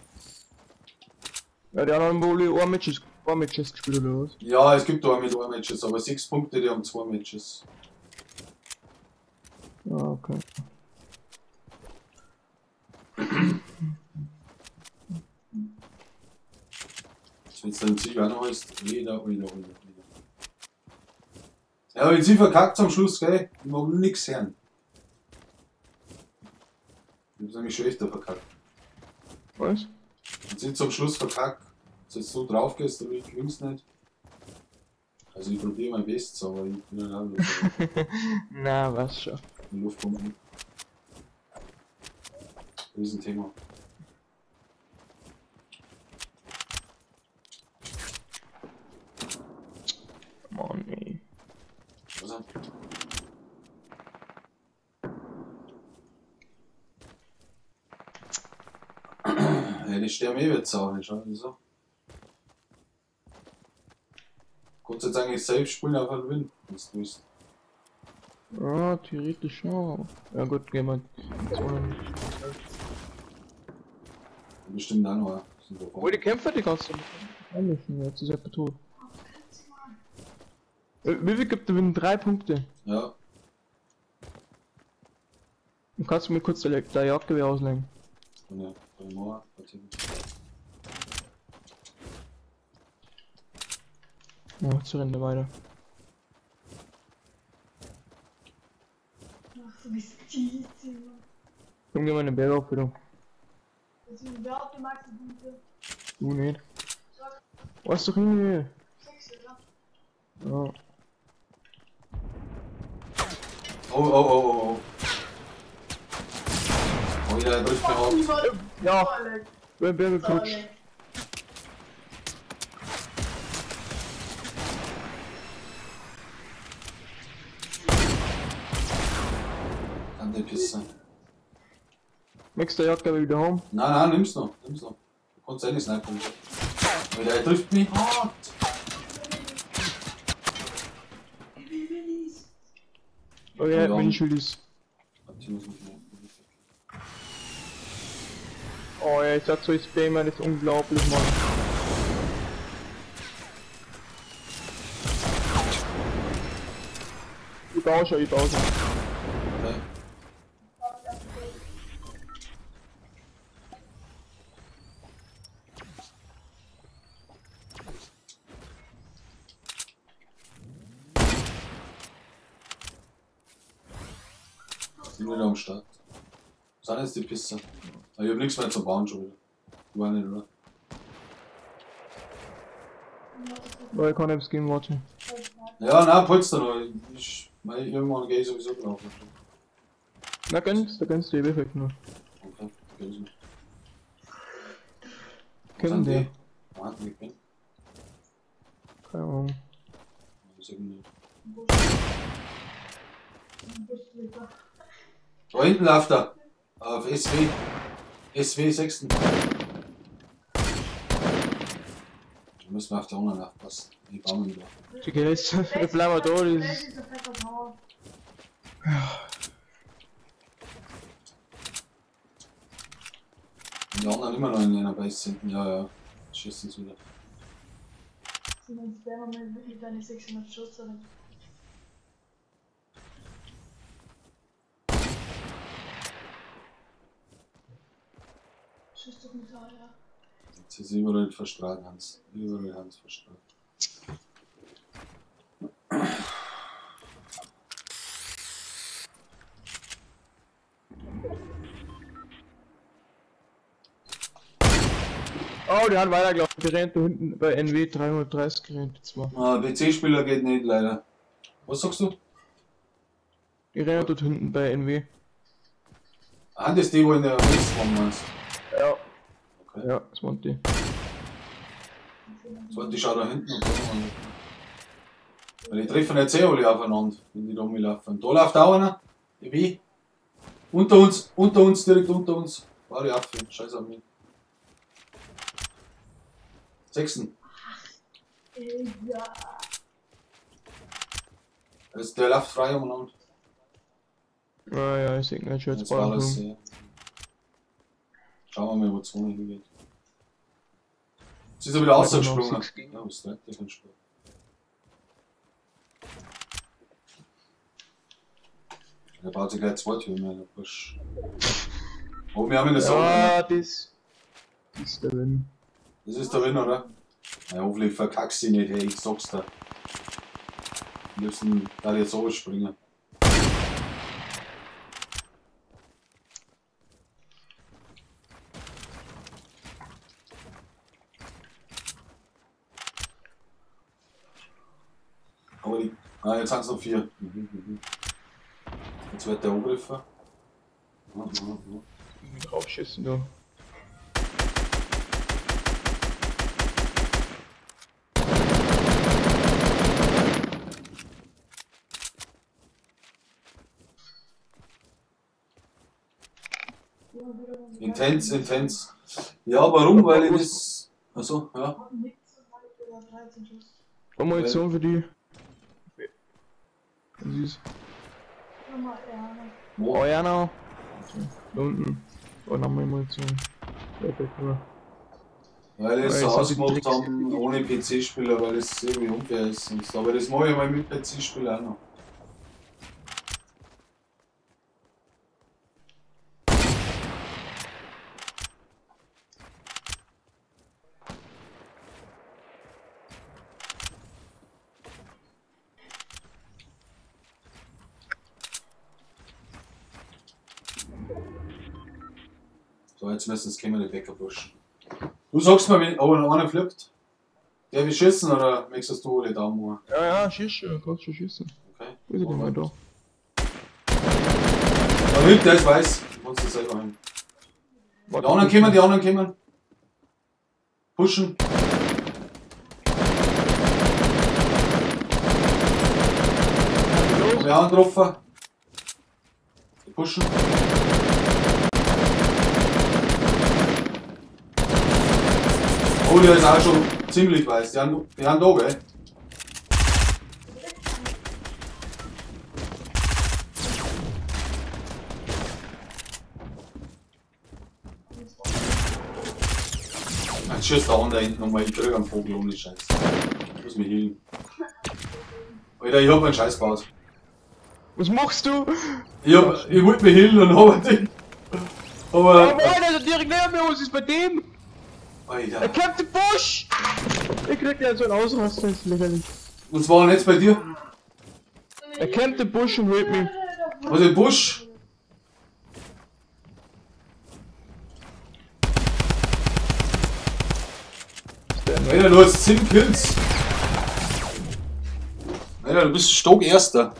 Ja, die anderen haben wohl ein Matches gespielt, oder was? Ja, es gibt auch mit ein Matches, aber 6 Punkte, die haben 2 Matches. Ah, okay. Wenn es dann Sieg auch noch heißt, wieder, wieder, wieder, wieder. Ja, wenn sie verkackt am Schluss, gell? Ich mag nix hören. Ich hab's nämlich schon öfter verkackt. Was? Und sind zum Schluss verkackt. Wenn du so drauf gehst, dann gewinnst du nicht. Also ich probiere mein Bestes, aber ich bin ja auch bloß Na, was schon. in Luftpumpen. Riesenthema. Mann, ey. Was denn? Ja, die sterben eh jetzt auch nicht, oder? Wieso? Kannst jetzt eigentlich selbst spielen, einfach gewinnen, wenn du willst. Ja, theoretisch schon. Ja gut, gehen wir. Bestimmt auch noch. Wo die Kämpfer die ganze Zeit einmischen, jetzt ist er tot. Wie viel gibt der Win? 3 Punkte. Ja. Du kannst mir kurz der Jagdgewehr auslegen. Ja, ja, jetzt rennen wir weiter. Ach, du bist die. Komm, geh mal eine Berge auf, bitte. Wer hat die meisten Punkte? Du nicht. Was doch hin? 6, oder? Ja. Oh, oh, oh, oh, oh. Oh ja, er trifft mich hart. Ja, bin Berge gerutscht. Kann der Pisser. Nächster Jagdgewehr wieder home. Nein, nein, nimm's noch, nimm's noch. Du kannst eh nicht snipen. Aber der trifft mich hart. Oh ja, Mini-Schulis. Oh ja, ich sag so, ich spam, das ist unglaublich, Mann. Ich baue schon, ich baue schon. Okay. Sind wieder am Start. Was sind jetzt die Pisse? Ich hab nichts mehr zu bauen schon wieder. Du auch nicht, oder? Oh, ich kann etwas geben, warte. Ja, nein, Polster noch. Ich, irgendwann gehe ich sowieso drauf. Na, gönnst, da gönnst du eh wirklich nur. Okay, gönnst du. Kennen die? Wo hat die gepennt? Keine Ahnung. Da hinten läuft er. Auf SW. SW 6. Da müssen wir auf der anderen aufpassen. Die bauen wieder. Okay, jetzt bleiben wir da. Das ist. Die anderen immer noch in einer Base sind. Ja, ja. Schießen sie wieder. Sind uns der mit deinen 600 Schuss oder? Schuss doch mit A, ja. Jetzt ist überall verstrahlt, Hans. Überall Hans verstrahlt. Oh, die haben weitergelaufen. Die rennt da hinten bei NW 330 gerannt. Zwar. Ah, PC-Spieler geht nicht, leider. Was sagst du? Die rennen dort hinten bei NW. Ah, das ist die, wo in der Mist waren, meinst? Ja. Okay. Ja, das waren die. Das waren die schauen da hinten und da. Weil die treffen jetzt eh alle aufeinander, wenn die da rumlaufen. Da läuft auch einer. Wie? Unter uns, direkt unter uns. War die auf, scheiß auf mich. Sechsten. Ja. Also der läuft frei umeinander. Ah ja, ich seh nicht, jetzt Jetzt war alles, ja. Schauen wir mal, wo die Zone hingeht. Jetzt ist er wieder rausgesprungen. Ja, was treibt der für ein Spiel? Der baut sich gleich zwei Türme, der Bursch. Oh, wir haben ihn das auch. Ja, das ist der Win. Das ist der Win, oder? Na, hoffentlich verkackst du nicht, hey, ich sag's dir. Am liebsten da jetzt so springen. Ah, jetzt sind es noch 4. Mhm. Jetzt wird der angegriffen. Ja. Draufschießen da. Intens. Ja, warum? Weil ich das. Achso, ja. Munition für die. Süß. Wo? Oh ja, no. Da unten. Oh, nochmal Munition. Weil ich es so ausgemacht haben ohne PC-Spieler, weil es irgendwie unfair ist. Aber das mache ich mal mit PC-Spieler auch noch. So, jetzt müssen es kommen, die Bäckerburschen. Du sagst mir, wenn oh, einer fliegt. Der will schießen oder möchtest du alle Daumen hoch? Ja, schieß schon, kannst schon schießen. Okay. Wo ist er denn mal da? Da hinten, der ist weiß. Du kannst das selber hin. Die anderen kommen, Pushen. Hab ich auch getroffen. Die pushen. Oh, der ist auch schon ziemlich weiß. Die haben da, gell? Jetzt schießt der andere hinten nochmal. Ich krieg einen Vogel ohne Scheiß. Ich muss mich healen. Alter, ich hab einen Scheiß gebaut. Was machst du? Ich wollte mich healen und hab den. Aber. Oh Mann, der ist direkt neben mir, was ist bei dem? Alter. Er kämpft im Busch! Ich krieg ja so einen Ausraster, ist lächerlich. Was war denn jetzt bei dir? Er kämpft im Busch und holt mich. Was im Busch? Alter, du hast 10 Kills. Alter, du bist Stock-Erster.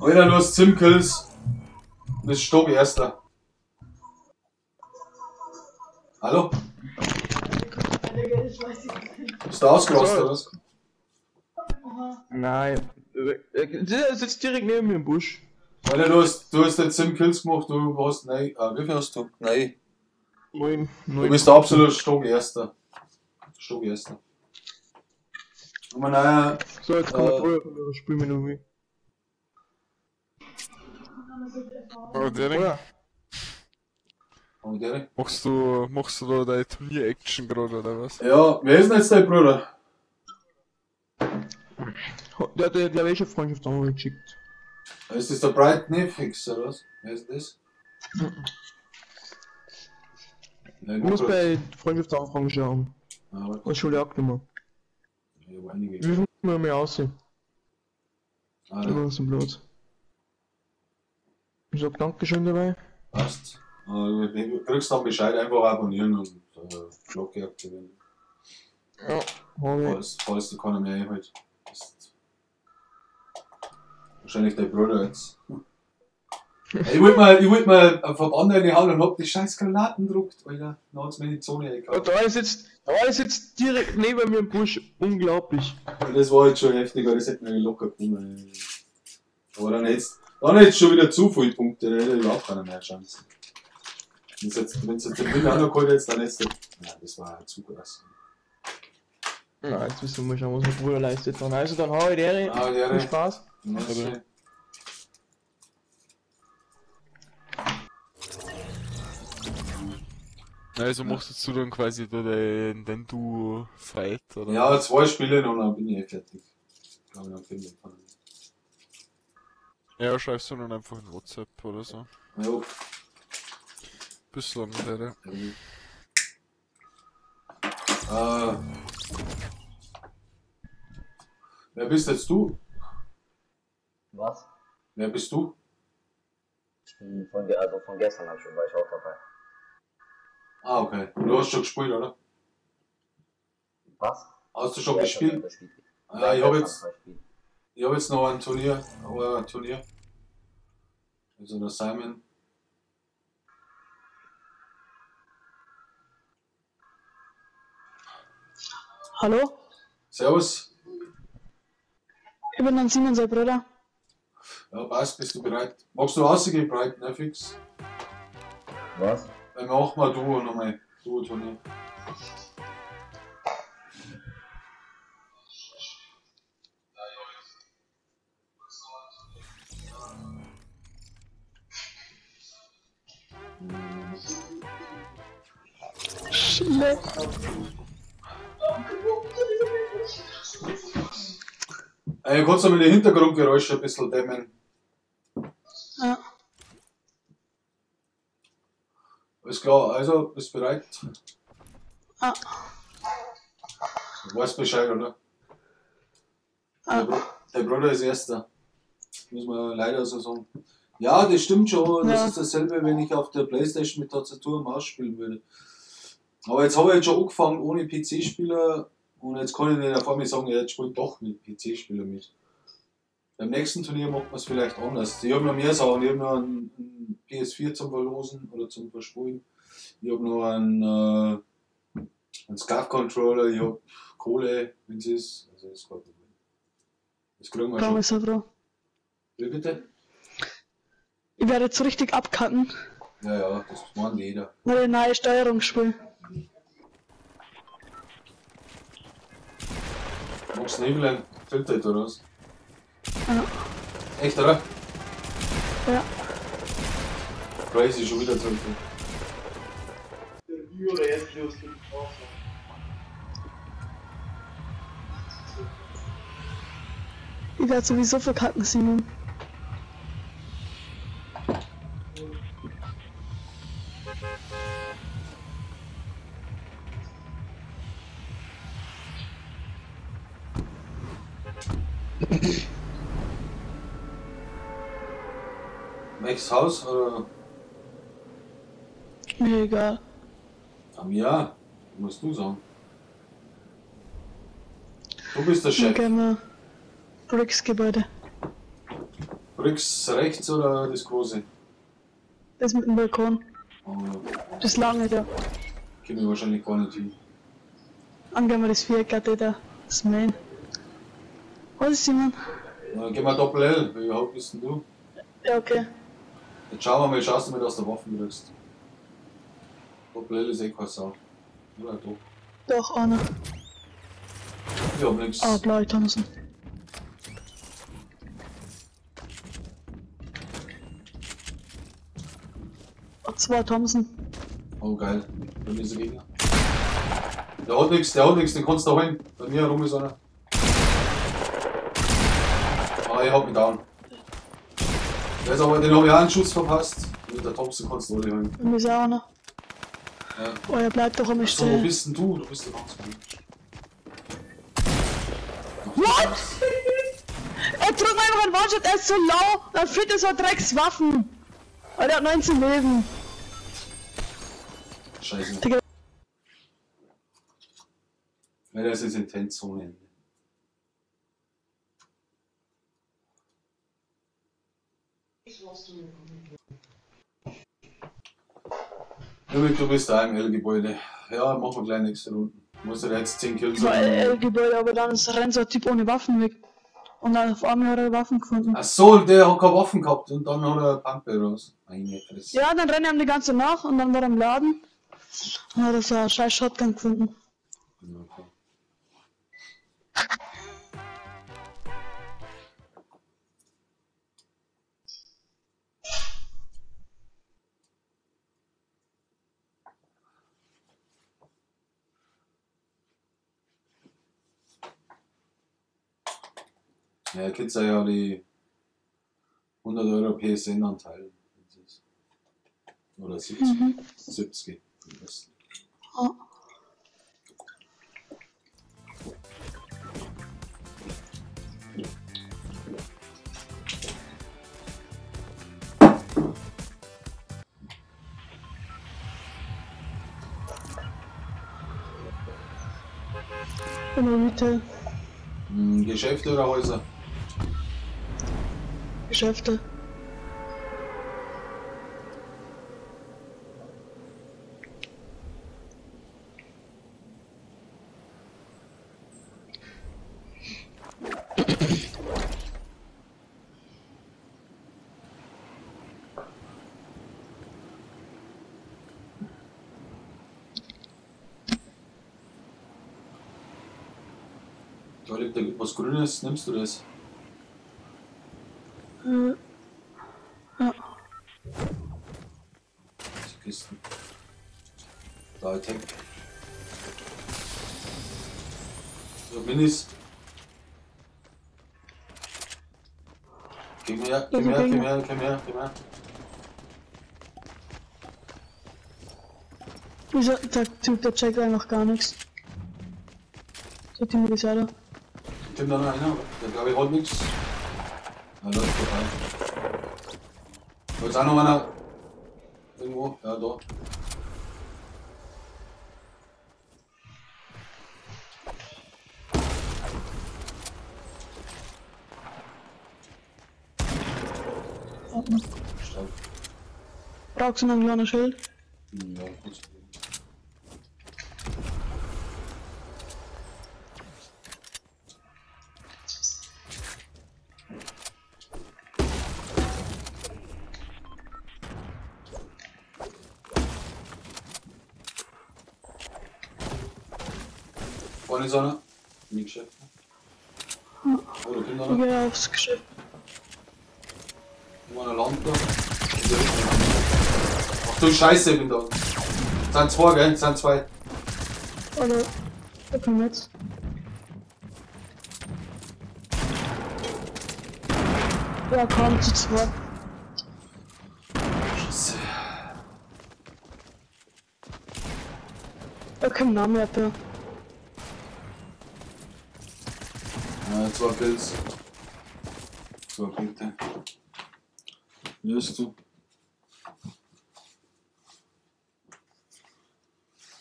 Alter, du hast 10 Kills. Du bist Stock-Erster. Hallo? Bist du ausgerostet oder was? Nein. Der sitzt direkt neben mir im Busch. Alter, du hast jetzt 7 Kills gemacht, du hast. Nein, wie viel hast du? Nein. 9. Du bist der absolute Stock-Erster. Stock-Erster. Aber naja. So, jetzt kommt der Bruder von mir, spiel mir nur wie. Oh, Derek. Oh, Derek. Machst du da deine Turnier-Action gerade oder was? Ja, wer ist denn jetzt dein Bruder? Der hat glaube ich schon Freundschaft geschickt. Ist das der Bright Netflix oder was? Wer ist das? Ich muss bei Freundschaftsanfragen schauen. Ah, was schon auch genommen. Ich hab einige. Wie viel muss man aussehen? Ah, ja. Ist Blut. Ich sag Dankeschön dabei. Passt. Du kriegst dann Bescheid, einfach abonnieren und Glocke aktivieren. Ja, hab ich. Falls du keiner mehr einhält. Wahrscheinlich dein Bruder jetzt. Ich wollte mal einen Verband reinhauen und hab die scheiß Granaten gedruckt, Alter. Dann hat's mir in die Zone reingehauen. Da ist jetzt direkt neben mir im Busch. Unglaublich. Das war jetzt schon heftig, das hätte mir locker gekommen. Aber dann jetzt schon wieder zu viele Punkte, da hätte überhaupt keiner mehr Chance. Wenn es jetzt den Winter auch noch geholt hättest, dann hättest du. Ja, das war zu krass. Na, jetzt müssen wir mal schauen, was mein Bruder leistet. Dann also, dann hau ich die Viel Spaß. Ja, also machst du dann quasi da den Duo-Fight, oder? Ja, 2 Spiele und dann bin ich eh fertig. Ich glaube, dann finde ich. Ja, schreibst du dann einfach in WhatsApp oder so. Ja. Bis dann, Leute. Wer bist jetzt du? Was? Wer bist du? Ich bin von, also von gestern hab schon, war ich auch dabei. Ah, okay. Und du hast schon gespielt, oder? Was? Hast du schon Ja, ich hab gespielt? gespielt. Ja, ich habe gestern jetzt, zwei Spiele. ich hab jetzt noch ein Turnier. Ein Turnier. Also der Simon. Hallo? Servus. Ich bin dann Simon, sein Bruder. Ja, passt, bist du bereit? Magst du rausgehen, breit, ne, fix? Was? Dann machen wir Duo nochmal. Duo-Turnier. Schlecht. Ey, kannst du mal die Hintergrundgeräusche ein bisschen dämmen? Ja. Alles klar, also, bist bereit? Ah. Du weißt Bescheid, oder? Ah. Der Bruder ist Erster. Muss man leider so sagen. Ja, das stimmt schon. Das Ja. ist dasselbe, wenn ich auf der Playstation mit Tastatur und Maus spielen würde. Aber jetzt habe ich jetzt schon angefangen ohne PC-Spieler und jetzt kann ich nicht auf einmal sagen, ja, jetzt spiele ich doch mit PC-Spieler mit. Beim nächsten Turnier macht man es vielleicht anders. Ich habe noch mehr Sachen. Ich habe noch einen PS4 zum Verlosen oder zum Verspulen. Ich habe noch einen SCARF-Controller. Ich habe Kohle, wenn es ist. Also das ist kein Problem. Das kriegen wir schon. Ist er, Bro. Wie bitte? Ich werde jetzt so richtig abkacken, Ja, ja, das meint jeder. weil ich neue Steuerung spiele. Magst du Nebeln? Filter oder was? Ja. Echt, oder? Ja. Crazy, schon wieder Tilted. Ich werde sowieso verkacken, Simon. Welches Haus? Oder? Mir egal. Ja, musst du sagen. Du bist der Chef. Dann gehen wir Bricks Gebäude. Bricks rechts oder das große? Das mit dem Balkon. Oh, Das lange da. Komme ich wahrscheinlich gar nicht hin. Dann gehen wir das Viereck da. Das Main. Was ist Simon? Na, gehen wir Doppel L. Wie überhaupt bist denn du? Ja, okay. Jetzt schauen wir mal, schaust du mal, dass du Waffen kriegst. Doppel L ist eh keine Sau. Oder doch? Doch, einer. Ich hab nix. Ah, blaue Thompson. Oh, zwei Thompson. Oh geil. Bei mir ist ein Gegner. Der hat nix, den kannst du holen. Bei mir herum ist einer. Ah, ich hab mich down. Der ist aber, den hab ich auch einen Schuss verpasst. Mit der Thompson kannst du alle holen. Bei mir ist auch einer. Ja. Oh, er bleibt doch einmal Achso, wo stehen. bist denn du? Du bist ja ganz gut. What? Er drückt einfach einen One-Shot, er ist so low, dann findet er so Dreckswaffen. Und er hat 19 Leben. Scheiße. Digga. Ja, das ist intens ohne Ende. Lübeck, du bist da im L-Gebäude. Ja, machen wir gleich nächste Runde. Muss ja jetzt 10 Kills War haben. L-Gebäude, aber dann ist rennt so ein Typ ohne Waffen weg. Und dann auf einmal hat er Waffen gefunden. Ach so, der hat keine Waffen gehabt und dann hat er Pampe raus. Meine Fresse. Ja, dann rennen ihm die ganze nach und dann war er im Laden. Und hat er so einen scheiß Shotgun gefunden. Okay. Ja, ihr könnt ja die 100 Euro PSN-Anteil. Oder 70. Mhm. 70. Am besten. Oh. Immer Retail. Geschäfte oder Häuser? Geschäfte. Da liegt da was Grünes, nimmst du das? Ja. Diese Kisten. Da, Attack. So, Minis. Geh her, geh her, geh her, geh her, geh her. Wieso? Der Typ, der checkt einfach gar nichts. Sagt die Minis weiter. Kommt da noch einer? Der glaube ich hat nichts. Na, läuft vorbei. Da ist auch noch einer. Irgendwo? Ja, da. Stark. Brauchst du noch ein kleines Schild? Ja, kurz. Vorne ist einer. Im Geschäft. Oh, da kommt einer. Ich geh aufs Geschäft. Immer eine Lampe. Ach du Scheiße, ich bin da. Es sind zwei, gell? Es sind zwei. Oder, da kommen jetzt. Ja, komm, zu zwei. Scheiße. Da kommt noch mehr, ja. Ja, 2 Pilz. 2 Punkte. Wirst du.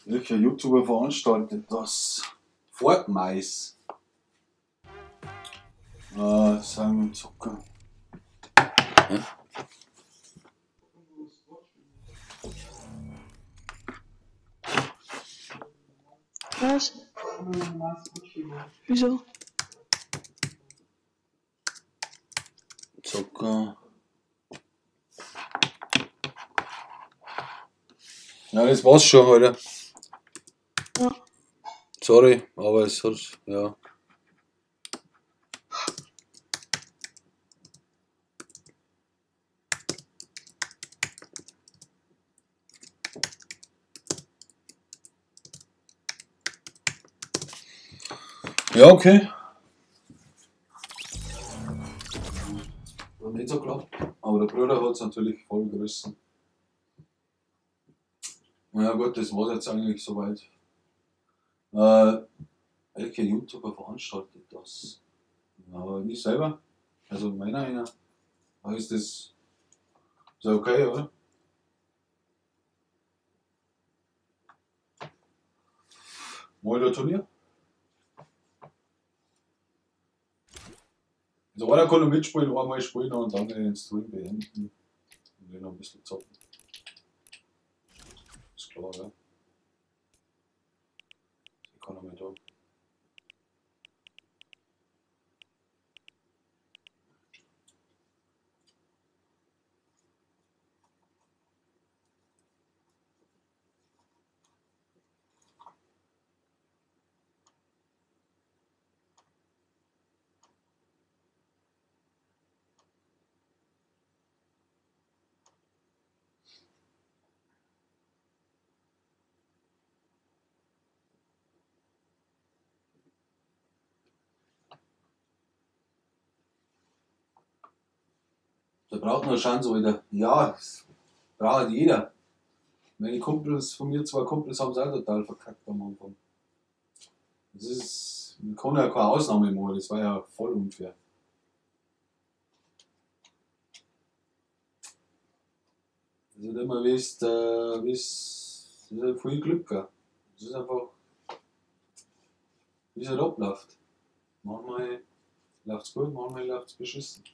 Welcher YouTuber veranstaltet das? Fortnite. Simon Zucker. Hä? Was? Wieso? Zucker. Ja, das war's schon heute. Ja. Sorry, aber es hat, ja. Ja, okay. Hat nicht so geklappt, aber der Bruder hat's natürlich voll gerissen. Na ja, gut, das war's jetzt eigentlich soweit. Welcher YouTuber veranstaltet das? Aber nicht selber. Also meiner einer. Aber ist das ist okay, oder? Mal der Turnier? Also einer kann noch mitspielen, einmal spielen und dann den Stream beenden. Und dann noch ein bisschen zocken. Ist klar, ja. Ich kann noch mehr da. Da braucht man eine Chance, Alter. Ja, das braucht jeder. Meine Kumpels von mir, 2 Kumpels haben es auch total verkackt am Anfang. Das ist, man kann ja keine Ausnahme machen, das war ja voll unfair. Das ist immer, wie es, das ist halt viel Glück, gell? Das ist einfach. Wie es halt abläuft. Manchmal läuft's gut, manchmal läuft's beschissen.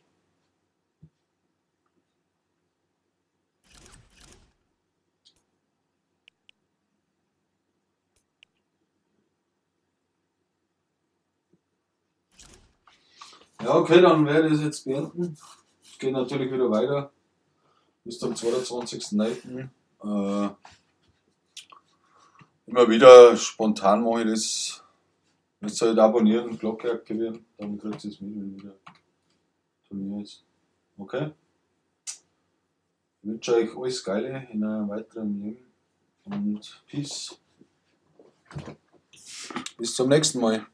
Ja, okay, dann werde ich es jetzt beenden. Es geht natürlich wieder weiter. Bis zum 22.09. Immer wieder spontan mache ich das. Müsst ihr halt abonnieren, Glocke aktivieren, dann kriegt ihr es mit, wenn wieder Turnier ist. Okay? Ich wünsche euch alles Geile in eurem weiteren Leben und Peace. Bis zum nächsten Mal.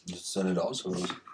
Das ist ja nicht aus, oder was?